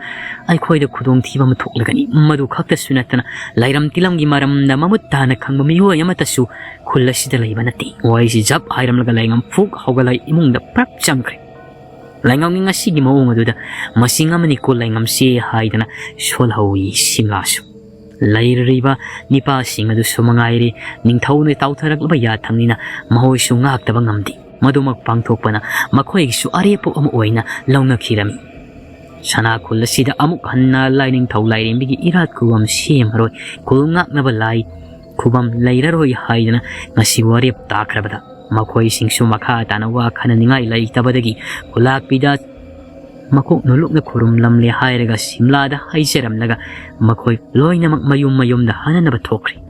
ꯑꯩꯈꯣꯏꯗ ꯈꯨꯗꯣꯡꯊꯤꯕ ꯑꯃ ꯊꯣꯛꯂꯒꯅꯤ꯫ ꯃꯗꯨ ꯈꯛꯇꯁꯨ ꯅꯠꯇꯅ ꯂꯥꯏꯔꯝ ꯇꯤꯂꯝꯒꯤ ꯃꯔꯝꯗ ꯃꯃꯨꯠ ꯇꯥꯅ ꯈꯪꯕ ꯃꯤꯑꯣꯏ ꯑꯃꯠꯇꯁꯨ ꯈꯨꯜ ꯑꯁꯤꯗ ꯂꯩꯕ ꯅꯠꯇꯦ꯫ ꯋꯥꯍꯩꯁꯤ ꯖꯞ ꯍꯥꯏꯔꯝꯂꯒ ꯂꯥꯏꯉꯝ ꯐꯨꯛ ꯍꯧꯒꯠꯂꯒ ꯏꯃꯨꯡꯗ ꯄ꯭ꯔꯞ ꯆꯪꯈ꯭ꯔꯦ꯫ ꯂꯥꯏꯉꯝꯒꯤ ꯉꯁꯤꯒꯤ ꯃꯑꯣꯡ ꯑꯗꯨꯗ ꯃꯁꯤꯡ ꯑꯃꯅꯤꯀꯣ ꯂꯥꯏꯉꯝꯁꯦ ꯍꯥꯏꯗꯅ ꯁꯣꯜꯍꯧꯏ ꯁꯤꯝꯂꯥꯁꯨ꯫ ꯂꯩꯔꯤꯕ ꯅꯤꯄꯥꯁꯤꯡ ꯑꯗꯨꯁꯨ ꯃꯉꯥꯏꯔꯦ, ꯅꯤꯡꯊꯧꯅ ꯇꯥꯎꯊꯔꯛꯂꯕ ꯌꯥꯊꯪꯅꯤꯅ ꯃꯈꯣꯏꯁꯨ ꯉꯥꯛꯇꯕ ꯉꯝꯗꯦ꯫ ꯃꯗꯨꯃꯛ ꯄꯥꯡꯊꯣꯛꯄꯅ ꯃꯈꯣꯏꯒꯤꯁꯨ ꯑꯔꯦꯞꯄ ꯑꯃ ꯑꯣꯏꯅ ꯂꯧꯅꯈꯤꯔꯝꯃꯤ꯫ ꯁꯅꯥ ꯈꯨꯜ ꯑꯁꯤꯗ ꯑꯃꯨꯛ ꯍꯟꯅ ꯂꯥꯏꯅꯤꯡꯊꯧ ꯂꯥꯏꯔꯦꯝꯕꯤꯒꯤ ꯏꯔꯥꯠ ꯈꯨꯕꯝ ꯁꯦꯝꯃꯔꯣꯏ, ꯈꯨꯜ ꯉꯥꯛꯅꯕ ꯂꯥꯏ ꯈꯨꯕꯝ ꯂꯩꯔꯔꯣꯏ ꯍꯥꯏꯗꯅ ꯉꯁꯤ ꯋꯥꯔꯦꯞ ꯇꯥꯈ꯭ꯔꯕꯗ ꯃꯈꯣꯏꯁꯤꯡꯁꯨ ꯃꯈꯥ ꯇꯥꯅ ꯋꯥ ꯈꯟꯅꯅꯤꯡꯉꯥꯏ ꯂꯩꯇꯕꯗꯒꯤ ꯈꯨꯂꯥꯛꯄꯤꯗ ꯃꯀꯣꯛ ꯅꯣꯂꯨꯛꯅ ꯈꯨꯔꯨꯝꯂꯝꯂꯦ ꯍꯥꯏꯔꯒ ꯁꯤꯝꯂꯥꯗ ꯍꯥꯏꯖꯔꯝꯂꯒ ꯃꯈꯣꯏ ꯂꯣꯏꯅꯃꯛ ꯃꯌꯨꯝ ꯃꯌꯨꯝꯗ ꯍꯟꯅꯅꯕ ꯊꯣꯛꯈ꯭ꯔꯦ꯫